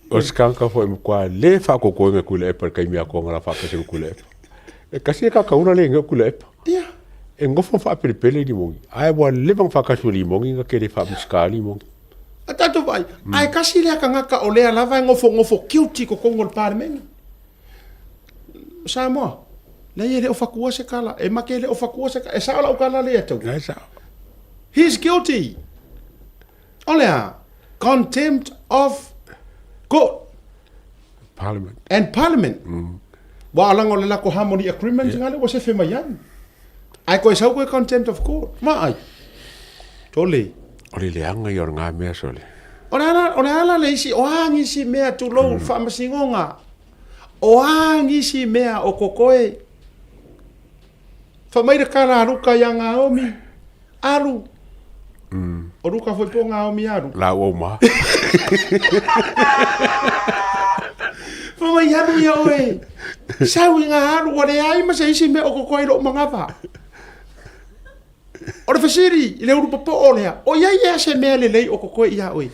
O se kanaka foi matua le faakokoina Tuilaepa i le taimi atoaga o le a faatasi ma Tuilaepa. E tasi le kakauna le igoa o Tuilaepa. Ia. E nofo ma faapelepele limoni, ae ua leva ona faatasi ma limoni na te le faa-Minisita limoni. A tatou vaai, ae tasi lea tagata o lea lava e nofonofo guilty i totonu o le Palemene. Samoa, leai e le o fatua se tala, e make e le o fatua se tala. E sao lau tala lea tau. E sao. He's guilty. O le a? Contempt of court. Parliament. And Parliament. Ua alaga o le lako Harmony Agreement yeah. ngale ua sefe mai ai. Ai koe sau koe contempt of court. Ma ai. Tole. O le leaga ia o le ngā mea sole. O le ala, o le ala le isi, o a ngisi mea tulou mm. faamasinoga. O a ngisi mea o kokoe. Fa mai le kala a Luka ia Ngaomi. Alu. Mm. O Luka foi po Ngaomi alu. La ua uma. Fa mai alu ia oe. Sau i ngā alu, ua leai ma se isi mea o kokoe i lou manava. O le fesili i le ulu popoo lea, o i ai ea se mea lelei o kokoe iā oe?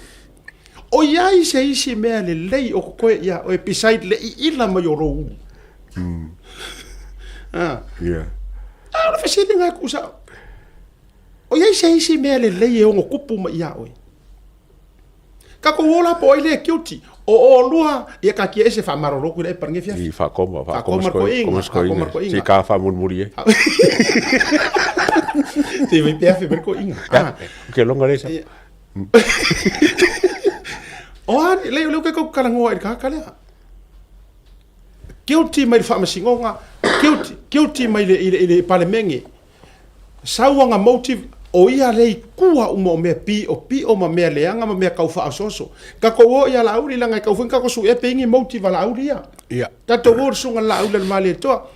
O i ai se isi mea lelei o kokoe iā oe beside le iila mai o lou ulu? Mm. Ah. Yeah. A o le fesili lena e tuu sao. O i ai se isi mea lelei e ono tupu mai iā oe? Tatou ola po o ai lea e guilty. O olua, ia taatia ese faamalolo atu i le epa i lenei afiafi. I faakoma, faakoma le koiga, faakoma le koiga. Se i ka faamulimuli ai. Se i vai pe afe mai le koiga. Ah. Ke longa le sa. O a, lea o lea kou talanoa i le tagata lea. Guilty mai le faamasinoga, guilty, guilty mai le, i le, i le Palemene. Sauaga motive, o ia lea i tua uma o mea piopio ma mea leaga ma mea tau faaosooso. Tatou o ia Laauli leaga e tau foi ona tatou suea pe i ni motive a Laauli ia. Ia. Tatou o i le susuga i le Laauli a le Malietoa.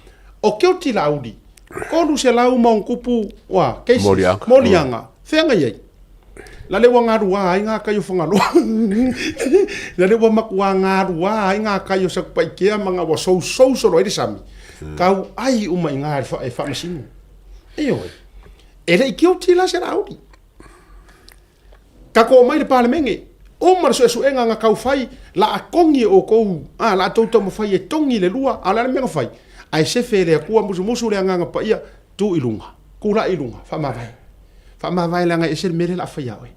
O guilty Laauli, 300 ma ona tupu, ua, cases, Moliaga. moliaga. Feagai ai. La le ua galua ai ngā kai o Fagaloa. La le ua matua galua ai ngā kai o Satupaitea ma ngā ua sousou solo ai le sami. Kau ai uma i ngā e faamasino. Ioe. E le i guilty la se Laauli. Tatou omai i le Palemene, uma le suesuega na tau fai, la a togi e outou, a, la a tou taumafai e togi le lua, a o le a le mea na fai? Ae sefe e le Atua musumusu le Agaga Paia, tu i luga, tulai i luga, faamavae. Faamavae leaga e ese le mea lea o le a fai ia oe.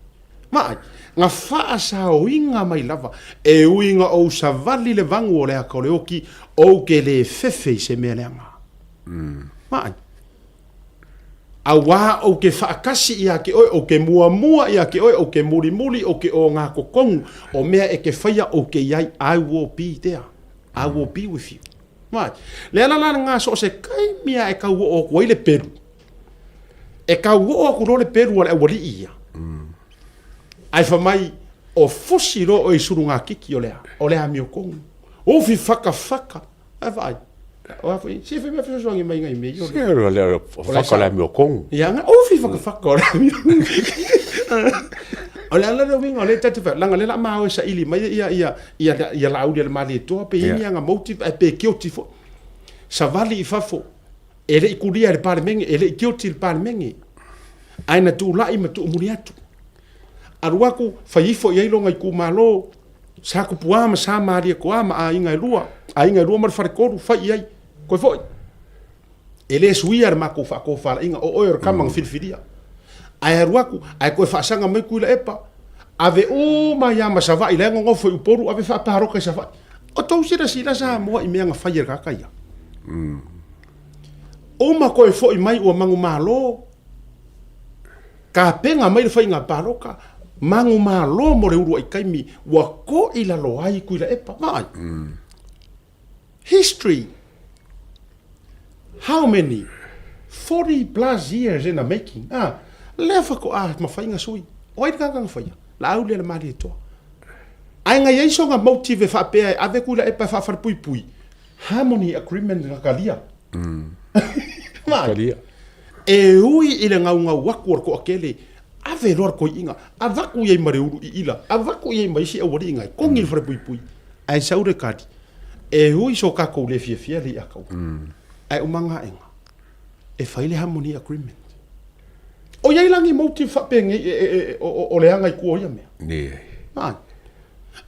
Vaai, na faasaoina mai lava, e ui ina ou savali le vagu o le ata o le oti, ou te le fefe i se mea leaga. Vaai. Auā ou te faatasi ia te oe, ou te muamua ia te oe, ou te mulimuli, ou te ogatotonu, o mea e te faia ou te i ai, I will be there, I will be with you. Vaai, le ala la lena so o se taimi lava e tau oo atu ai le pelu, e tau oo atu loa le pelu a le aualii ia, ae fai mai, o fusi loa oe i sulugatiki o le a, o le amiotonu. Ufi fakafaka, ae vaai. O a foi, se foi mea fesoasoani mai ngai mea ia. Se o le faka o le amiotogu. Ia, nga, o fi fakafaka o le amiotogu. O le ala le uiga o lea ta te fai, leaga o lea o le a ma o e saili mai ia, ia, ia, ia Laauli a le Malietoa pe i ai ni aga motive ae pe guilty foi. Savali i fafo, e le i kulia e le Palemene, e le i guilty i le Palemene, ae na tulai ma tuumuli atu. Alu atu, fai ifo i ai lona itumalo, Sa Tupuā ma Sa Malietoa ma aiga e lua, aiga e lua ma le faletolu, fai i ai, Toe foi. E le suia le matou faatofalaiga, o oe o le tama na filifilia. Ae alu atu, ae toe faasaga mai Tuilaepa, ave uma ai lava ma Savaii, la e nonofo i Upolu, ave faapalota i Savaii. O tou silasila Samoa i mea na fai e le tagata ia. Uma toe foi mai ua manumalo, Tapena mai le faiga palota, manumalo mo le uluai taimi ua to'i lalo ai Tuilaepa. Vaai. History. How many? 40 plus years in the making. Ah, lea faatoa mafai na sui. O ai le tagata na faia? Laaulialemalietoa. Ae na i ai sona motive e faapea e ave Tuilaepa e faafalepuipui. Harmony Agreement na talia. Vaai. Talia. E ui i le gaugau atu o le toatele, ave loa le toiiga, avatu i ai ma le ulu iila, avatu i ai ma isi aualii na e togi le falepuipui, ae sau le tali, e ui so tatou le fiafia le i'a taua, ae uma gaega, e fai le Harmony Agreement. O i ai la ni motive faapenei o leaga i tua o ia mea? Leai. Vaai.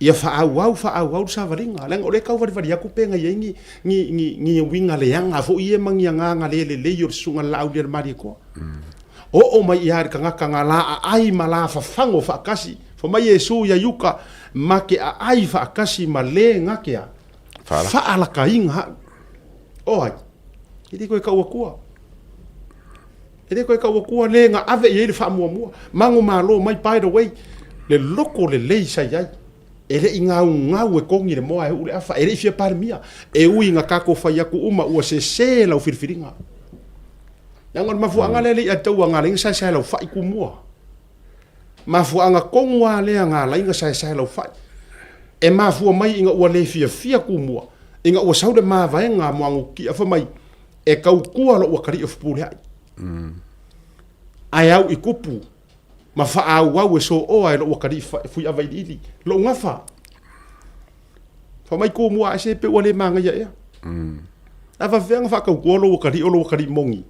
Ia faaauau, faaauau le savaliga, leaga o lea e tau valivali atu pe na i ai ni, ni, ni, ni uiga leaga foi ia ma ni agaga le lelei o le Susuga i le Laaulialemalietoa. Oo mai ia i le tagata na la aai ma la fafago faatasi, fai mai Iesu ia Iuta, ma te aai faatasi ma le na te a? Faalakaina au. O ai? E le toe tau atua. E le toe tau atua le na ave i ai le faamuamua. Manumalo mai, by the way, le loko lelei sa i ai. E le i gaugau e kogi le moa e uu le afa, e le i fia Palemia. E ui ina tatou fai atu uma ua sese lau filifiliga. Leaga o le mafuaaga lea le i ataua na ala ai ona saesae lau fai tumua. Mafuaaga tonu lava lea na ala ai ona saesae lau fai. E mafua mai ina ua le fiafia tumua, ina ua sau le mavaega a Muagututia fai mai, e tautua lou atalii o Fepuleai. Ae au i kupu ma faaauau e sooa e lou atalii Fuiava iliili lou gafa. Fai mai tumua ae se pe ua le magaia ea. Ae faafefea ona faatautua lou atalii o lou atalii moni.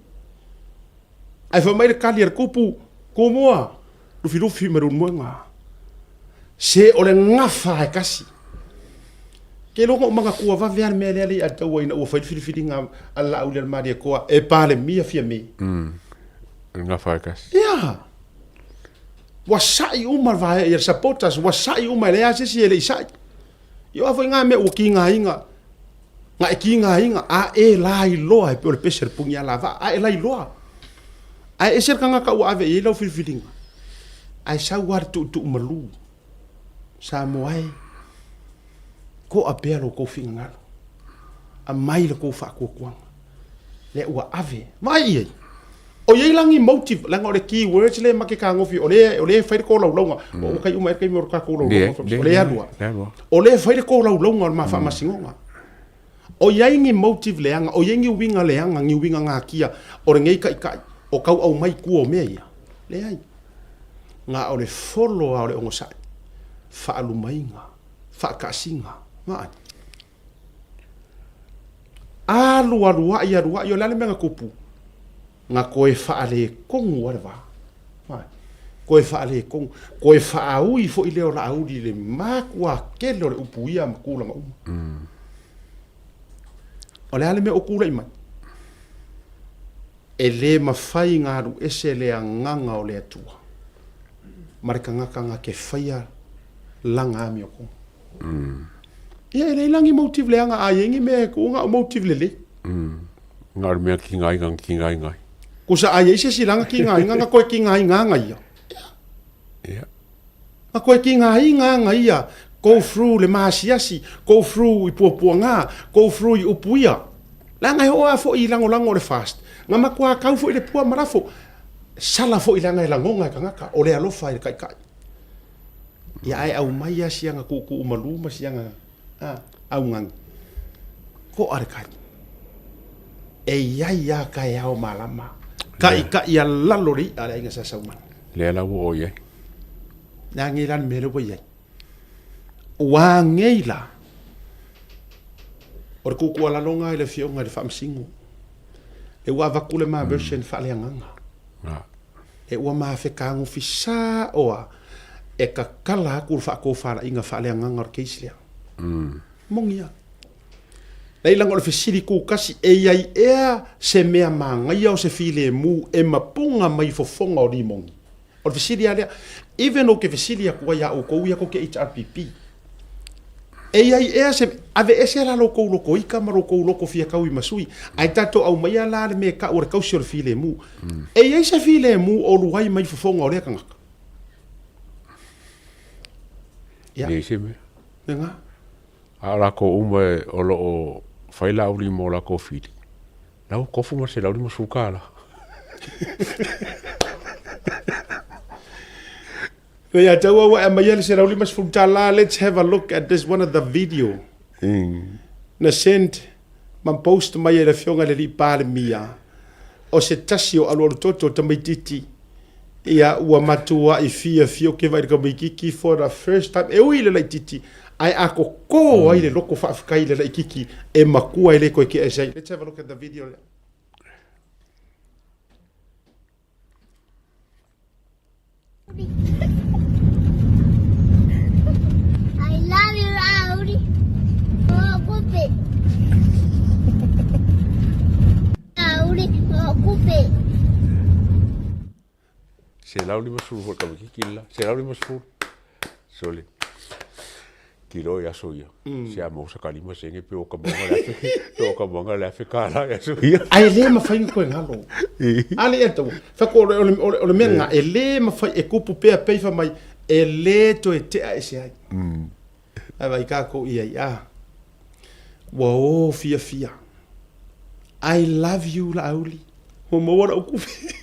Ae fai mai le tali a le kupu, Tumua, lufilufi ma le ulumoega. Se o le gafa e tasi. Ke iloa na ou manatua vave lava le mea lea le i ataua ina ua fai le filifiliga a le Laaulialemalietoa e Palemia Fiame. Le gafa e tasi. Ia. Ua sa'i uma le vaea ia le supporters, ua sa'i uma e leai lava se isi e le i sa'i. Ia o a foi ngā mea ua kigaina, nga e kigaina, a e lailoa e pei o le pese a le punialavaa, a e lailoa. Ae ese le tagata ua ave i ai lau filifiliga, ae sau lava le tuutuu malu. Samoa e, to'a pea lo outou finagalo, aumai la outou faatuatuaga, lea ua ave, vaai i ai. O i ai la ni motive, leaga o le key words lea ma te fetagofi, o lea, o lea e fai le tolaulauga, ua tai uma ea le taimi o le tatou laulauga, o lea e alu lava. O lea e fai le tolaulauga o le ma faamasinoga. O i ai ni motive leaga, o i ai ni uiga leaga, ni uiga natia o lenei taitai o tau aumai i tua o mea ia? Leai. Na o le folo lava o le onosai, faalumaina, faataasiga, vaai. Alu alu ai, alu ai, o le a le mea na tupu? Na toe faaletonu lava le va. Vaai. Toe faaletonu, toe faaui foi lea o Laauli i le matua tele o le upu ia ma tulaga uma. O le a le mea o tulai mai? E le mafai ona alu ese le agaga o le Atua ma le tagata na te faia lana amiotonu. Ia e leai la ni motive leaga a i ai ni mea e tuu na o motive lelei. Na o le mea tigaina na tigaina ai. Kusa a i ai se isi lana tigaina na toe tigaina ana ia. Ia. Na toe tigaina ana ia go through le maasiasi, go through i puapuaga, go through i upu ia. Leaga e oo lava foi i lagolago o le fast, na matua tau foi le pua ma lafo. Sala foi leaga e lagona e tagata o le alofa i le taitai. Ia ae aumai lava siana tuutuu malu ma siana augani. To'a le tali. E i ai lava taeao malama. Kaʻikaʻi a lalo le iʻa a le aiga Sa Saumani. Lea la ua oo i ai. Le a nei la le mea lea ua i ai. Ua agei la o le kukualaloga i le afioga i le Faamasino. E ua avatu le ma version faaleagaga. E ua ma fetagofi sao a e tatala atu le faatofalaiga faaleagaga o le case lea. Moni a. Leai leaga o le fesili tutasi e i ai ea se mea manaia o se filemu e mapuga mai fofoga o limoni? O le fesili lava lea. Even ou te fesili atu ai ia outou ia tou te HRPP, e i ai ea se, aveese la lo tou loto ika ma lo tou loto fia taui ma sui, ae tatou aumaia la le mea e tau o le tausi o le filemu. E i ai se filemu o alu ai mai fofoga o lea tagata? Ia. Leai se mea. Lena. A o lakou uma o lo o fai lauli mo lakou fili, la ua tofu ma le $150. Lea ia te au ua e aumaia le $150, let's have a look at this one of the video na send ma post mai e le afioga i le alii Palemia o se tasi o alualutoto o tamaititi Ia, ua matuai fiafia ou te vaai i le tamaititi for the first time. E ui i le laititi, ae a toto ai le loto faafetai i le laititi e matua e le toe tea ese ai. Let's have a look at the video lea. I love you, Auri. Oh, kupe. Auri, oh, kupe. 150 foi le tamaititi le la. 150. Sole. Kilo i aso ia. Se a maua sa kalima sene pe o ka maunga le afe, pe o ka maunga le afe kālā i aso ia. Ae le mafai ona toe galo. A le ia tau, whako o le, o le, o le, o le mea nga, e le mafai e kupu pea pei wha mai, e le toe tea ese ai. Ae vai kākou i ai, a. Ua o fiafia. I love you Laauli. Ua maua lau kupe.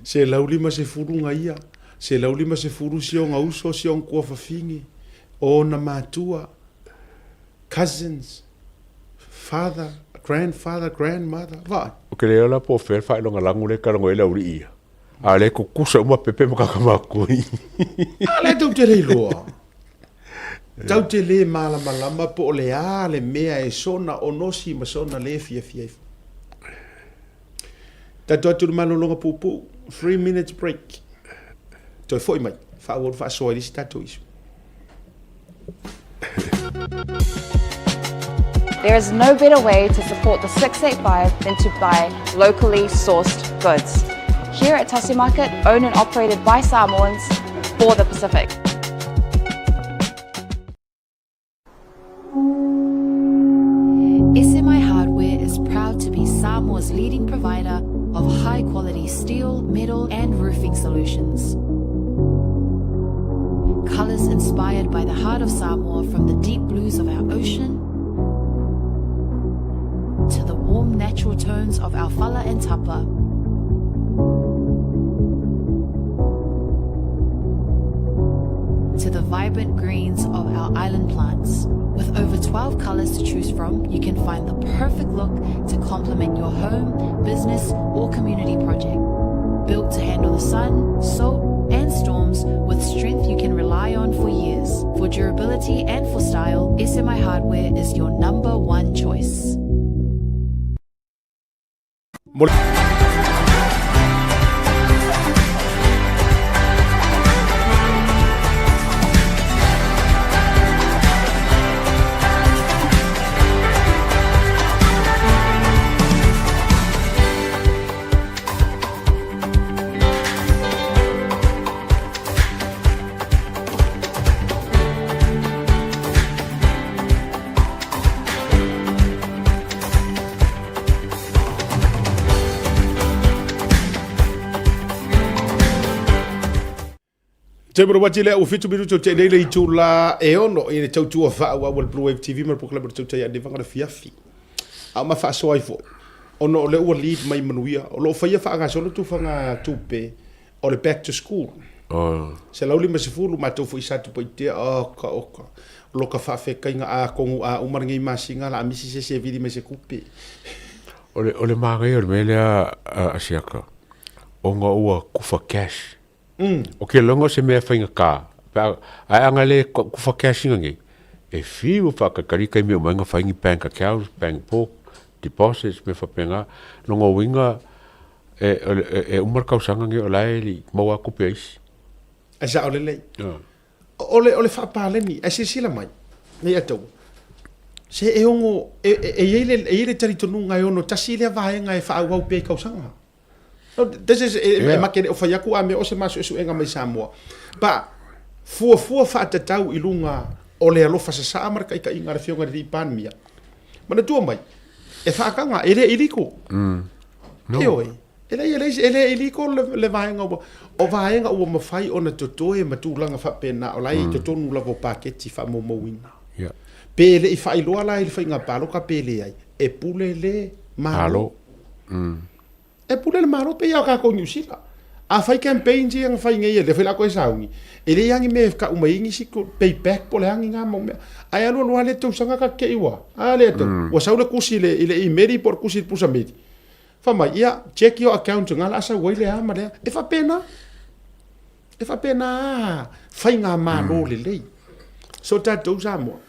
150 nga ia, 150 si ona uso, si ona tuafafine, o ona matua, cousins, father, grandfather, grandmother, vaai. O ke leo la po o fea le faailoga lagu lea e kalago ai le aualii ia. A o lea e kukusa uma pepe ma kaka makui. A lea tou te le iloa. Tou te le malamalama po o le a le mea e sona onosi ma sona le fiafia ifo. Tatou atu i le malologa puupuu, 3 minutes break. Toe foi mai, faaauau le faasoa i le isi tatou issue. There is no better way to support the 685 than to buy locally sourced goods. Here at Tasi Market, owned and operated by Samoans for the Pacific. SMI Hardware is proud to be Samoa's leading provider of high quality steel, metal, and roofing solutions. Colours inspired by the heart of Samoa from the deep blues of our ocean to the warm natural tones of our fala and tapa. To the vibrant greens of our island plants. With over 12 colors to choose from, you can find the perfect look to complement your home, business, or community project. Built to handle the sun, salt, and storms with strength you can rely on for years. For durability and for style, SMI Hardware is your number one choice. Te mura wati lea ua fitu minutu o tenei le itula e ono i le tautua faaauau a le Blue Wave TV ma le polokalame o le Tautai a Nevaga le Fiafi. A o ma faasoa ai foi, ona o lea ua lead mai manuia, o lo o faia faagasolo tufaga tupe o le back to school. Oh. 150 matou foi i Satupaitea, oka oka. O loka faafekaiga atonu a uma lenei masina la a misi se isi e vili mai se tupe. O le, o le manaia o le mea lea a, a Siaka, ona ua kufa cash. Mm. O ke loga o se mea faigata, pe a, ae ana le kufa cash ina nei, e fiu whaakakarika i mea uma inga whai ni bank accounts, bank book, deposits, mea whapenga. Longa uiga, e, e, e uma le kausaga nei o la e le i maua a kupe a isi. Ae sao lelei. O le, o le faapaleni, ae silasila mai, nei ataua, se e ono, e, e, e, i ai le, e i ai le talitonuga e ono tasi lea vaega e faaauau pea i kausaga. No, this is, e, yeah. e make le o fai atu a mea o se masuesuega mai Samoa. Pa, fuafua faatatau i luga o le alofa sasaa ma le taitaiga a le Afioga i le Alii Palemia. Manatua mai, e faataga, e le illegal. No. Ioe. E leai, e leai, e le illegal le, le vaega ua, o vaega ua mafai ona totoe ma tulaga faapena, o la e i totonu lava o paketi faamaumauina. Yeah. Pe le i faailoa la i le faiga palota pe leai, e pule le Malo. Malo. E pule le Malo pei lava o tatou i Niu Sila. A fai campaigns ia na fai nei, e le fai la koe sauni, e leai lava ni mea e kau mai ai nisi pay back po o le a ni na mau mea. Ae alu alu lava lea tausaga ta te i ua, a lea tau, ua sau le kusi i le, i le imeli po o le kusi i le pusa meli. Fai mai, ia, check your account nga la a sau ai le a ma le a. E faapena. E faapena a faigamalo lelei. So tatou Samoa,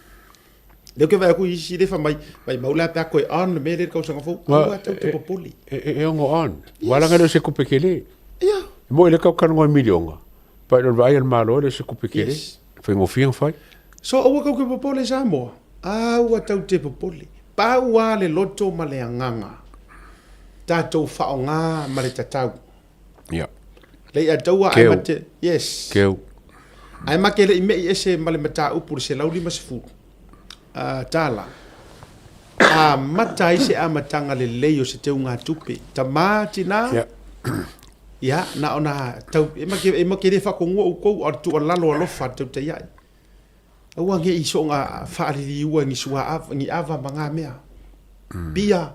lea ou te vaai atu i isi lea fai mai, maimau la pe a toe on le mea lea i le tausaga fou. Aua tou te popole. E ono on. Yes. Ua laga le o se kupe kele. Ia. E mo i le kau kanoa i miliona. Pa i le vaai a le Malo e le o se kupe kele. Yes. Faigofie ona fai. So aua tou te popole Samoa. Aua tou te popole. Pau lava le loto ma le agaga. Tatou faaaoga ma le tatau. Ia. Lei ataua ae mate, yes. Keu. Ae make le i mei ese ma le mataupu le 150 tala. Amata ai se amataga lelei o se teugatupe. Tama, tina, yeah. Ia, na ona tau, e make, e make le whakonua ukou a tuualalo alofa tau tai ai. Aua nge i soonga whaaliliua ngi sua ava, ngi ava ma ngā mea. Pia,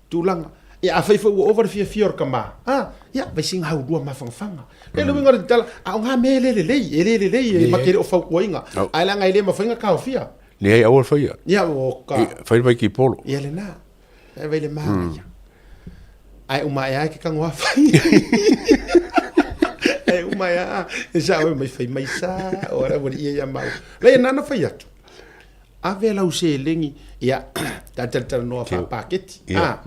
tulaga. Ia, afai foi ua ova le fiafia o le tama, a, ia, vai singa haulua mafangafaga. Le le uiga o le tatala, a o ngā mea e le lelei, e le lelei, e make le o fautuaina. Ae leaga e le mafai ona taofia. Leai, aua le faia. Ia, o ka. Fai le vaikipolo. Ia lena. E vai le manaia. Ae uma ae a ke tango a fai. Ae uma ae a, e sa oe mai fai mai sa, o ara wari ia ia mau. Leai, nana fai atu. Ave lau seleni, ia, ta talatalanoa faapaketi, a,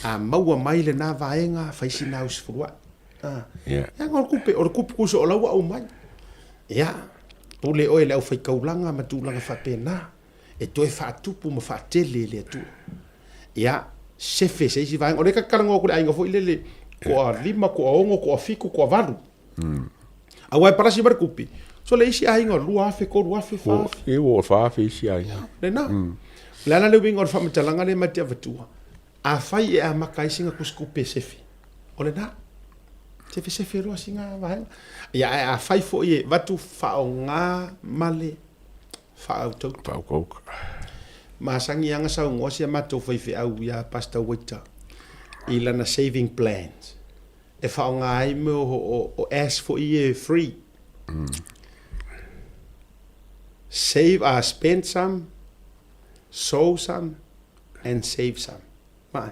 a maua mai lena vaega, fai sina au sefuluai. A, ia, o le kupe, o le kupe kuso o lau ua aumai. Ia, pule oe i le aufaitaulaga ma tulaga faapena, e toe faatupu ma faatele e le Atua. Ia, sefe se isi vaega. O lea ta te talanoa atu i le aiga foi lele, toalima, toaono, toafitu, toavalu. Aua e palasi mai le tupe. So le isi aiga, 2,000, 3,000, 4,000. E ua 4,000 isi aiga. Lena. O le a la le uiga o le faamatalaga lea ma te avatua? Afai e amata ai sina tusitupe e sefe, o lena. Sefesefe loa sina vaega. Ia, ae afai foi e avatu faaaoga ma le faautauta. Faautauta. Masani lava na saunoa si a matou faifeau ia Pastor Waiter i lana saving plans. E faaaoga ai mea o ass foi ia e free. Save, spend some, sow some and save some. Mai.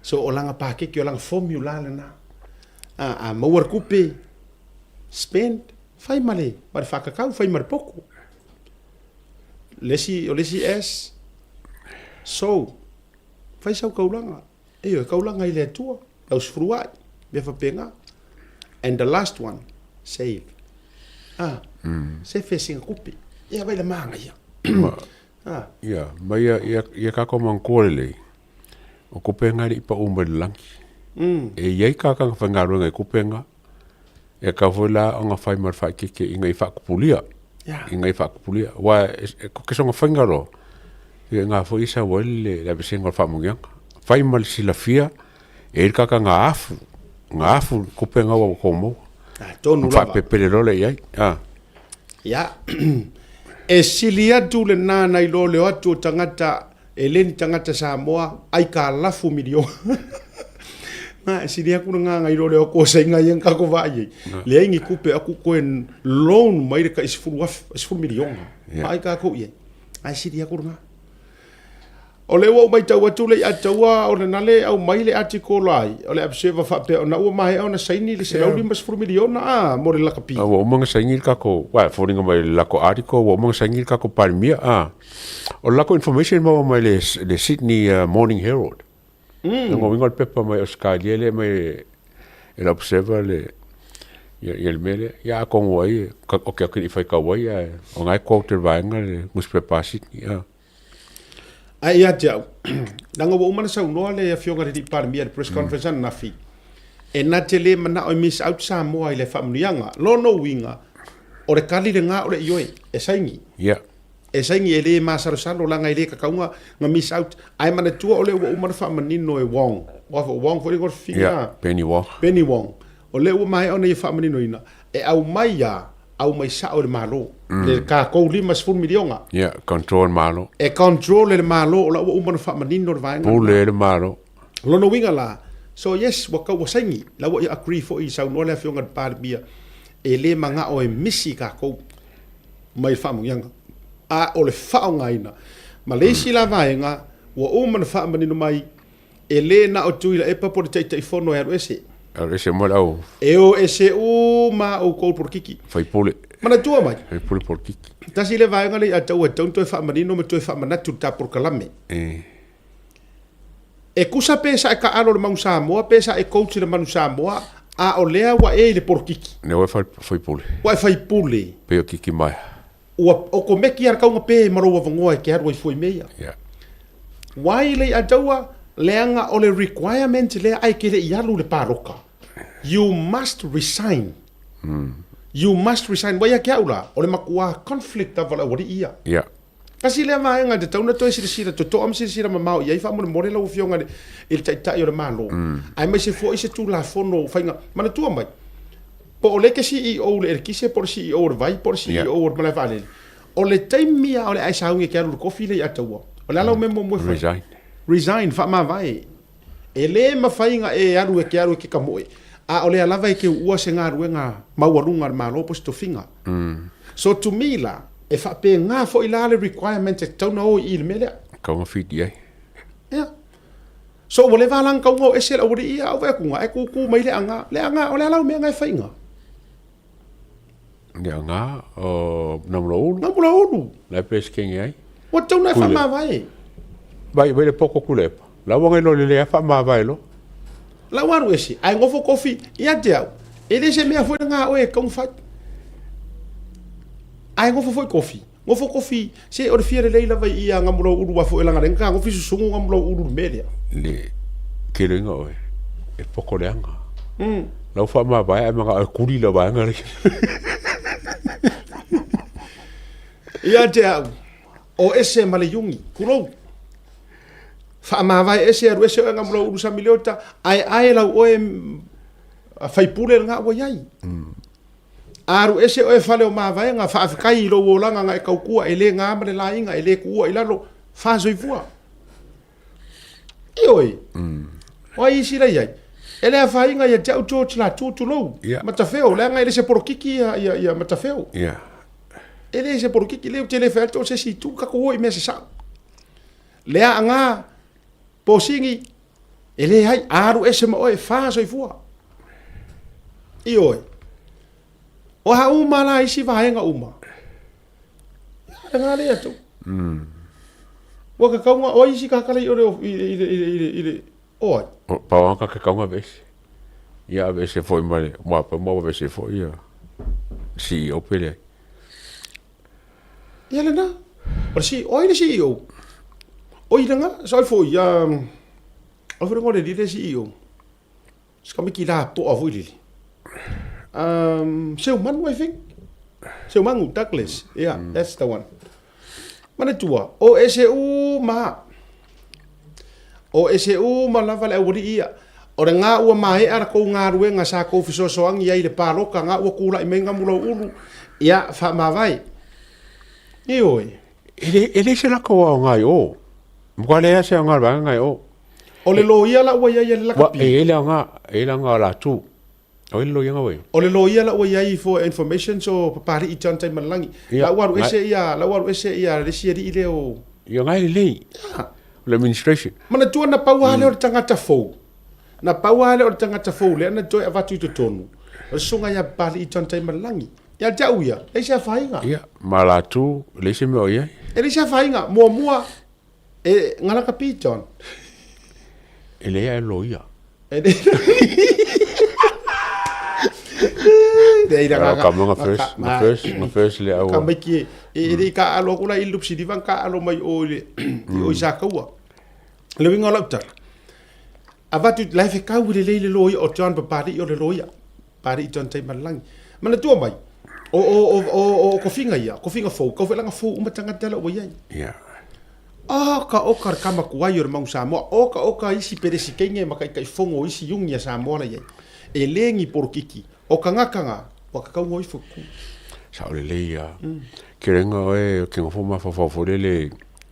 So o lana pakeke, o lana formula lena. A maua le kupe, spend, fai ma le, ma le whakakau, fai ma le poko. Le isi, o le isi S, sow, fai sau kaulanga. Ioe, kaulanga i le Atua, lau sefuluai, mea faapena. And the last one, save. Ah, sefe singa kupe. Ia vai le manaia. Ah. Ia, ma ia, ia, ia kako manatua lelei, o kupenga e le i pau mai le lagi. E i ai kakanga faigaluega i kupenga, e kau foi la ona fai ma le faaikeke ina i faakupulia. Yeah. Ina i faakupulia. Aua e, e, ko ke songa faiga loa, ia ngā foi i sau ai le, le aveesega o le faamanuiaga. Fai ma le silafia, e i ai le kakanga afu, ngā afu kupenga ua tou maua. Ah, tonu lava. Faapepele loa lea i ai. Ah. Ia, e sili atu lena nai lo le o atu o tagata e le ni tagata Samoa, aikalafu miliona. Nga e sili aku le ngā ngai lo le o kosa i ngai ang kako vai ai. Le ai ni kupe aku koe loan mai le kai 10 10 miliona. Ai ka ko i. Ai sili aku le ngā. O lea ua ou matau atu le Ataua o lena le aumai le article ai o le Observer faapea ona ua maea ona saini le $150 miliona a mo le lakapi. A ua uma ona saini le tatou, aua e foliga mai le latou article ua uma ona saini le tatou Palemia a. O le latou information e maua mai le le Sydney Morning Herald. Mm. Lona uiga o le pepa mai Ausetalia lea e aumai e le Observer le ia, ia le mea lea. Ia atonu ai o ke ake le i faitau ai ae o na e quote e le vaega le nusipepa a Sydney a. Ae ia te au, leaga ua uma ona saunoa le Afioga i le Alii Palemia i le press conference ananafi, e na te le manao e miss out Samoa i le faamanuiaga. Lona uiga, o le kali lena o le ioe, e saini. Yeah. E saini e le masalosalo leaga e le tatau ona miss out. Ae manatua o lea ua uma ona faamanino e Wong. Aua foi o Wong foi le igoa o le fifina. Yeah, Penny Wong. Penny Wong. O lea ua maea ona ia faamaninoina, e aumai a aumai sao e le Malo, le tatou 50 miliona. Ia, control le Malo. E control e le Malo, o la ua uma ona faamanino le vaega lena. Pule e le Malo. Lona uiga la, so yes, ua tau ua saini, la ua ia agree foi i saunoa le Afioga i le Palemia, e le manao e misi tatou mai le faamanuiaga, a o le faaaogaina. Ma le isi la vaega, ua uma ona faamanino mai, E le na o Tuilaepa po o le Taitaifono e alu ese. Alu ese uma le au. E o ese uma oukou polokiki. Faipule. Manatua mai. Faipule polokiki. Tasi le vaega lea ia te au e tatau ona toe faamanino ma toe faamanatu i le ta polokalame. E. E kusa pe sa e taalo i le Manu Samoa pe sa e coach i le Manu Samoa, a o lea ua e i le polokiki. Lea ua e faipule. Ua e faipule. Pei o Kiki Maea. Ua okomeki a le kauga pe ma lou avanoa e te alu ai fua i mea ia. Yeah. Wai le ia taua, leaga o le requirement lea ai ke le i alu le paloka. You must resign. You must resign. Wai ia ke au la, o le makuā conflict lava o le aualii ia. Yeah. Tasi lea vaega e tatau ona toe silasila totoa ma silasila mamao i ai faamolemole lau Afioga i le, i le Taitai o le Malo. Aemaise foi se Tulafono faiga. Manatua mai, Po o le ke CEO o le elekise, po o le CEO o le vai, po o le CEO o le malae vaalele. O le taimi lava o le a e sauni e ke alu i le kofi lea i Ataua, o le a lau mea muamua e fai? Resign. Resign, faamavae. E le mafai ona e alu e ke alu e ke kamoe, a o lea lava e ke uua se galuega maualuga a le Malo po o se tofiga. So to me la, e faapena foi la le requirement e tatau ona o i i le mea lea. Tatau ona fit i ai. Ia. So ua leva la na tau o ese le aualii ia au vaeakuga ae kūkū mai le aga, le aga o le a lau mea na e faiga? Le aga o Namulaulu. Namulaulu. La e Peresetene ai. Ua tatau na e faamavae. Vai vai le poko kulepa. La ua ngai lo le lea faamavae lo. La ua alu ese ae nofo kofi ia te au. E le se mea foi lena a oe e tatau ona fai. Ae nofo foi kofi. Nofo kofi, se o le fia lelei lava i ia Gamulau ulu a foi langa le nga ngofi susugu Gamulau ulu le mea lea. Le keloiga oe e poko leaga. Lau faamavae ae manao e kuli lau vaega lea. Ia te au, o ese ma le iugi, tulou. Faamavae ese alu ese oe Gamulau ulu Samileota, ae ae lau oe faipule lena ua iai. Alu ese oe fale o mavaega, faafetai i lou olaga na e taukua, e le na ma le laiga, e le tuua i lalo, fa soifua. Ioe. O ai isi la iai? E le afaina ia te au George Latu, tulou, Yeah. Matafeo, leaga e le se polokiki ia, ia, ia Matafeo. Yeah. E le se polokiki, le ou te le fai atu o se isi itu, tatou o i mea se sao. Lea aga, posini, E leai, alu ese ma oe, fa soifua. Ioe. O a uma la isi vaega uma. Ia, le ngā le atu. Ua ka kaunga, o isi ka kala i ore i le, i le, i le, i le, i le, o ai. O, pau anga ka kaunga vese. Ia vese foi ma le, mua pa mua vese foi ia. CEO pele ai. Ia lena. O le CEO, o ai le CEO? O i langa, sa oi foi, o foi le le CEO. Ska miki la poa foi lili. Seumanu, I think. Seumanu, Douglas. Yeah, that's the one. Manatua, o ese uma. O ese uma lava le aualii ia. O le ga ua maea la kou galuega sa kou fesoasoani ai i le paloka, ga ua kula'i mai gamulau ulu, ia faamavae. Ioe. E le, e le se latou aoga i o. Matua leai lava se aoga o le vaega i o. O le loia la ua i ai a le lakapi. E i ai le aoga, e i ai le aoga o latou. O ai le loia ua i ai? O le loia la ua i ai for information so Papali'i John Taimalelagi. La ua alu ese ia, la ua alu ese ia le isi alii lea o. Ia nga e lelei. O le administration. Manatua na pau lava lea o le tagata fou. Na pau lava lea o le tagata fou lea na toe avatu i totonu, o le susuga ia Papali'i John Taimalelagi. Ia te au ia, leai se afaina. Ia, ma latou, leai se mea o i ai. E leai se afaina. Muamua, E ngalaka pi John. E leai a e loia. E leai. Leai la ka mga first, nga first, nga first le au. Ka mai ki e le ka alo ku la i lupsi di van ka alo mai o le o i sa kaua. Le winga o lau tala. Avatu la fe kau le le le loia o John Papali o le loia. Pari John Taimalangi. Manatua mai o o o o o kofiga ia, kofiga fou, kau felanga fou uma tagata la ua iai. Yeah. Oka oka le kama kuai o le Manu Samoa, oka oka isi peresikenge ma taitaifono o isi iugi a Samoa la iai. E le ni polokiki, o kagaka ga, ua kakauga ifo i ku. Sao lelei ia. Kerenga oe o ke ngofo mafaufau foi lele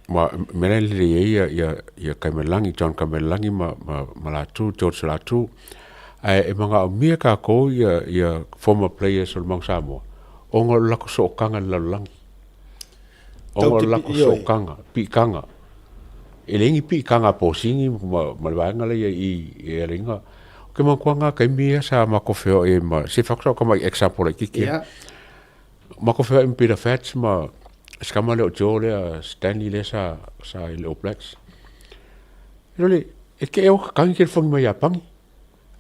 ma mea la e lelei ai ia ia ia Kaimalangi, John Kaimalangi ma ma ma latou George Latu. Ae e magaomia kakou ia ia former players o le Manu Samoa ona o le lakou sootaga i le lalolagi. Ona o le lakou sootaga, piitaga. E leai ni piitaga a posini ma ma le vaega lea i i alaiga. O ke makuaga taimi ia sa matou feoai ai ma se fai atu sau tamai example laitiiti lava. Matou feoai ma Peter Fats ma si tama lea o Joe lea Stanley lea sa sa i le All Blacks. Lole, e te eo ka kagi telefoni mai Iapani.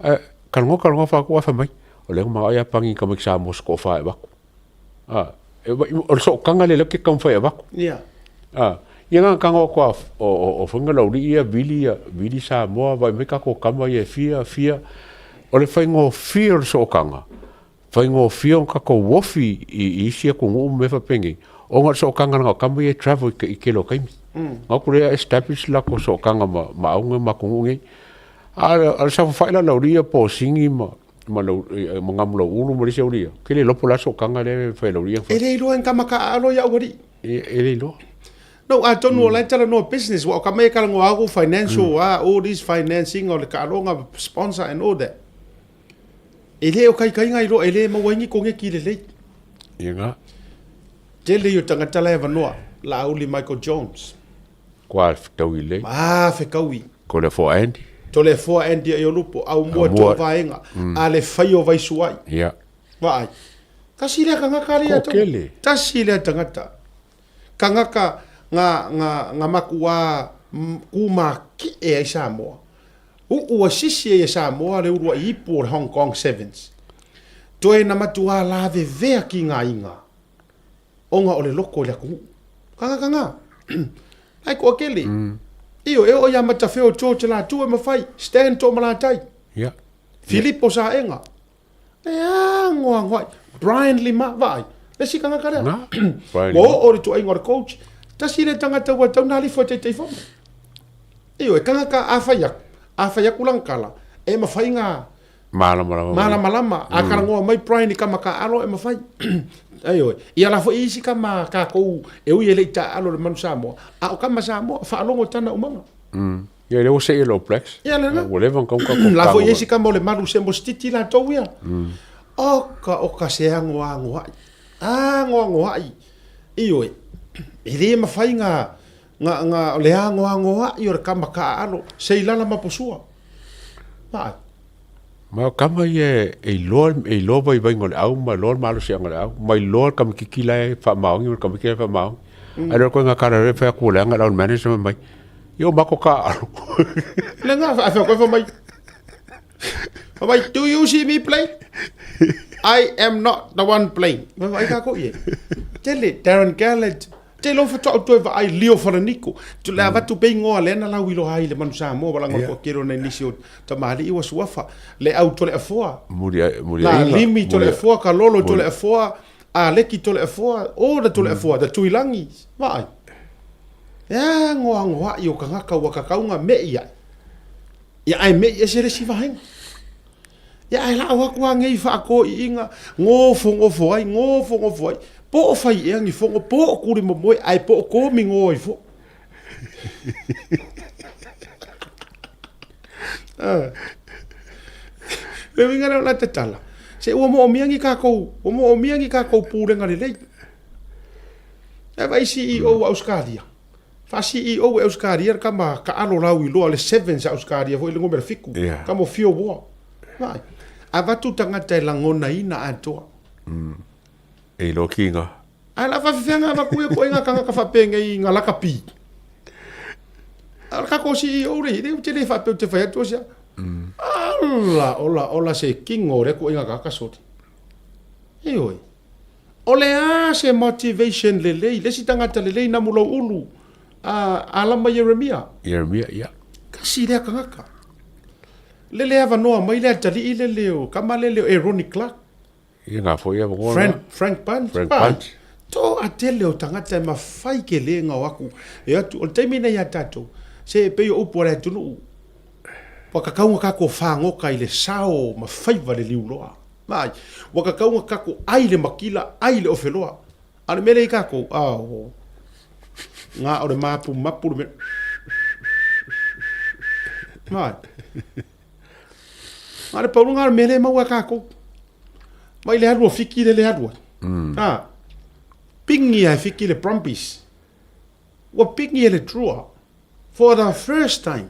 Ae talanoa talanoa faaku ae fai mai, o lea ua manao Iapani i tamaiti Samoa se toafa e avatu. A, e, o le sootaga lea lea ou te taumafai e avatu. Yeah. A, ia na tago atu a, o, o, o faiga laulii ia, vili ia, vili Samoa, vaai mai tatou tama ia e fia, fia. O le faigofie o le sootaga, faigofie ona tatou ofi i, i isi atunuu ma mea faapenei, ona o le sootaga leaga o tama ia e travel i, i tele o taimi. Na atu lea establish le latou sootaga ma, ma auga ma atunuu nei. A o le saofafai la laulii ia posini ma, ma lau, ma gamu lauulu ma le isi aulii ia, ke le iloa po o le a sootaga lea e fai e laulii ia. E le iloa e kama taaalo ia aualii. E le iloa. No, atonu o la e talanoa business, ua o kama ia talanoa aku financial, ah, all this financing o le taaloga, sponsor and all that. E le o kaikaiga iloa, e le maua ai ni koneki lelei. Ia nga. Tele ia o tagata la e avanoa, Laauli Michael Jones. Kua fetaui lelei. Ah, fekaui. Ko le afoa Andy. To le afoa Andy e Olupo, au mua to vaega, a le fai o Vaisuai. Ia. Vaai. Tasi lea tagata le ia tau. Kele. Tasi lea tagata. Tagata nga nga nga makuā kūmakiʻe ai Samoa. Uu a sisi ai e Samoa le uluaʻi ipu o le Hong Kong Sevens. Toe na matuā lavevea ki ngā iga, ona o le loko i le atunuu. Kanga kanga. Ai koa kele. Io, e oo ia Matafeo George Latu e mawhai, Stan Toomalatai. Yeah. Filipo Saenga. E agoago ai. Brian Lima, vaai. Le isi tagata lea. Na, Brian Ua Lima. oo le tuaiga o le coach. Tasi le tagata ua tatau ona alifo e Taitaifono. Ioe, tagata a fai aku, a fai aku lana tala, e mafai na Malamalama mai. malamalama. A talanoa mai Brian i kama taaalo e mafai. Ioe, ia la foi isi kama tatou e ui e le i taaalo i le Manu Samoa, a o kama Samoa, faalogo i tana umaga. Ia lea ua sei e le All Blacks. Ia lena. Ua leva ona tau tatou La foi tago isi kama o le malu se mosititi latou ia. Oka oka se agoagoaʻi. Agoagoaʻi. Ioe, e le mafai ga ga ga le agoagoaʻi o le kama taaalo se i lala ma posua. Vaai. Ma o kama ia e iloa e iloa vaivaiga o le au ma iloa le malosiaga o le au, ma iloa le kamikiki la e faamaoni ma le kamikiki la e faamaoni. Ae le o le koiga kala lea e fai atu ua leaga le au manager ma mai, ia o mako taaalo. Le ga a fai koe mai. Fai mai, do you see me play? I am not the one playing. Fai mai kako ie. Tele, Darren Gallagher, Te iloa faatoa ou toe vaai Leo Falaniko. Tu le avatu pea igoa lea na lauiloa ai i le Manu Samoa wa laga o toatele o nai nisi o tamalii ua suafa. Le au Toleafoa. La Limi Toleafoa, Kalolo Toleafoa, Aleki Toleafoa, all the Toleafoa, the Tuilagi, vaai. E agoagoaʻi o tagata ua kakauga meʻi aʻe. Ia ae meʻi ese le isi vaega. Ia ae la'o atu a nei faakoiiga, gofogofo ai, gofogofo ai, po o fai ea ni fono, po o kuli momoe, ae po o komi go ai foʻi. Ah. Le uiga lea o la tatala. Se ua moomia ni kākou, ua moomia ni kākou pulega lelei. E vai CEO a Australia. Fa CEO e Australia le kama kaalo lau iloa le Sevens a Australia foi le numera 7. Yeah. Kama o Fio Woa. Vai. Avatu tagata e lagonaina atoa. E iloa kiga. Ae la faafefea avatu ia koe ngā tagata faapenei i ngā lakapi. A o le tatou CEO le le ou te le faapea ou te fai atu o sea. Ala ola ola se kingo o lea koe ngā tagata soli. Ioe. O le a se motivation lelei, le isi tagata lelei na mo lou ulu, a Alama Ieremia. Ieremia, ia. Kasi lea tagata. Lele avanoa mai le atalii lele o kama lele o Eroni Clark. Ia ngā foi ia ngona. Frank, Frank Punch. Frank Punch. To a tele o tagata e mawhai ke le ngau aku. E atu, o le taimi nei a tātou, se e pei o upu a le atunuu, ua kakauga kako whāngoka i le sao ma whaiva le liuloa. Mai, ua kakauga kako ai le makila, ai le ofeloa. A le mele i kako, a o, ngā o le mapu mapu le mele. Mai. Ngā le paulu ngā le mele maua kako. Mai le alu o Fiki le le alu ai. Ah. Pingi ai Fiki le Brumbies. Ua pingi e le Drua. For the first time.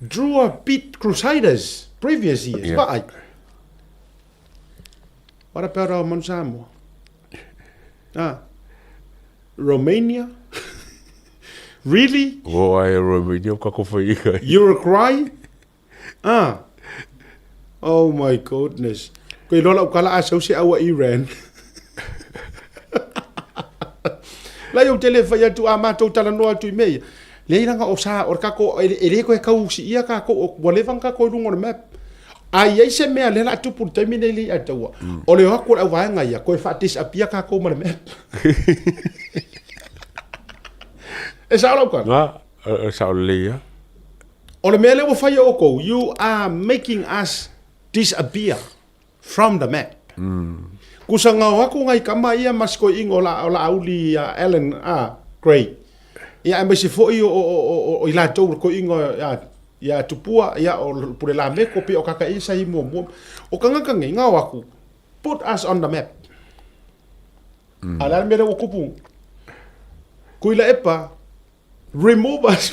Drua beat Crusaders previous years. Yeah. Vaai. What about our Manu Samoa? Ah. Romania? Really? O ai Romania o kako whai ika. Uruguay? Ah. Oh my goodness. Koe lola ukala a sau se aua Iran. Lai o tele whai atu a mātou tala noa atu i mea. Le iranga o sa, o kako, e le koe kau si ia kako, o ua leva kako i runga o le map. A i ai se mea le la tupu le taimi nei le i ataua. O le oaku o le auvaenga ia, koe whaatisapia kako ma le map. E sa o lau kala? Ngā, sa o le ia. O le mea lea ua fai e oukou, you are making us disappear from the map. Kusa ngao aku ngai kama ia ma sikoiʻiga o la, o Laauli a Alan a Gray. Ia aemaise foi o, o, o, o, o i latou le koiʻiga ia, ia Tupua, ia o Pule Lameko pei o kakaʻi sa i muamua. O kagaka nei, ngao aku, put us on the map. A le a le mea lea ua kupu? Kuilaepa, Remove us.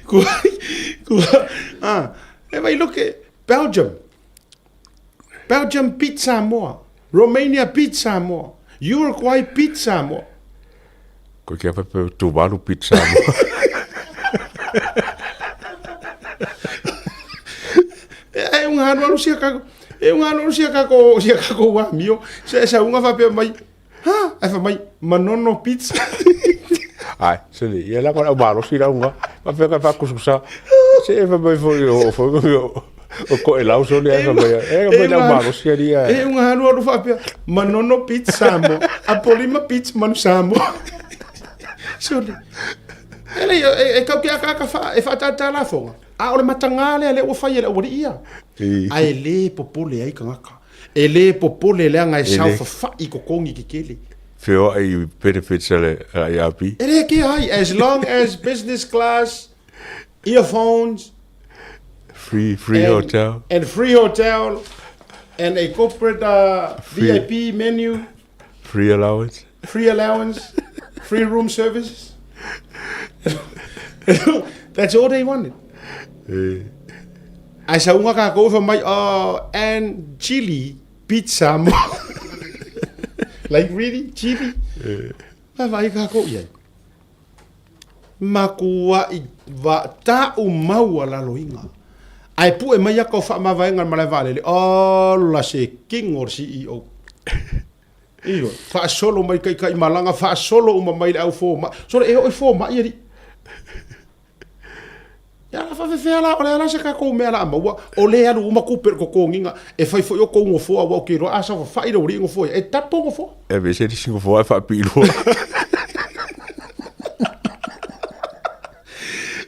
Kua, kua, ah, e vai look at Belgium. Belgium beat Samoa. Romania beat Samoa. Uruguay beat Samoa. Koe kia pepe Tuvalu beat Samoa. E unga alualu sia kako, e unga alualu sia kako, sia kako ua mio. Se sa unga faapea mai, ha, ai fa mai, Manono Pizza. Ai, se le, ia la kona malosi la unga. Ma feka fa kusukusa. Se e fa mai foi o foi o o ko e lau soli ai fa mai. E fa mai la malosi ali ia. E unga alualu faapea, Manono Pizza Samoa, Apolima Pizza Manu Samoa. Soli. E le, e, e kau ke akaaka fa, e whaatata lafoga. A o le matagā lea lea ua fai e le aualii ia. Ae le popole ai tagata. E le popole leaga e saofafai i totogi tetele. Feoai i benefits a le IRB. E le kea ai, as long as business class, earphones, Free, free and, hotel. and free hotel, and a corporate Free. VIP menu, Free allowance. free allowance, free room services. That's all they wanted. Ae sauga kakou fai mai, oh, and chili pizza mo. Like really? Chili? Vaavaai kakou i ai. Makuaʻi va ta'u maualaloina. Ae pu'e mai aka o fa'amavaega i le malae vaalele, ola se king o le CEO. Ioe, faasolo mai taitai malaga, faasolo uma mai le au fomaʻi. Sole e oo i fomaʻi alii. Ia la faafefea la, o le a la se tatou mea la a maua, o lea e alu uma tupe i le totogiga, e fai foi outou nofoa aua ou te iloa a saofafai le aualii i nofoa ia, e tapo nofoa. E aveese le isi nofoa ae faapilua.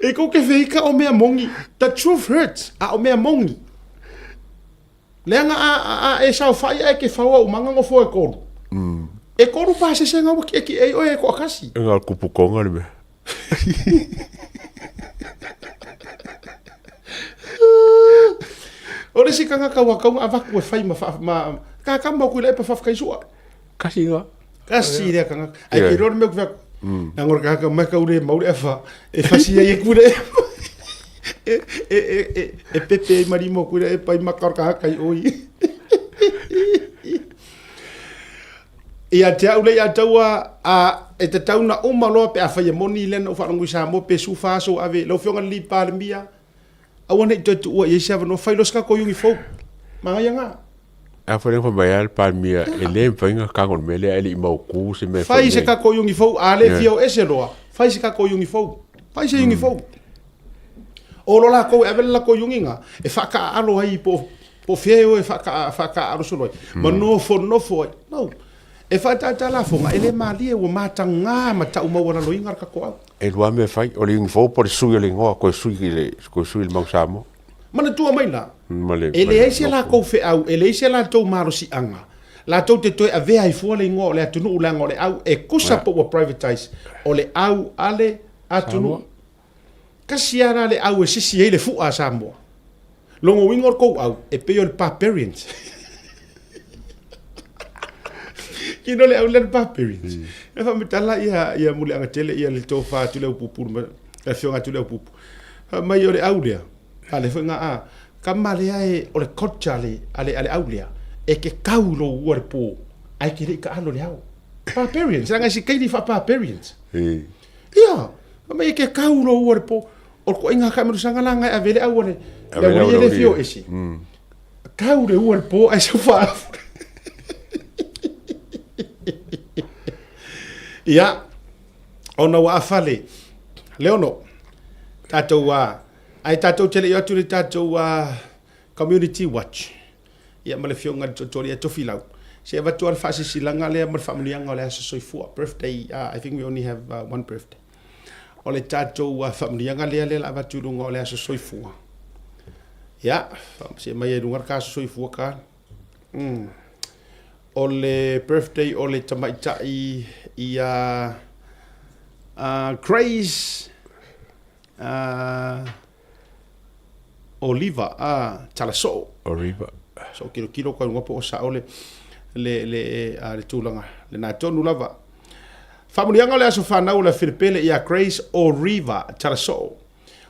E kou te feika o mea moni, the truth hurts, a o mea moni. Leaga a, a, a e saofai ae ke faoa umaga nofoa e kolu. E kolu pasese ga ua kiʻekiʻe ai oe e toʻatasi. E na o le kupukoga le mea. O le isi tagata ua tatau ona avatu e fai ma faa ma ka ka mau kui le epa faafetai sua. Kasi ga. Kasi lea tagata. Ai ke iloa le mea ou te fai atu. Leaga o le tagata mai tau le mau le afa e fasi ai e kui le epa. E e e e e pepe ai ma lima o kui le epa i maka o le tagata i oi. Ia te au lea ia taua a e tatau na uma loa pe afai e moni lea na ou faalogo i Samoa pe 14 aso ua ave lau afioga i le alii Palemia aua ne i toe tuua i ai se avanoa fai loa se tatou iugi fou. Manaia na. A foi lea na fai mai lava le Palemia e le mafai ona tago i le mea lea ae le i mautu se mea e fai Fai se tatou iugi fou a le fia o ese loa fai se tatou iugi fou. Fai se iugi fou. O lo lakou e ave le latou iugi na e faataaalo ai po Po o fea e o e faataaalo solo ai, ma nofonofo ai. No. E faataataa lafoga, e le malie, ua mataga ma tau maualaloina le tatou au. E lua mea e fai, o le iugi fou po o le sui o le igoa, toe sui i le, toe sui i le Mau Samoa. Manatua mai la, e leai se latou feau, e leai se latou malosiaga, latou te toe avea ai fua le igoa o le atunuu leaga o le au e tusa po ua privatize, o le au a le atunuu. Tasi lava la le au e sisi ai le fua a Samoa. Lona uiga o le tou au, e pei o le barbarians. Kino le au lea le barbarians. Mm. E faamatala ia, ia Muliaga tele ia le tofa atu le upupu, le afioga atu le upupu. Fai mai o le au lea, a le foi ngā a, kama lea e, o le culture a le, a le, a le au lea, e ke kau lo ua le pō, ai ke lei ka alo le ao. Barbarians, leaga e si kaili wha barbarians. Mm. Ia, fai mai e ke kau lo ua le po, o le koʻiga ka malusaga la ngai ave le au le le au le fio ese. Kau le ua le po ai sa fa. Ia, ona ua afale. Leono, tatou a, ai tatou te le i atu le tatou a Community Watch. Ia ma le afioga i le Tootooalii ia Tofilau. Se i avatu lava le faasilasilaga lea ma le faamanuiaga o le aso soifua, birthday, I think we only have one birthday. O le tatou faamanuiaga lea lea la avatu i luga o le aso soifua. Ia, se i aumai ai i luga le ka aso soifua ka. O le birthday o le tamaitai ia Grace Oliva, a, Talasoo. Oliva. So kilokilo ko igoa po o sao le le le a, le tulaga lena tonu lava. Faamanuiaga o le aso fanau o le Filipele ia Grace Oliva Talasoo.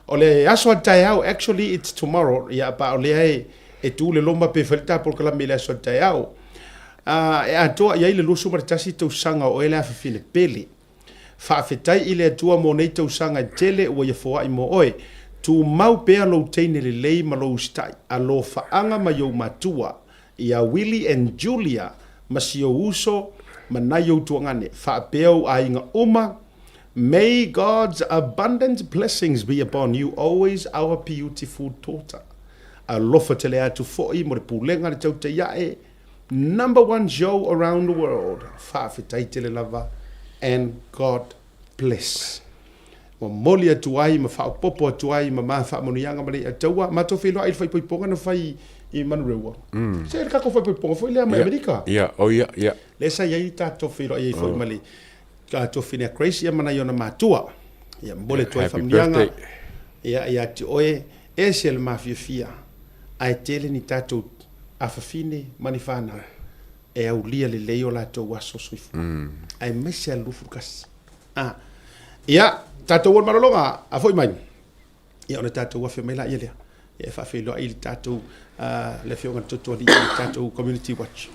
O le aso a taeao, actually it's tomorrow, ia pa o lea e e tu le loma pe fai le tā polokalame i le aso a taeao. A, e atoa i ai le 21 tausaga o oe le afafine pele. Faafetai i le Atua mo nei tausaga e tele ua ia foai mo oe. Tumau pea lou teine lelei ma lou usitai, alofaaga mai ou matua, ia Willie and Julia ma si ou uso ma nai ou tuagane, faapea ou aiga uma. May God's abundant blessings be upon you always our beautiful daughter. Alofa tele atu foi mo le pulega le tautai ae. Number one show around the world faafetai tele lava and God bless. Momoli atu ai ma faaopoopo atu ai ma ma faamanuiaga ma le Ataua matou feiloai i le faaipoipoga na fai i Manurewa. Mm. Se le tatou faaipoipoga foi lea mai Amerika. Ia, oh ia, ia. Lea sa i ai tatou feiloai ai foi ma le tatou fine Grace ia ma nai ona matua. Ia momoli atu ai faamanuiaga. Ia ia te oe ese le mafiafia ae tele ni tatou afafine ma ni fanau e aulia lelei o latou aso soifua aemaise a le 21. A ia tatou o le malologa a foi mai ia ona tatou afe mai laia lea ia e faafeiloai i le tatou le afioga i le Totoalii i le tatou Community Watch.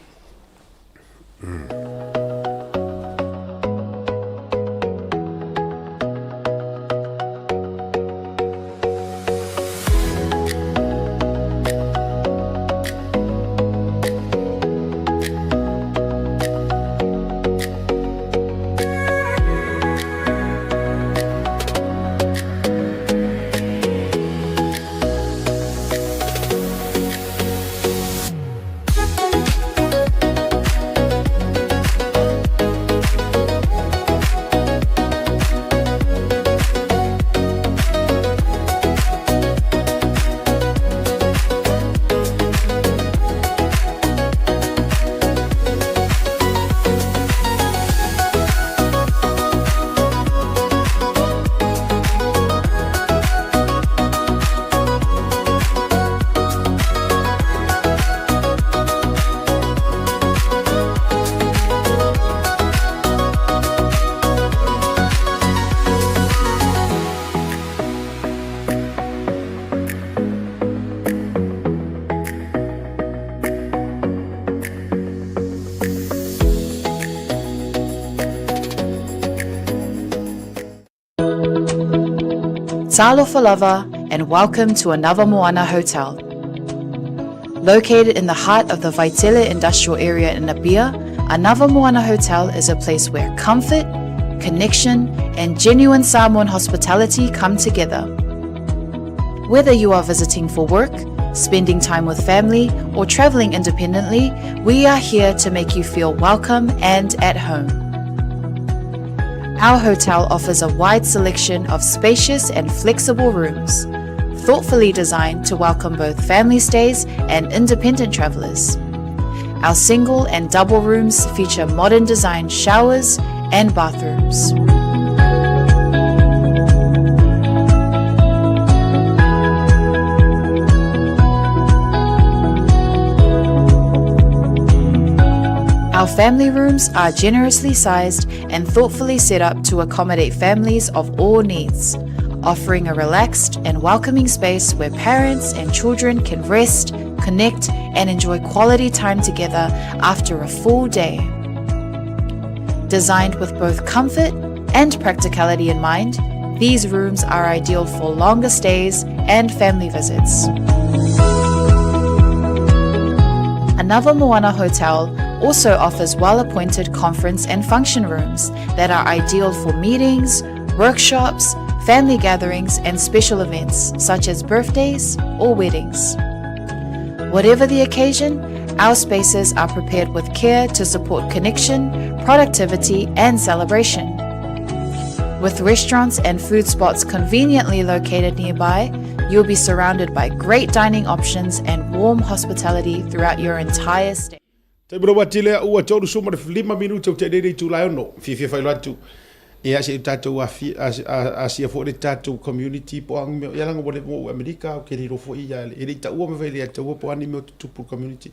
Talofa lava and welcome to Anava Moana Hotel. Located in the heart of the Vaitele industrial area in Apia, Anava Moana Hotel is a place where comfort, connection, and genuine Samoan hospitality come together. Whether you are visiting for work, spending time with family, or traveling independently, we are here to make you feel welcome and at home. Our hotel offers a wide selection of spacious and flexible rooms, thoughtfully designed to welcome both family stays and independent travelers. Our single and double rooms feature modern design showers and bathrooms. Our family rooms are generously sized and thoughtfully set up to accommodate families of all needs, offering a relaxed and welcoming space where parents and children can rest, connect, and enjoy quality time together after a full day. Designed with both comfort and practicality in mind, these rooms are ideal for longer stays and family visits. Anava Moana Hotel also offers well-appointed conference and function rooms that are ideal for meetings, workshops, family gatherings, and special events such as birthdays or weddings. Whatever the occasion, our spaces are prepared with care to support connection, productivity, and celebration. With restaurants and food spots conveniently located nearby, you'll be surrounded by great dining options and warm hospitality throughout your entire stay. Taimi rawa atu lea ua 35 minute o te nei itula e ono. Fiafia faailoa atu ia se i tatou asia foi le tatou community po o a ni mea ia leaga ua leva ou Amerika ou te le iloa foi ia e le i taua ma fai le taua po o a ni mea o tutupu i le community.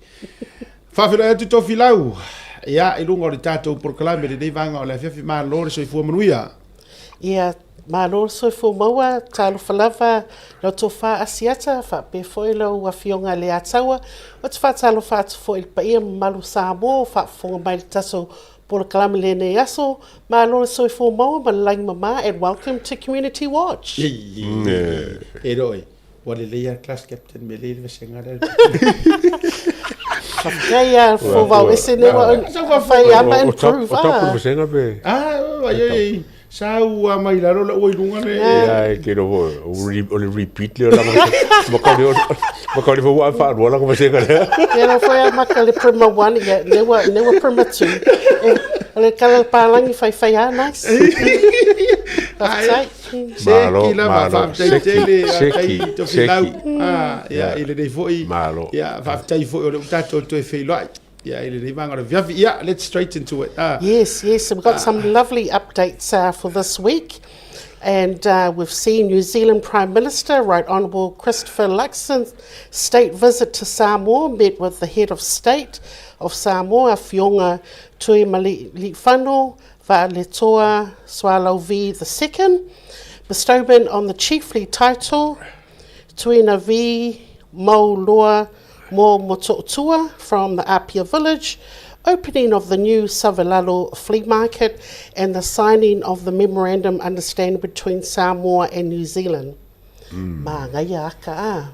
Faafeiloai atu Tofilau ia i luga o le tatou polokalame i lenei vaega o le afiafi malo le soifua manuia. Ia malo le soifua maua, talofa lava lau tofa Asiata faapea foi lau afioga Leataua. Ou te faatalofa atu foi i le paia mamalu o Samoa o faafofoga mai i le tatou polokalame i lenei aso. Malo le soifua maua ma le lagi mama and welcome to Community Watch. E roe, ua lelei lava le class captain me lelei le vasega lea. Faafetai a fovao ese nei ua fai a ma improve. O tapu le vasega pe? Ah, ai ai, sa ua mai lalo la ua i luga le. Ia, e ke roho, o le repeat lea o langa maka o le fua whaalua langa vasega lea. Ia la foi a maka le primer 1, ia, ne ua primer 2. O le kala palangi fai fai a, nice. Faafetai. Seki lava, faafetai tele, faafetai Tofilau, ia, i lenei foi, ia, faafetai foi o lea ua tatou toe feiloai, ia, i lenei vaega o le afiafi. Ia, let's straight into it. Yes, yes, we've got some lovely updates for this week. And we've seen New Zealand Prime Minister, Right Honourable Christopher Luxon's state visit to Samoa, met with the head of state of Samoa, Afioga Tuimalealiifano Vaaletoa Sualauvi II, bestowment on the chiefly title, Tuina V Mauloa Mo Motootua from the Apia village, opening of the new Savalalo flea market, and the signing of the memorandum understanding between Samoa and New Zealand. Māngaia aka a.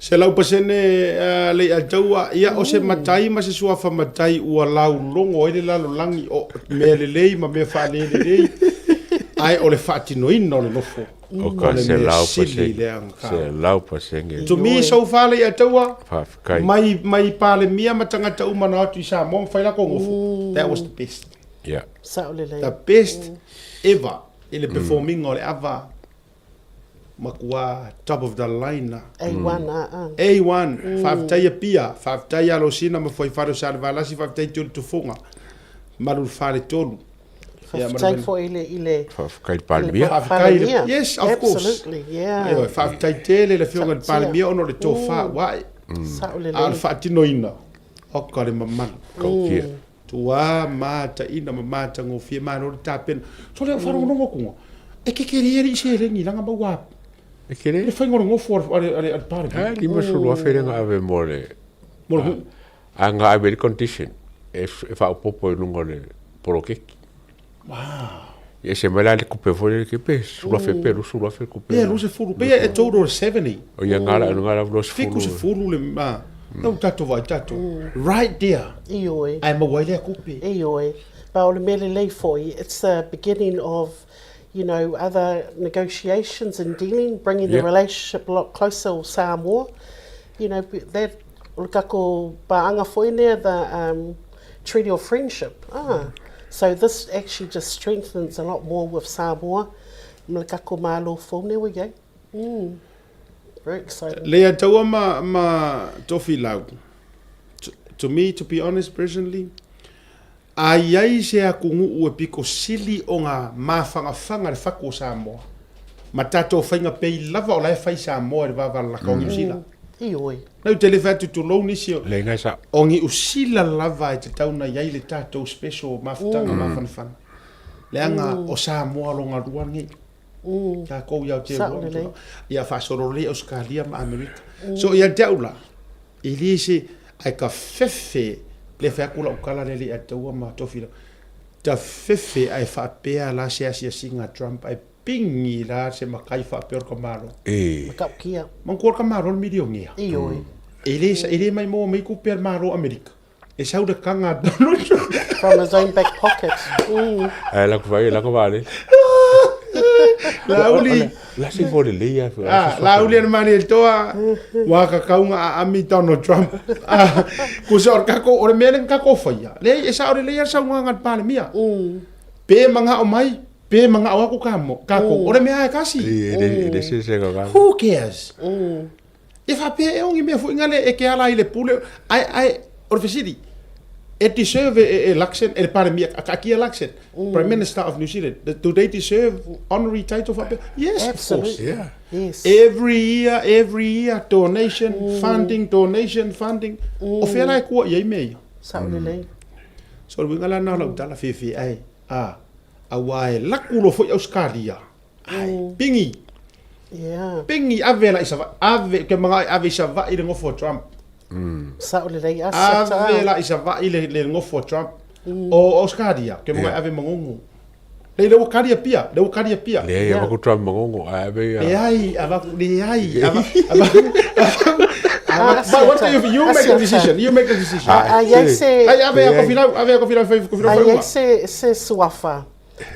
100% Lei'ataua, ia o se matai ma se suafa matai ua laulogo ai le lalolagi o mea lelei ma mea faalelelei, ae o le faatinoina o le nofo O ka o le se mea lau sili pasenge. le aga. Se lau pasenge. To me so far Lei'ataua, Faafetai. mai mai Palemia ma tagata uma na o atu i Samoa ma fai lako gofo, that was the best. Yeah. Sao lelei. The best ever i le perform ina o le ava. Makua top of the line a. A1 a a. A1, faafetai Apia, faafetai Alosina ma Fuaifale o Salevalasi, faafetai Tolu Tufoga, Malu le Faletolu. Faafetai foi i le i le Faafetai i le Palemia. Faafetai i le Yes, of course. Absolutely, yeah. Ioe, faafetai tele i le Afioga i le Palemia ona o le tofa ua ae. Sao lelei. A o le faatinoina, oka le mamalu. Tautia. Tuā mātaina ma mātagofie malo le tapena. So lea wharongolongo kunga. E kekere ia i seleni langa mau a. E kere. Le whaingolongofo a le a le a le pare. A lima sulu afe le nga ave mo le. Mo le. A nga ave le condition e whaopopo i lunga o le poloketi. Wow. E ese mai la le kupe foi lele ke pe 10,000 pe 20,000 le kupe. Ia, 20. Pe ia e total o le 70. O ia ngā la, ngā la 20. 70 le, a, na ua tatou vaai tatou. Right there. Ioe. Ae maua ai lea kupe. Ioe. But o le mea lelei foi, it's the beginning of, you know, other negotiations and dealing, bringing the relationship a lot closer with Samoa. You know, that, o le kako pāanga foi nea, the um, Treaty of Friendship. Ah. So this actually just strengthens a lot more with Samoa. Ma le kako malo fou nei ua iai. Mm. Very exciting. Lea taua ma, ma Tofilau. To, to me, to be honest, personally, a iai se akunuu e piko sili o nga mafangafanga le faku o Samoa. Ma tatou faiga pei lava o la e fai Samoa i le vavalalaka o Niusila. Ioe. Nau te le fai atu tulou nisi o, Le ngai sa. o Niusila lava e tatau na iai le tatou special mafutaga mafanafana. Leaga o Samoa longa lua nei. Takou i Aotearoa ma tulaga. Ia faasolo lelei Ausetalia ma Amerika. So ia te au la, e le se, ae ka fefe, le fai atu lau tala lea le ia taua ma Tofilau, ta fefe ae faapea la se asiasiga a Trump ae pigi la se makai faapea o le tamaloa. E. Matautia. Manatua o le tamaloa le milionea. Ioe. E le, e le maimoa mai tupe a le Malo o Amerika. E sau le kanga a Donald Trump. From his own back pocket. Mm. Ae la ku vai la ku vale. Lauli. La se fo le leia. Ah, Lauli ana mani el toa. Wa ka kaunga a ami Donald Trump. Ah, ku sa or kako o le mea le kako whaia. Le e sa ore leia sa unga ngat pale mia. Pe manga o mai, pe manga o aku ka mo, kako. O le mea e kasi. E le le se se ka. Who cares? E faapea e ogi mea foi ngale e ke ala i le pule ae ae o le fesili e deserve e, e Luxon e le Palemia a kaakia Luxon mm. Prime Minister of New Zealand do they deserve honorary title faapea yes Absolutely. of course yeah. Yes. Every year, every year, donation, mm. funding, donation, funding. Mm. O fea la e kua i ai mea ia. Sao lelei. So le uiga la na o lau tala fefe ai. A, aua e laku lo foi Australia. Ai, pingi. Yeah. Pingi ave la i Savaii. Ave, ke manga ave i Savaii le ngofo Trump. Sao lelei asa ta. Ave la i Savaii le, le ngofo Trump. O Australia, ke manga ave mangongo. Le le karia pia, le karia pia. Le ia ku Trump mangongo ave ia. Le ai, ava le ai, ava ava ava But what do you, you make the decision? You make the decision. A iai se Ai ave a kofilau, ave a kofilau fai kofilau A fai. iai se se suafa.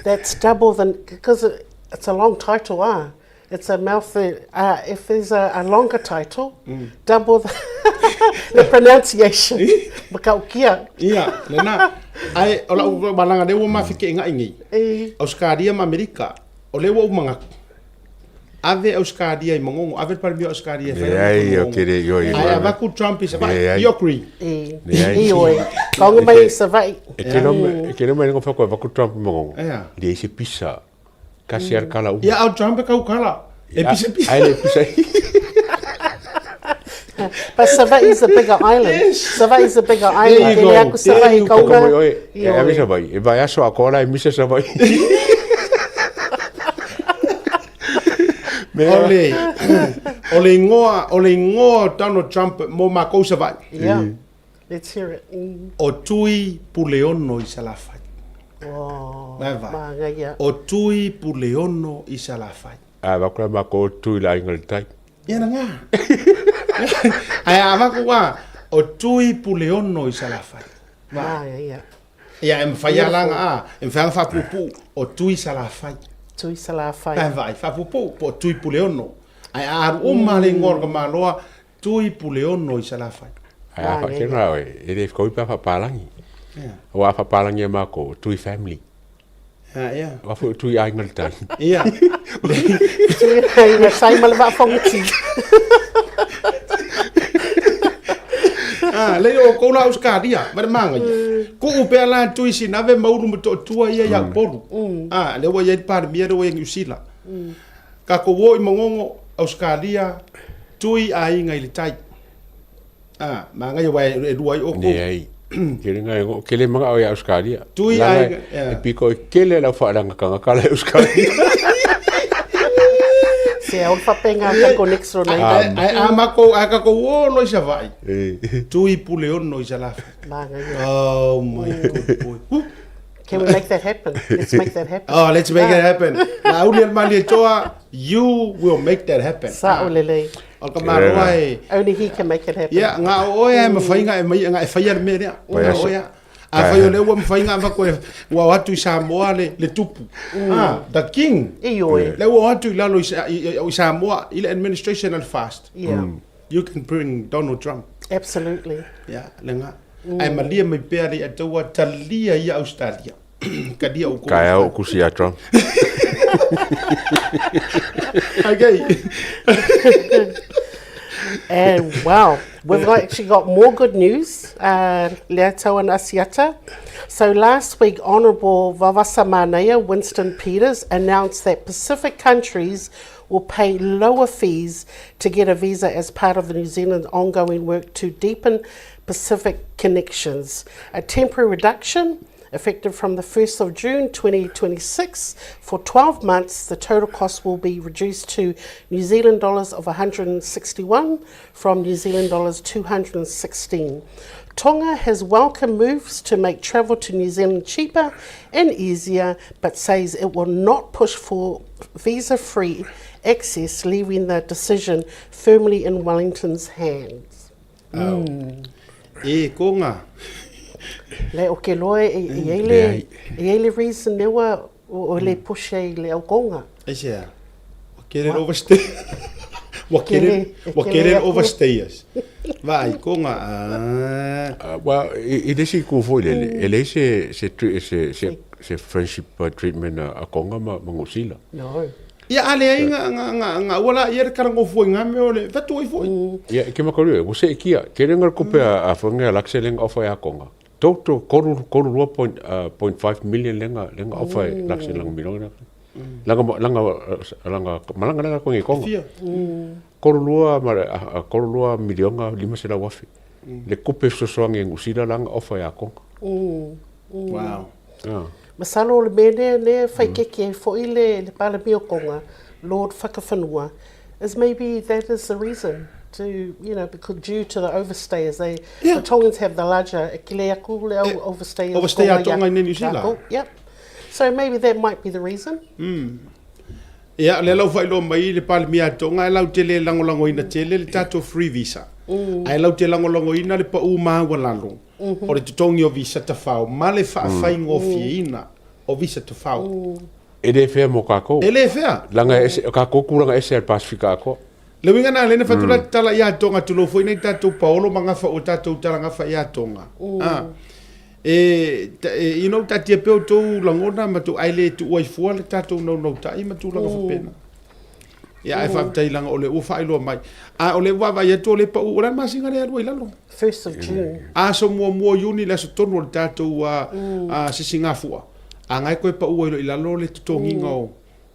That's double than because it, it's a long title, ah. It's a mouth uh, if there's a, a longer title, mm. double the, the pronunciation. Makaukia. Ia, lena. Ai, o lau malanga le ua mawhike inga ingi. Australia ma Amerika, o le ua umanga. Ave Australia i Mangongo, ave le Palemia o Australia e fai Leai, o kere i oi. Ai, avaku Trump i Savaii, you agree? I oi. Kaonga mai i Savaii. E ke no e ke no mai ngo whakua avaku Trump i Mangongo. Leai se pisa. Kasi ar kala uma. Ia, au Trump e kau kala. E pisa pisa. Ai le pisa. But Savaii is a bigger island. Yes. Savaii is a bigger island. There you go. Kele aku Savaii kaunga. Kau oi, e ave Savaii. E vai aso a kola e misa Savaii. O le, o le ingoa, o le ingoa o Donald Trump mo makou Savaii. Yeah. Let's hear it. Mm. O Tui Puleono i Salafai. Oh, Vai. Māngaia. O Tui Puleono i Salafai. A vakula makou tui la inga le tai. Ia na ngā. Ai a vaku a, o Tui Puleono i Salafai. Māngaia. Ia e mawhai a langa a, e mawhai anga whapupu o Tui Salafai. Tui Salafai. Vai vai, whapupu po Tui Puleono. Ai a aru uma le ingoa o le kamaloa, Tui Puleono i Salafai. Ai a whakena oe, e le whakaui pea whapalangi. O a whapalangi e mākou, Tui Family. Ah, ia. Wa fo Tui Aiga le Tai. Ia. Tui Aiga Tai ma le Vaafogoti. Ah, le o kou la Australia, ma le manga ia. Ko u pea la tui sinave maulu ma toatua ia ia Upolu. Ah, le ua ia i Palemia, le ua ia Niu Sila. Ka ko wo i Mangongo, Australia, tui aiga i le tai. Ah, manga ia wa e lua i o kou. Leai. Kele ngai ngo kele manga o ia Australia. Tui Langa aiga, yeah. E piko e kele lau whaalanga kanga kala e Australia. Se au whapenga ka ko next door neighbor. Ai ai a mako ai ka ko wo no i Savaii. E. Tui Puleono i Salafai. Manga ia. Oh my good boy. Huh. Can we make that happen? Let's make that happen. Oh, let's make it happen. Laauli a le Malietoa, you will make that happen. Sa'o lelei. O ka maloa e... Only he can make it happen. Ia, nga o oe e mawhai nga e mai nga e whaia le mea rea. Nga o oe a. A whai o le ua mawhai nga whako e ua o atu i Samoa le, le tupu. Ah, the king. I oe. Le ua o atu i lalo i, i, i, i Samoa, i le administration al fast. Yeah. You can bring Donald Trump. Absolutely. Ia, le nga. Ae malia mai pea le ia taua talia ia Australia. Kalia o Ka ea o kusi ia Trump. Okay. And wow, we've actually got more good news, uh, Leatau and Asiata. So last week, Honourable Vavasamanea Winston Peters announced that Pacific countries will pay lower fees to get a visa as part of the New Zealand's ongoing work to deepen Pacific connections. A temporary reduction effective from the 1st of June 2026 for 12 months, the total cost will be reduced to New Zealand dollars of 161 from New Zealand dollars 216. Tonga has welcomed moves to make travel to New Zealand cheaper and easier, but says it will not push for visa-free access, leaving the decision firmly in Wellington's hands. Mm. E ko ngā. Le o ke loa e, e, e, le, e le reason ne ua o le push e le au konga. E se a. Wa kere overstay. Wa kere, wa kere overstayers. Vai, ko ngā. Ah. Well, i le si ku foi le, e le se, se, se, se, se friendship treatment a konga ma, ma ngusila. No. Ia a leai nga nga nga nga ua la ia le kalagofua i nga mea o le fatu ai foi. Ia ke makaru e, ua seekia, ke lenga le kope a whange a lakse lenga ofa e akonga. Total koru koru rua point point five million lenga lenga ofa e lakse langa milona. Langa langa langa malanga lenga kongi konga. Koru lua ma koru lua milionga 500,000. Le kope fesoasoani e Nusila langa ofa e akonga. Wow. Masalo o le mea lea, lea e whai keke ai fo'i le, le Palemia o Konga, Lord Whakawhenua, is maybe that is the reason to, you know, because due to the overstayers, they, yeah. the Tongans have the larger, e kile aku le au overstayers. Overstay a Tonga i New Zealand. Yep. So maybe that might be the reason. Mm. Ia, lea la ua faailoa mai le Palemia a Tonga e latou te le lagolagoina tele le tatou free visa. Ae latou te lagolagoina le pau maualalo o le totogi o visa tafao ma le faafaigofieina o visa tafao. E le fea mo kakou. E le fea. Laga e ese, o kakou kulaga ese a le Pasifika atoa. Le uiga na lea na fai atu la tala ia Tonga tulou foi nei tatou paolo ma gafa o tatou tala gafa ia Tonga. Ah. E, e, you know, taatia pea outou lagona ma tou, ae le tuua ai fua le tatou naunautai ma tulaga faapena. Ia, ae faafetai leaga o lea ua faailoa mai. A o lea ua vaavaai atu o lea e pau, o le a le masina lea e alu ai i lalo? First of June. Aso muamua o Iuni, le aso tonu o le tatou a, sisigafua. A na e toe pau ai loa i lalo le totogiga o,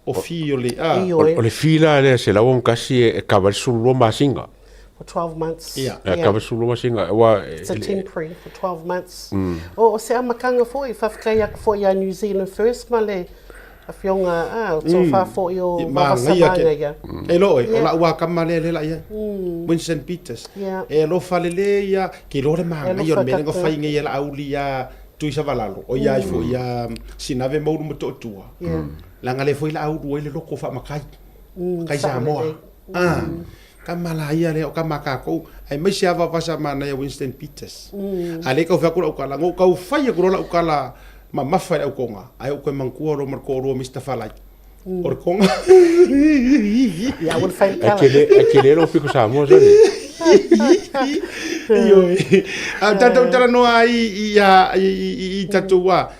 o fee o le, a. O le fee la lea 161 e kava i le 12 masina. For 12 months. Ia. E kava i le 12 masina. Aua It's a temporary for 12 months. O, o se amakanga foi, whawhetai aku foi ia New Zealand First ma le afioga, a, o tofa foi o Vavasa Māngaia. E lo oe, o la'u a kama lea lea la i ai. Winston Peters. E alofa lelei ia, ke iloa le māngaia o le mea lea na fai nei e Laauli ia Tuisavalalo, o ia ai foi ia Sinave Maulu ma Toatua. Leaga lea foi la aulu ai le loko faamatai, matai Samoa. Ah, kama la ia lea o kama a kakou, aemaise lava Vavasa Manaia Winston Peters. A lea e tau fai atu lau tala, na ou tau fai atu loa lau tala mamafa i le aukonga, ae ou toe manatua loa ma le toalua o Mister Falai. O le konga. Ia, aua le fai le tala. Ae tele lou piko Samoa sole. Ioe. A tatou talanoa ai i i i i tatou a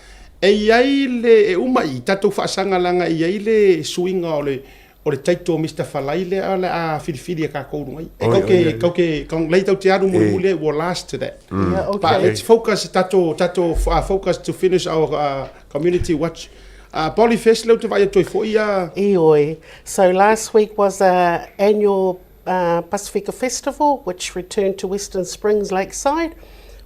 e i ai le e uma i tatou faasaga leaga e i ai le suiga o le o le title o Mister Falai lea o le a filifili e kakou luga i. E kau ke kau ke kau lei tau te alu mulimuli ai ua last to that. Yeah, okay. But let's focus tatou tatou focus to finish our community watch. Polyfest lea ou te vaai atu ai foi a. Ioe. So last week was a annual Pasifika Festival which returned to Western Springs Lakeside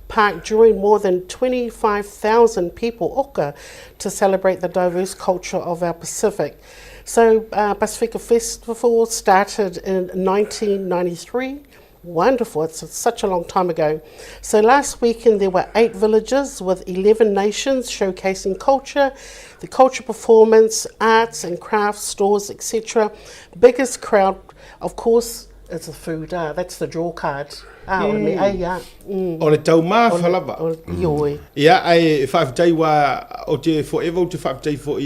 Park drawing more than 25,000 people oka to celebrate the diverse culture of our Pacific. So Pasifika Festival started in 1993. Wonderful. It's such a long time ago. So last weekend there were eight villages with 11 nations showcasing culture, the culture performance, arts and crafts, stores, etc. Biggest crowd, of course, is the food. Ah, that's the draw card. Ah, o le mea ai, ah. O le taumafa lava. O, ioe. Ia, ae faafetai ua, ou te forever ou te faafetai foi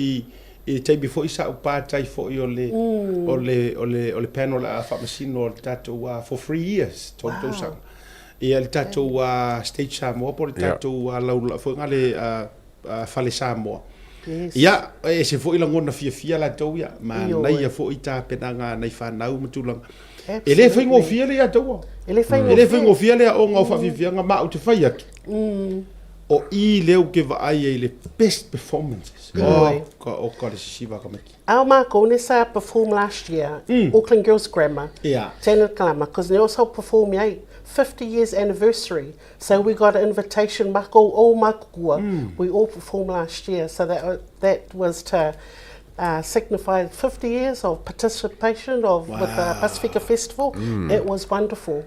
i le taimi foi sa ou pātai foi o le, o le, o le, o le panel a faamasino o le tatou for 3 years, tolu tausaga. Ia, le tatou Stage Samoa po o le tatou laula foi nga le Fale Samoa. Ia, e ese foi lagona fiafia latou ia, manaia foi tapenaga a nai fanau ma tulaga. E le faigofie le ia taua. E le faigofie. E le faigofie le aoga o faafiafiaga ma ou te fai atu. O i lea ou te vaai ai i le best performances. O ka, o ka le sisiva ka maiki. Ao mākou ne sa perform last year, Auckland Girls Grammar, Janet Kalama, cause ne also perform iai 50 years anniversary. So we got an invitation, mākou o makukua, we all performed last year. So that, that was to signify 50 years of participation of with the Pasifika Festival. It was wonderful.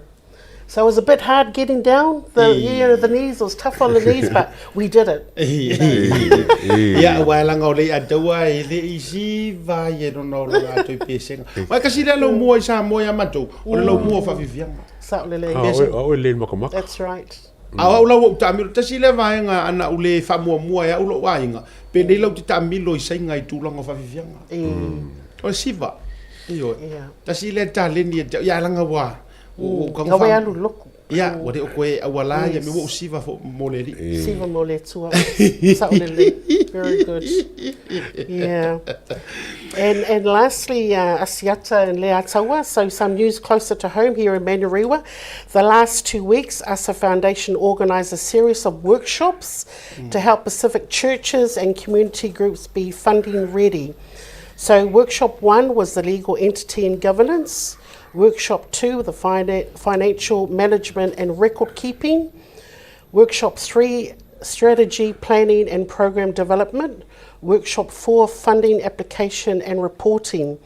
So it was a bit hard getting down, the, you know, the knees, it was tough on the knees, but we did it. Ia, aua e laga o le i'a taua e le i siva ai e lona o lona atoa i pesega. Mai kasi lea laumua i Samoa ia matou, o le laumua o faafiafiaga. Sao lelei. A oe le makamaka. That's right. A o au la ua ou taamilo, tasi lea vaega ana ou le faamuamua e au lou aiga, penei la ou te taamilo i Saina i tulaga o faafiafiaga. O le siva. Ioe. Tasi lea taleni e te au, ia laga ua, ua ou tago Kaua e alu loku. Ia, ua le o koe auala ia me ua ou siva fo mo le alii. Siva mo le Atua. Sao lelei. Very good. Yeah. And, and lastly, Asiata and Leataua, so some news closer to home here in Manurewa. The last 2 weeks, ASA Foundation organised a series of workshops to help Pacific churches and community groups be funding ready. So workshop one was the legal entity and governance. Workshop two, the financial management and record keeping. Workshop three, strategy, planning and program development. Workshop four, funding application and reporting.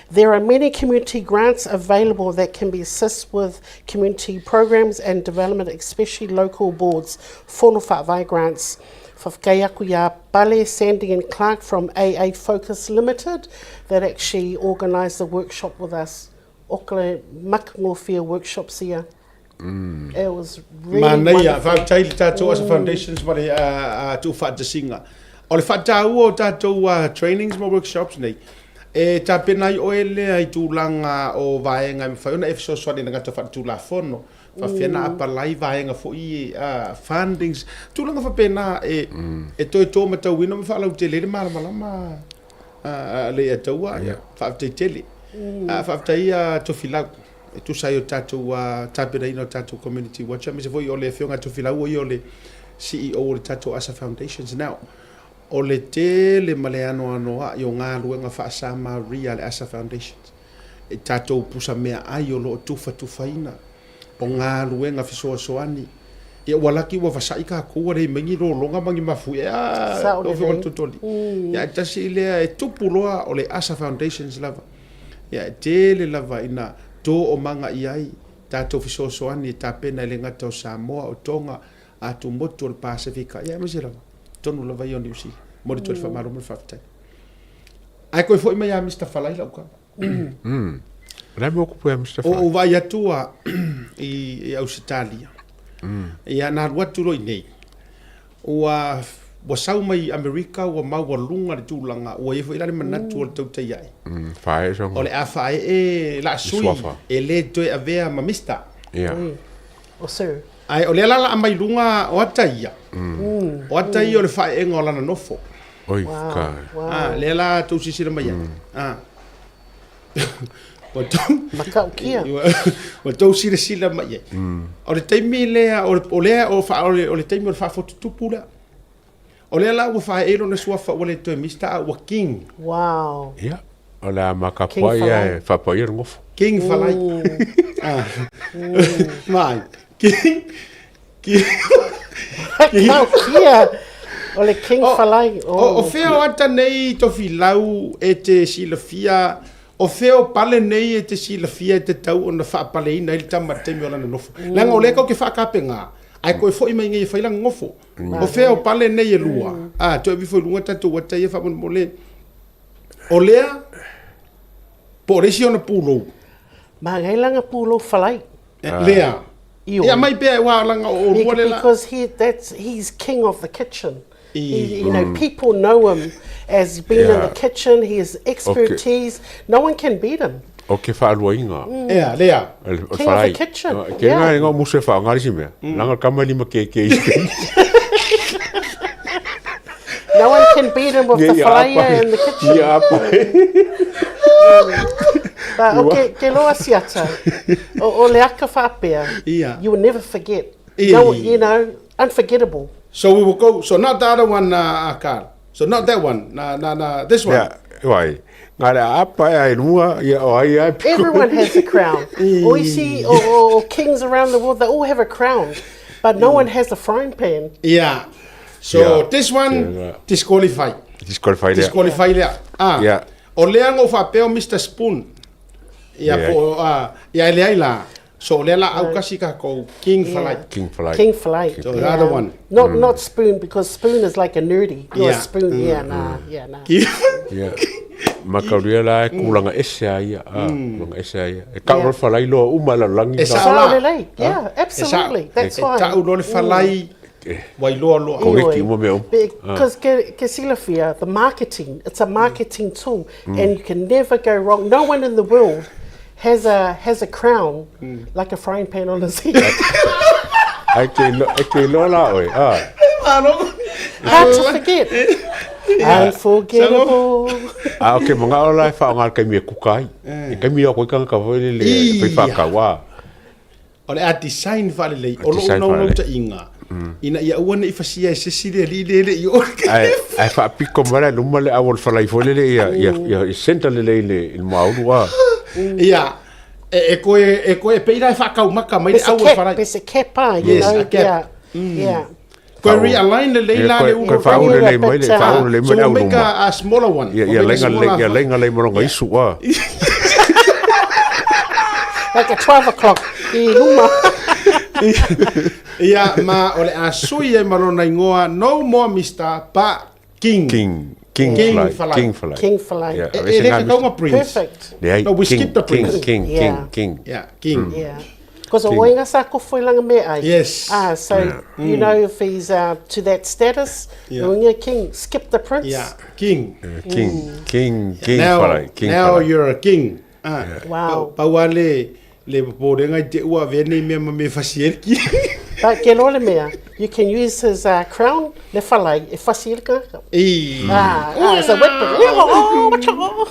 There are many community grants available that can be assist with community programs and development, especially local boards. Fono Fa'avae grants. Faafetai aku iā Pale, Sandy and Clark from AA Focus Limited that actually organised the workshop with us. Okale makangofie workshops here. It was really Manaia, wonderful. faafetai i le tatou Asa Foundations ma le tuufaatasiga. O le faataua o tatou trainings ma workshops nei, e tapena ai oe lea i tulaga o vaega e mafai ona e fesoasoani i le gata faaletulafono, faapefea ona apalai vaega foi fundings, tulaga faapena e e toe tō matauina ma faalautele ai le malamalama a le Ataua. Faafetai tele. Faafetai a Tofilau e tusa ai o tatou tapenaina o tatou Community Watch, aemaise foi o le afioga a Tofilau o ia o le CEO o le tatou ASA Foundations now. O le tele ma le anoanoa'i o galuega faasamaria a le ASA Foundations e tatou pusa meaai o lo o tufatufaina o galuega fesoasoani. Ia ua laki ua vasa'i tatou ua leai mai ni lologa ma ni mafuie a Sao lau afioga i le lelei. Totoli. Ia e tasi lea e tupu loa o le ASA Foundations lava. Ia e tele lava ina toomaga i ai tatou fesoasoani e tapena e le gata o Samoa, o Tonga, Atumotu o le Pasefika, ia aemaise lava totonu lava ia o Niu Sila. Momoli atu ai le faamalo ma le faafetai. Ae koe foi mai ia Mister Falai lau tala. O le a mea o kupu ia Mister O Falai? ou vaai atu a i Ausetalia. Ia na alu atu loa i nei. Ua ua sau mai Amerika ua maualuga le tulaga, ua i ai foi la le manatu o le tautai ae. Faaee sona. O le a faaee la sui Suafa. e le toe avea ma Mister. Ia. O Sir. Ae o lea la la a mai luga o ata ia. O ata ia o le faaeega o lana nofo. Oi ka. A, lea la tou silasila mai ai. A. Ua tou Matautia. Ua tou silasila mai ai. O le taimi lea, o lea, o le taimi o le faafotutupu lea. O lea la ua faaee lona suafa ua le toe Mister a ua King. Wow. Ia, o le a makapuai ia e faapaia le gofo. King Falai. Ah. Mai. King. King. Matautia. O le King Falai. O, o fea o ata nei Tofilau e te silafia. O fea o pale nei e te silafia e tatau ona faapaleina ai le tama i le taimi o lana nofo? Leaga o lea kou te faatapegā, ae toe foi mai nei e fai lana nofo. O fea o pale nei e lua? A, toe ave ifo i luga tatou ata ia faamolemole. O lea, po o le isi ona pulou. Magai lana pulou falai. Lea. Ioe. E aumai pea aua lana o olua le la. Because he, that's, he's king of the kitchen. He, you know, people know him as being in the kitchen, he has expertise, no one can beat him. O ke faaluaina. Ea, lea. King of the kitchen. Ke nga inga o musu e whaonga le isi mea. Langa kama lima ke ke isi. No one can beat him with the falaia in the kitchen. Ia apa. But o ke, ke loa siata, o, o le aka whaapea, Ia. you will never forget. Ia. No, you know, unforgettable. So we will go, so not the other one, Carl. So not that one, na, na, na, this one. Ia, wai. Ngā le apa e ai lunga, ia o ai ai piko. Everyone has a crown. Or you see, or kings around the world, they all have a crown. But no one has a frying pan. Yeah. So Yeah. this one, Yeah. disqualify. Disqualify lea. Disqualify lea. Ah. Yeah. O lea na ou faapea o Mister Spoon. Ia Yeah. po o ah, ia e leai la. So o lea la aukasi kakou King Falai. King Falai. King Falai. So the other one. Not not spoon because spoon is like a nerdy. You're Yeah. a spoon. Yeah, nah. Yeah, nah. Ia. Makauria la e kulanga ese a ia. Ah, kulanga ese a ia. E kau Yeah. yeah. falai loa uma lalolagi. E la. sao Sao la. lelei. Yeah, absolutely. That's E why. tau loa le falai wailoa loa. Kongeki uma mea uma. Because ke, ke silafia, the marketing, it's a marketing tool, and you can never go wrong. No one in the world has a has a crown like a frying pan on his head. Ai ke lo, e ke loa la oe. Ah. Hard to forget. Unforgettable. A o ke manga o la e whaonga le kaimi e kuka ai. E kaimi o koe kanga ka foi le le Ia. fai whakau a. O le a design faalelei, o lou Design naunau faalelei. taiga, ina ia aua ne i fasia e se isi le alii lea e le i oo i le Ae, ae faapiko mai la i luma le au o le falai foi lele ia, ia, ia, ia centre lelei i le, i le maulu a. Ia, e, e koe, e koe, e pei la e faakaumaka mai le It's a au o le cap, falai. it's a cap, ah, you Yes, know. a cap. Yeah, yeah. Koe realign lelei Ia, la koe, le koe ulu. whaulu Bring it lelei a mai bit, le, whaulu lelei So mai le we'll au make luma. a smaller one. Ia, We'll ia make a lenga le, smaller ia lenga lei malonga isu a. Like at 12 o'clock. I luma. Ia, ma o le a sui ai ma lona igoa, no more Mister, but King. King, King, King Falai, Falai. King Falai. King Falai. Yeah, E, e e se le ngā ka kaunga Mr. Prince. Perfect. Leai, No, we King, skip the King, Prince. King, Yeah. King, King. Yeah, King. Yeah. Because o oinga sa ko foi langa me ai. Yes. Ah, so you know if he's to that status, Yeah. oinga king, skip the prince. Yeah, King. King, King, King Now, Falai, King now Falai. you're a king. Ah. Wow. Pau pau a le, le popolega i te ua avea nei mea ma mea e fasi ai le ki. But ke loa le mea, you can use his crown, le falai, e fasi ai le kanaka. I. Ah, ah, it's a weapon. Oh, watch out.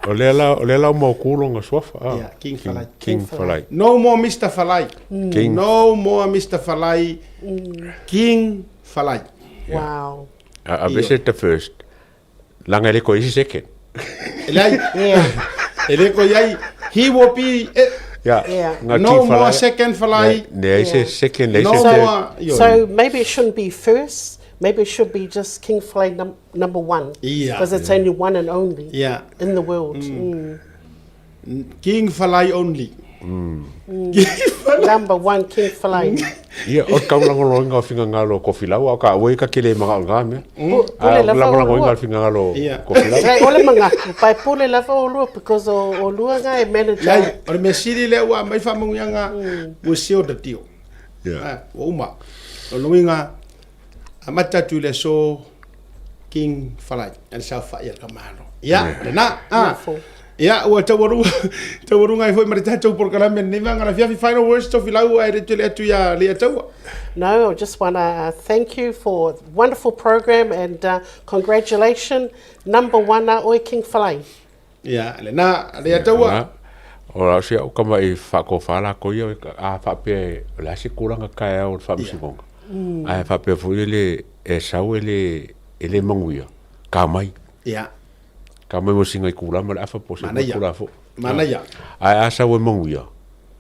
O lea la, o lea la o mau kulonga suafa. Ah. Yeah, King Falai. King Falai. No more Mr. Falai. King. No more Mr. Falai. King Falai. Wow. A, a vese the first. Langa e le ko isi second. E leai, Yeah. e le ko iai, he will be, eh, Yeah. Yeah. Nga no King more Falai. second Falai. Ne, ne isi Yeah. second, ne No isi third. more. Ioe. So maybe it shouldn't be first. Maybe it should be just King Falai number one. Yeah. Because it's only one and only Yeah. in the world. Mm. King Falai only. Number one, King Falai. Ia, o kau langoloinga o fingangalo o Kofilau, au ka ue ka kele manga o ngā mea. Pule A lava o langolongoinga lua. o fingangalo o Ia. Kofilau. Lei, ole mangaku, pai pule lava o lua, because o lua nga e manager. Leai, o le mea sili lea ua aumai faamanuiaga, ua seal the deal. Yeah. Ah, ua uma. O lona uiga, amata atu i le aso King Falai, a le saofai a le Kamalo. Ia, lena. Ah. Beautiful. Ia, ua taualuga, taualuga ai foi ma le tatou polokalame lenei vaega lafiafi. Final words, Tofilau, ae le tele atu ia Leiataua. No, I just want to thank you for wonderful program and congratulations, number one a oe King Falai. Ia, lena, Leiataua. Na, o la si au kama i whakofa la ko ia a whapea o le ase kuranga kai au o le whaamisikonga. Ae whapea foi le e sau e le e le manguia. Ka mai. Ia. Ka mai mo singa i kula ma le afa po se Manaia. kula fo. Manaia. Ae a sau e manguia.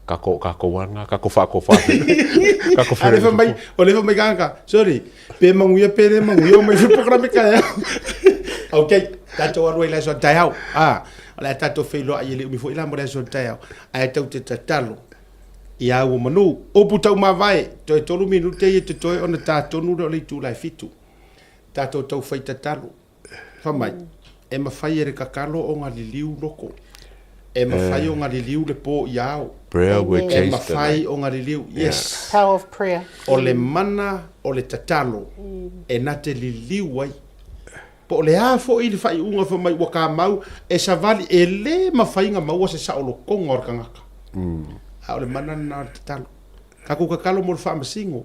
Ka ko ka ko wanga ka ko wha ko wha. Ka ko A le wha. fai mai, o le fai mai kanga, sorry, pe manguia pe le manguia o mai foi pokrame kai au. Ok, tatou alu ai i le aso a taeao. Ah, o le a tatou feiloai e le umi foi la mo le aso a taeao. Ae tou te tatalo ia ua manu. Upu taumavae, toe 3 minute ia totoe ona ta tonu lea o le itula e 7. Tatou tau fai tatalo. Fai mai, e mafai e le tatalo ona liliu loko. E mafai ona liliu le po i ao. Prayer will E change the mafai night. ona liliu. Yes. Power of prayer. O le mana o le tatalo e na te liliu ai. Po o le a foi le faaiuga fai mai ua kamau e savali, e le mafai ona maua se saolotoga o le tagata. A o le mana lena o le tatalo. Tatou tatalo mo le faamasino.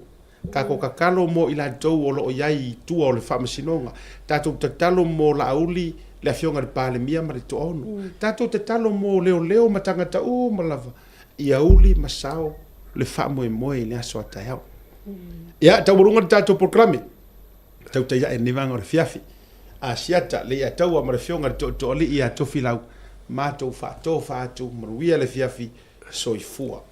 Tatou tatalo mo i latou o lo o i ai i tua o le faamasinoga. Tatou tatalo mo Laauli, le Afioga i le Palemia ma le Toaono. Tatou tatalo mo leoleo ma tagata uma lava ia uli ma sao le faamoemoe i le aso a taeao. Ia, taualuga le tatou polokalame. Tautai ae lenei vaega o le afiafi. Asiata, Leiataua ma le Afioga i le Tootooalii ia Tofilau, matou faatofa atu, manuia le afiafi, soifua.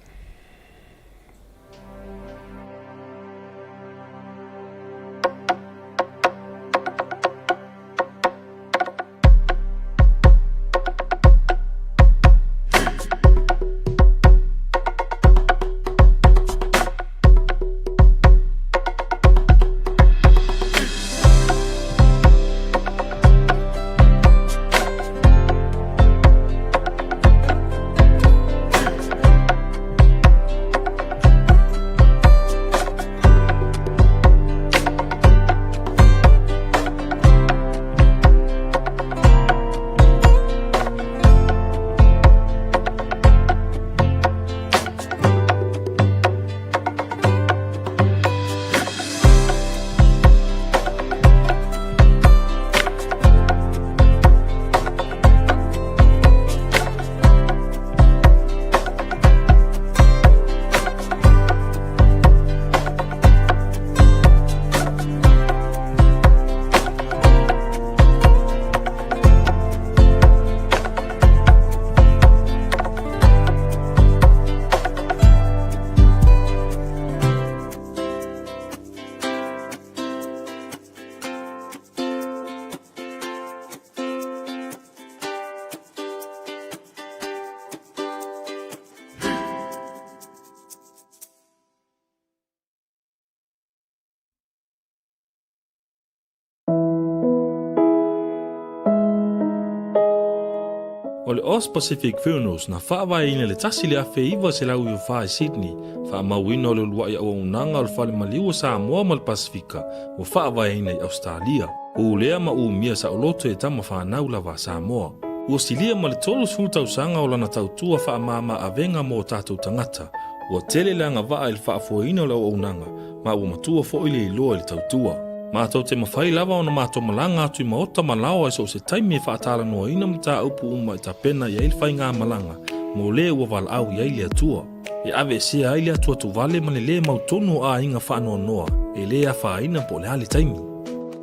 O le Aus Pacific Funerals na faavaeina i le 1994 i Sydney, faamauina o le uluai auaunaga o le Fale Maliu o Samoa ma le Pasefika ua faavaeina i Ausetalia. Ulea ma umia saoloto e tama fanau lava a Samoa. Ua silia ma le 30 tausaga o lana tautua faamama avega mo o tatou tagata. Ua tele le agavaa i le faafoeina o le auaunaga, ma ua matua foi le iloa i le tautua. Matou te mafai lava ona matou malaga atu i maota ma laoa i so o se taimi e faatalanoaina mataupu uma e tapena i ai le faigamalaga mo le ua valaau i ai le Atua. E aveesea ai le atuatuvale ma le lē mautonu o aiga faanoanoa e lē afaina po o le a le taimi.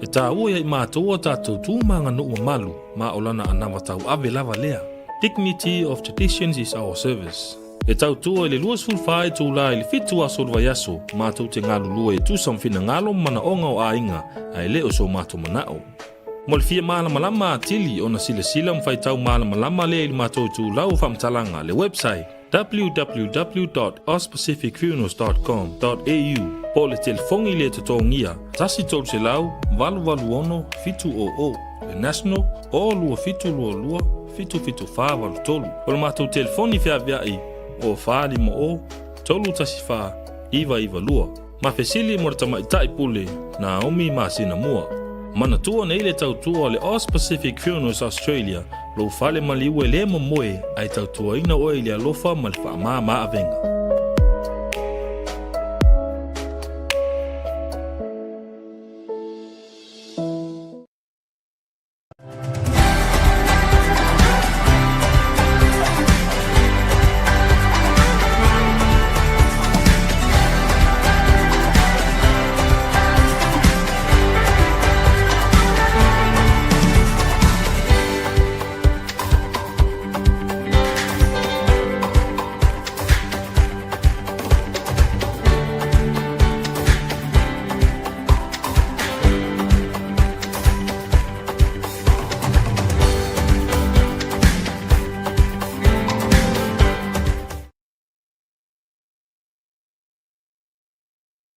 E taua ia i matou a tatou tu ma aganuu mamalu ma o lana anava tauave lava lea. Dignity of traditions is our service. E tautua i le 24 itulā i le 7 aso o le vaiaso, matou te galulue e tusa ma finagalo ma manaoga o aiga, ae le o so matou manao. Mo le fia malamalama atili ona silasila ma faitau malamalama lea i le matou itulau o faamatalaga, le website, www.auspacificfunerals.com.au po o le telefoni le totogia 1 300 886 700, le national, o 2722 77483. O le matou telefoni feaveai o 450 314 992. Ma fesili mo le tamaitai pule Naomi masina mua. Manatua nei le tautua o le Aus Pacific Funerals Australia, lou fale maliu e le momoe ae tautuaina oe i le alofa ma le faamama avega.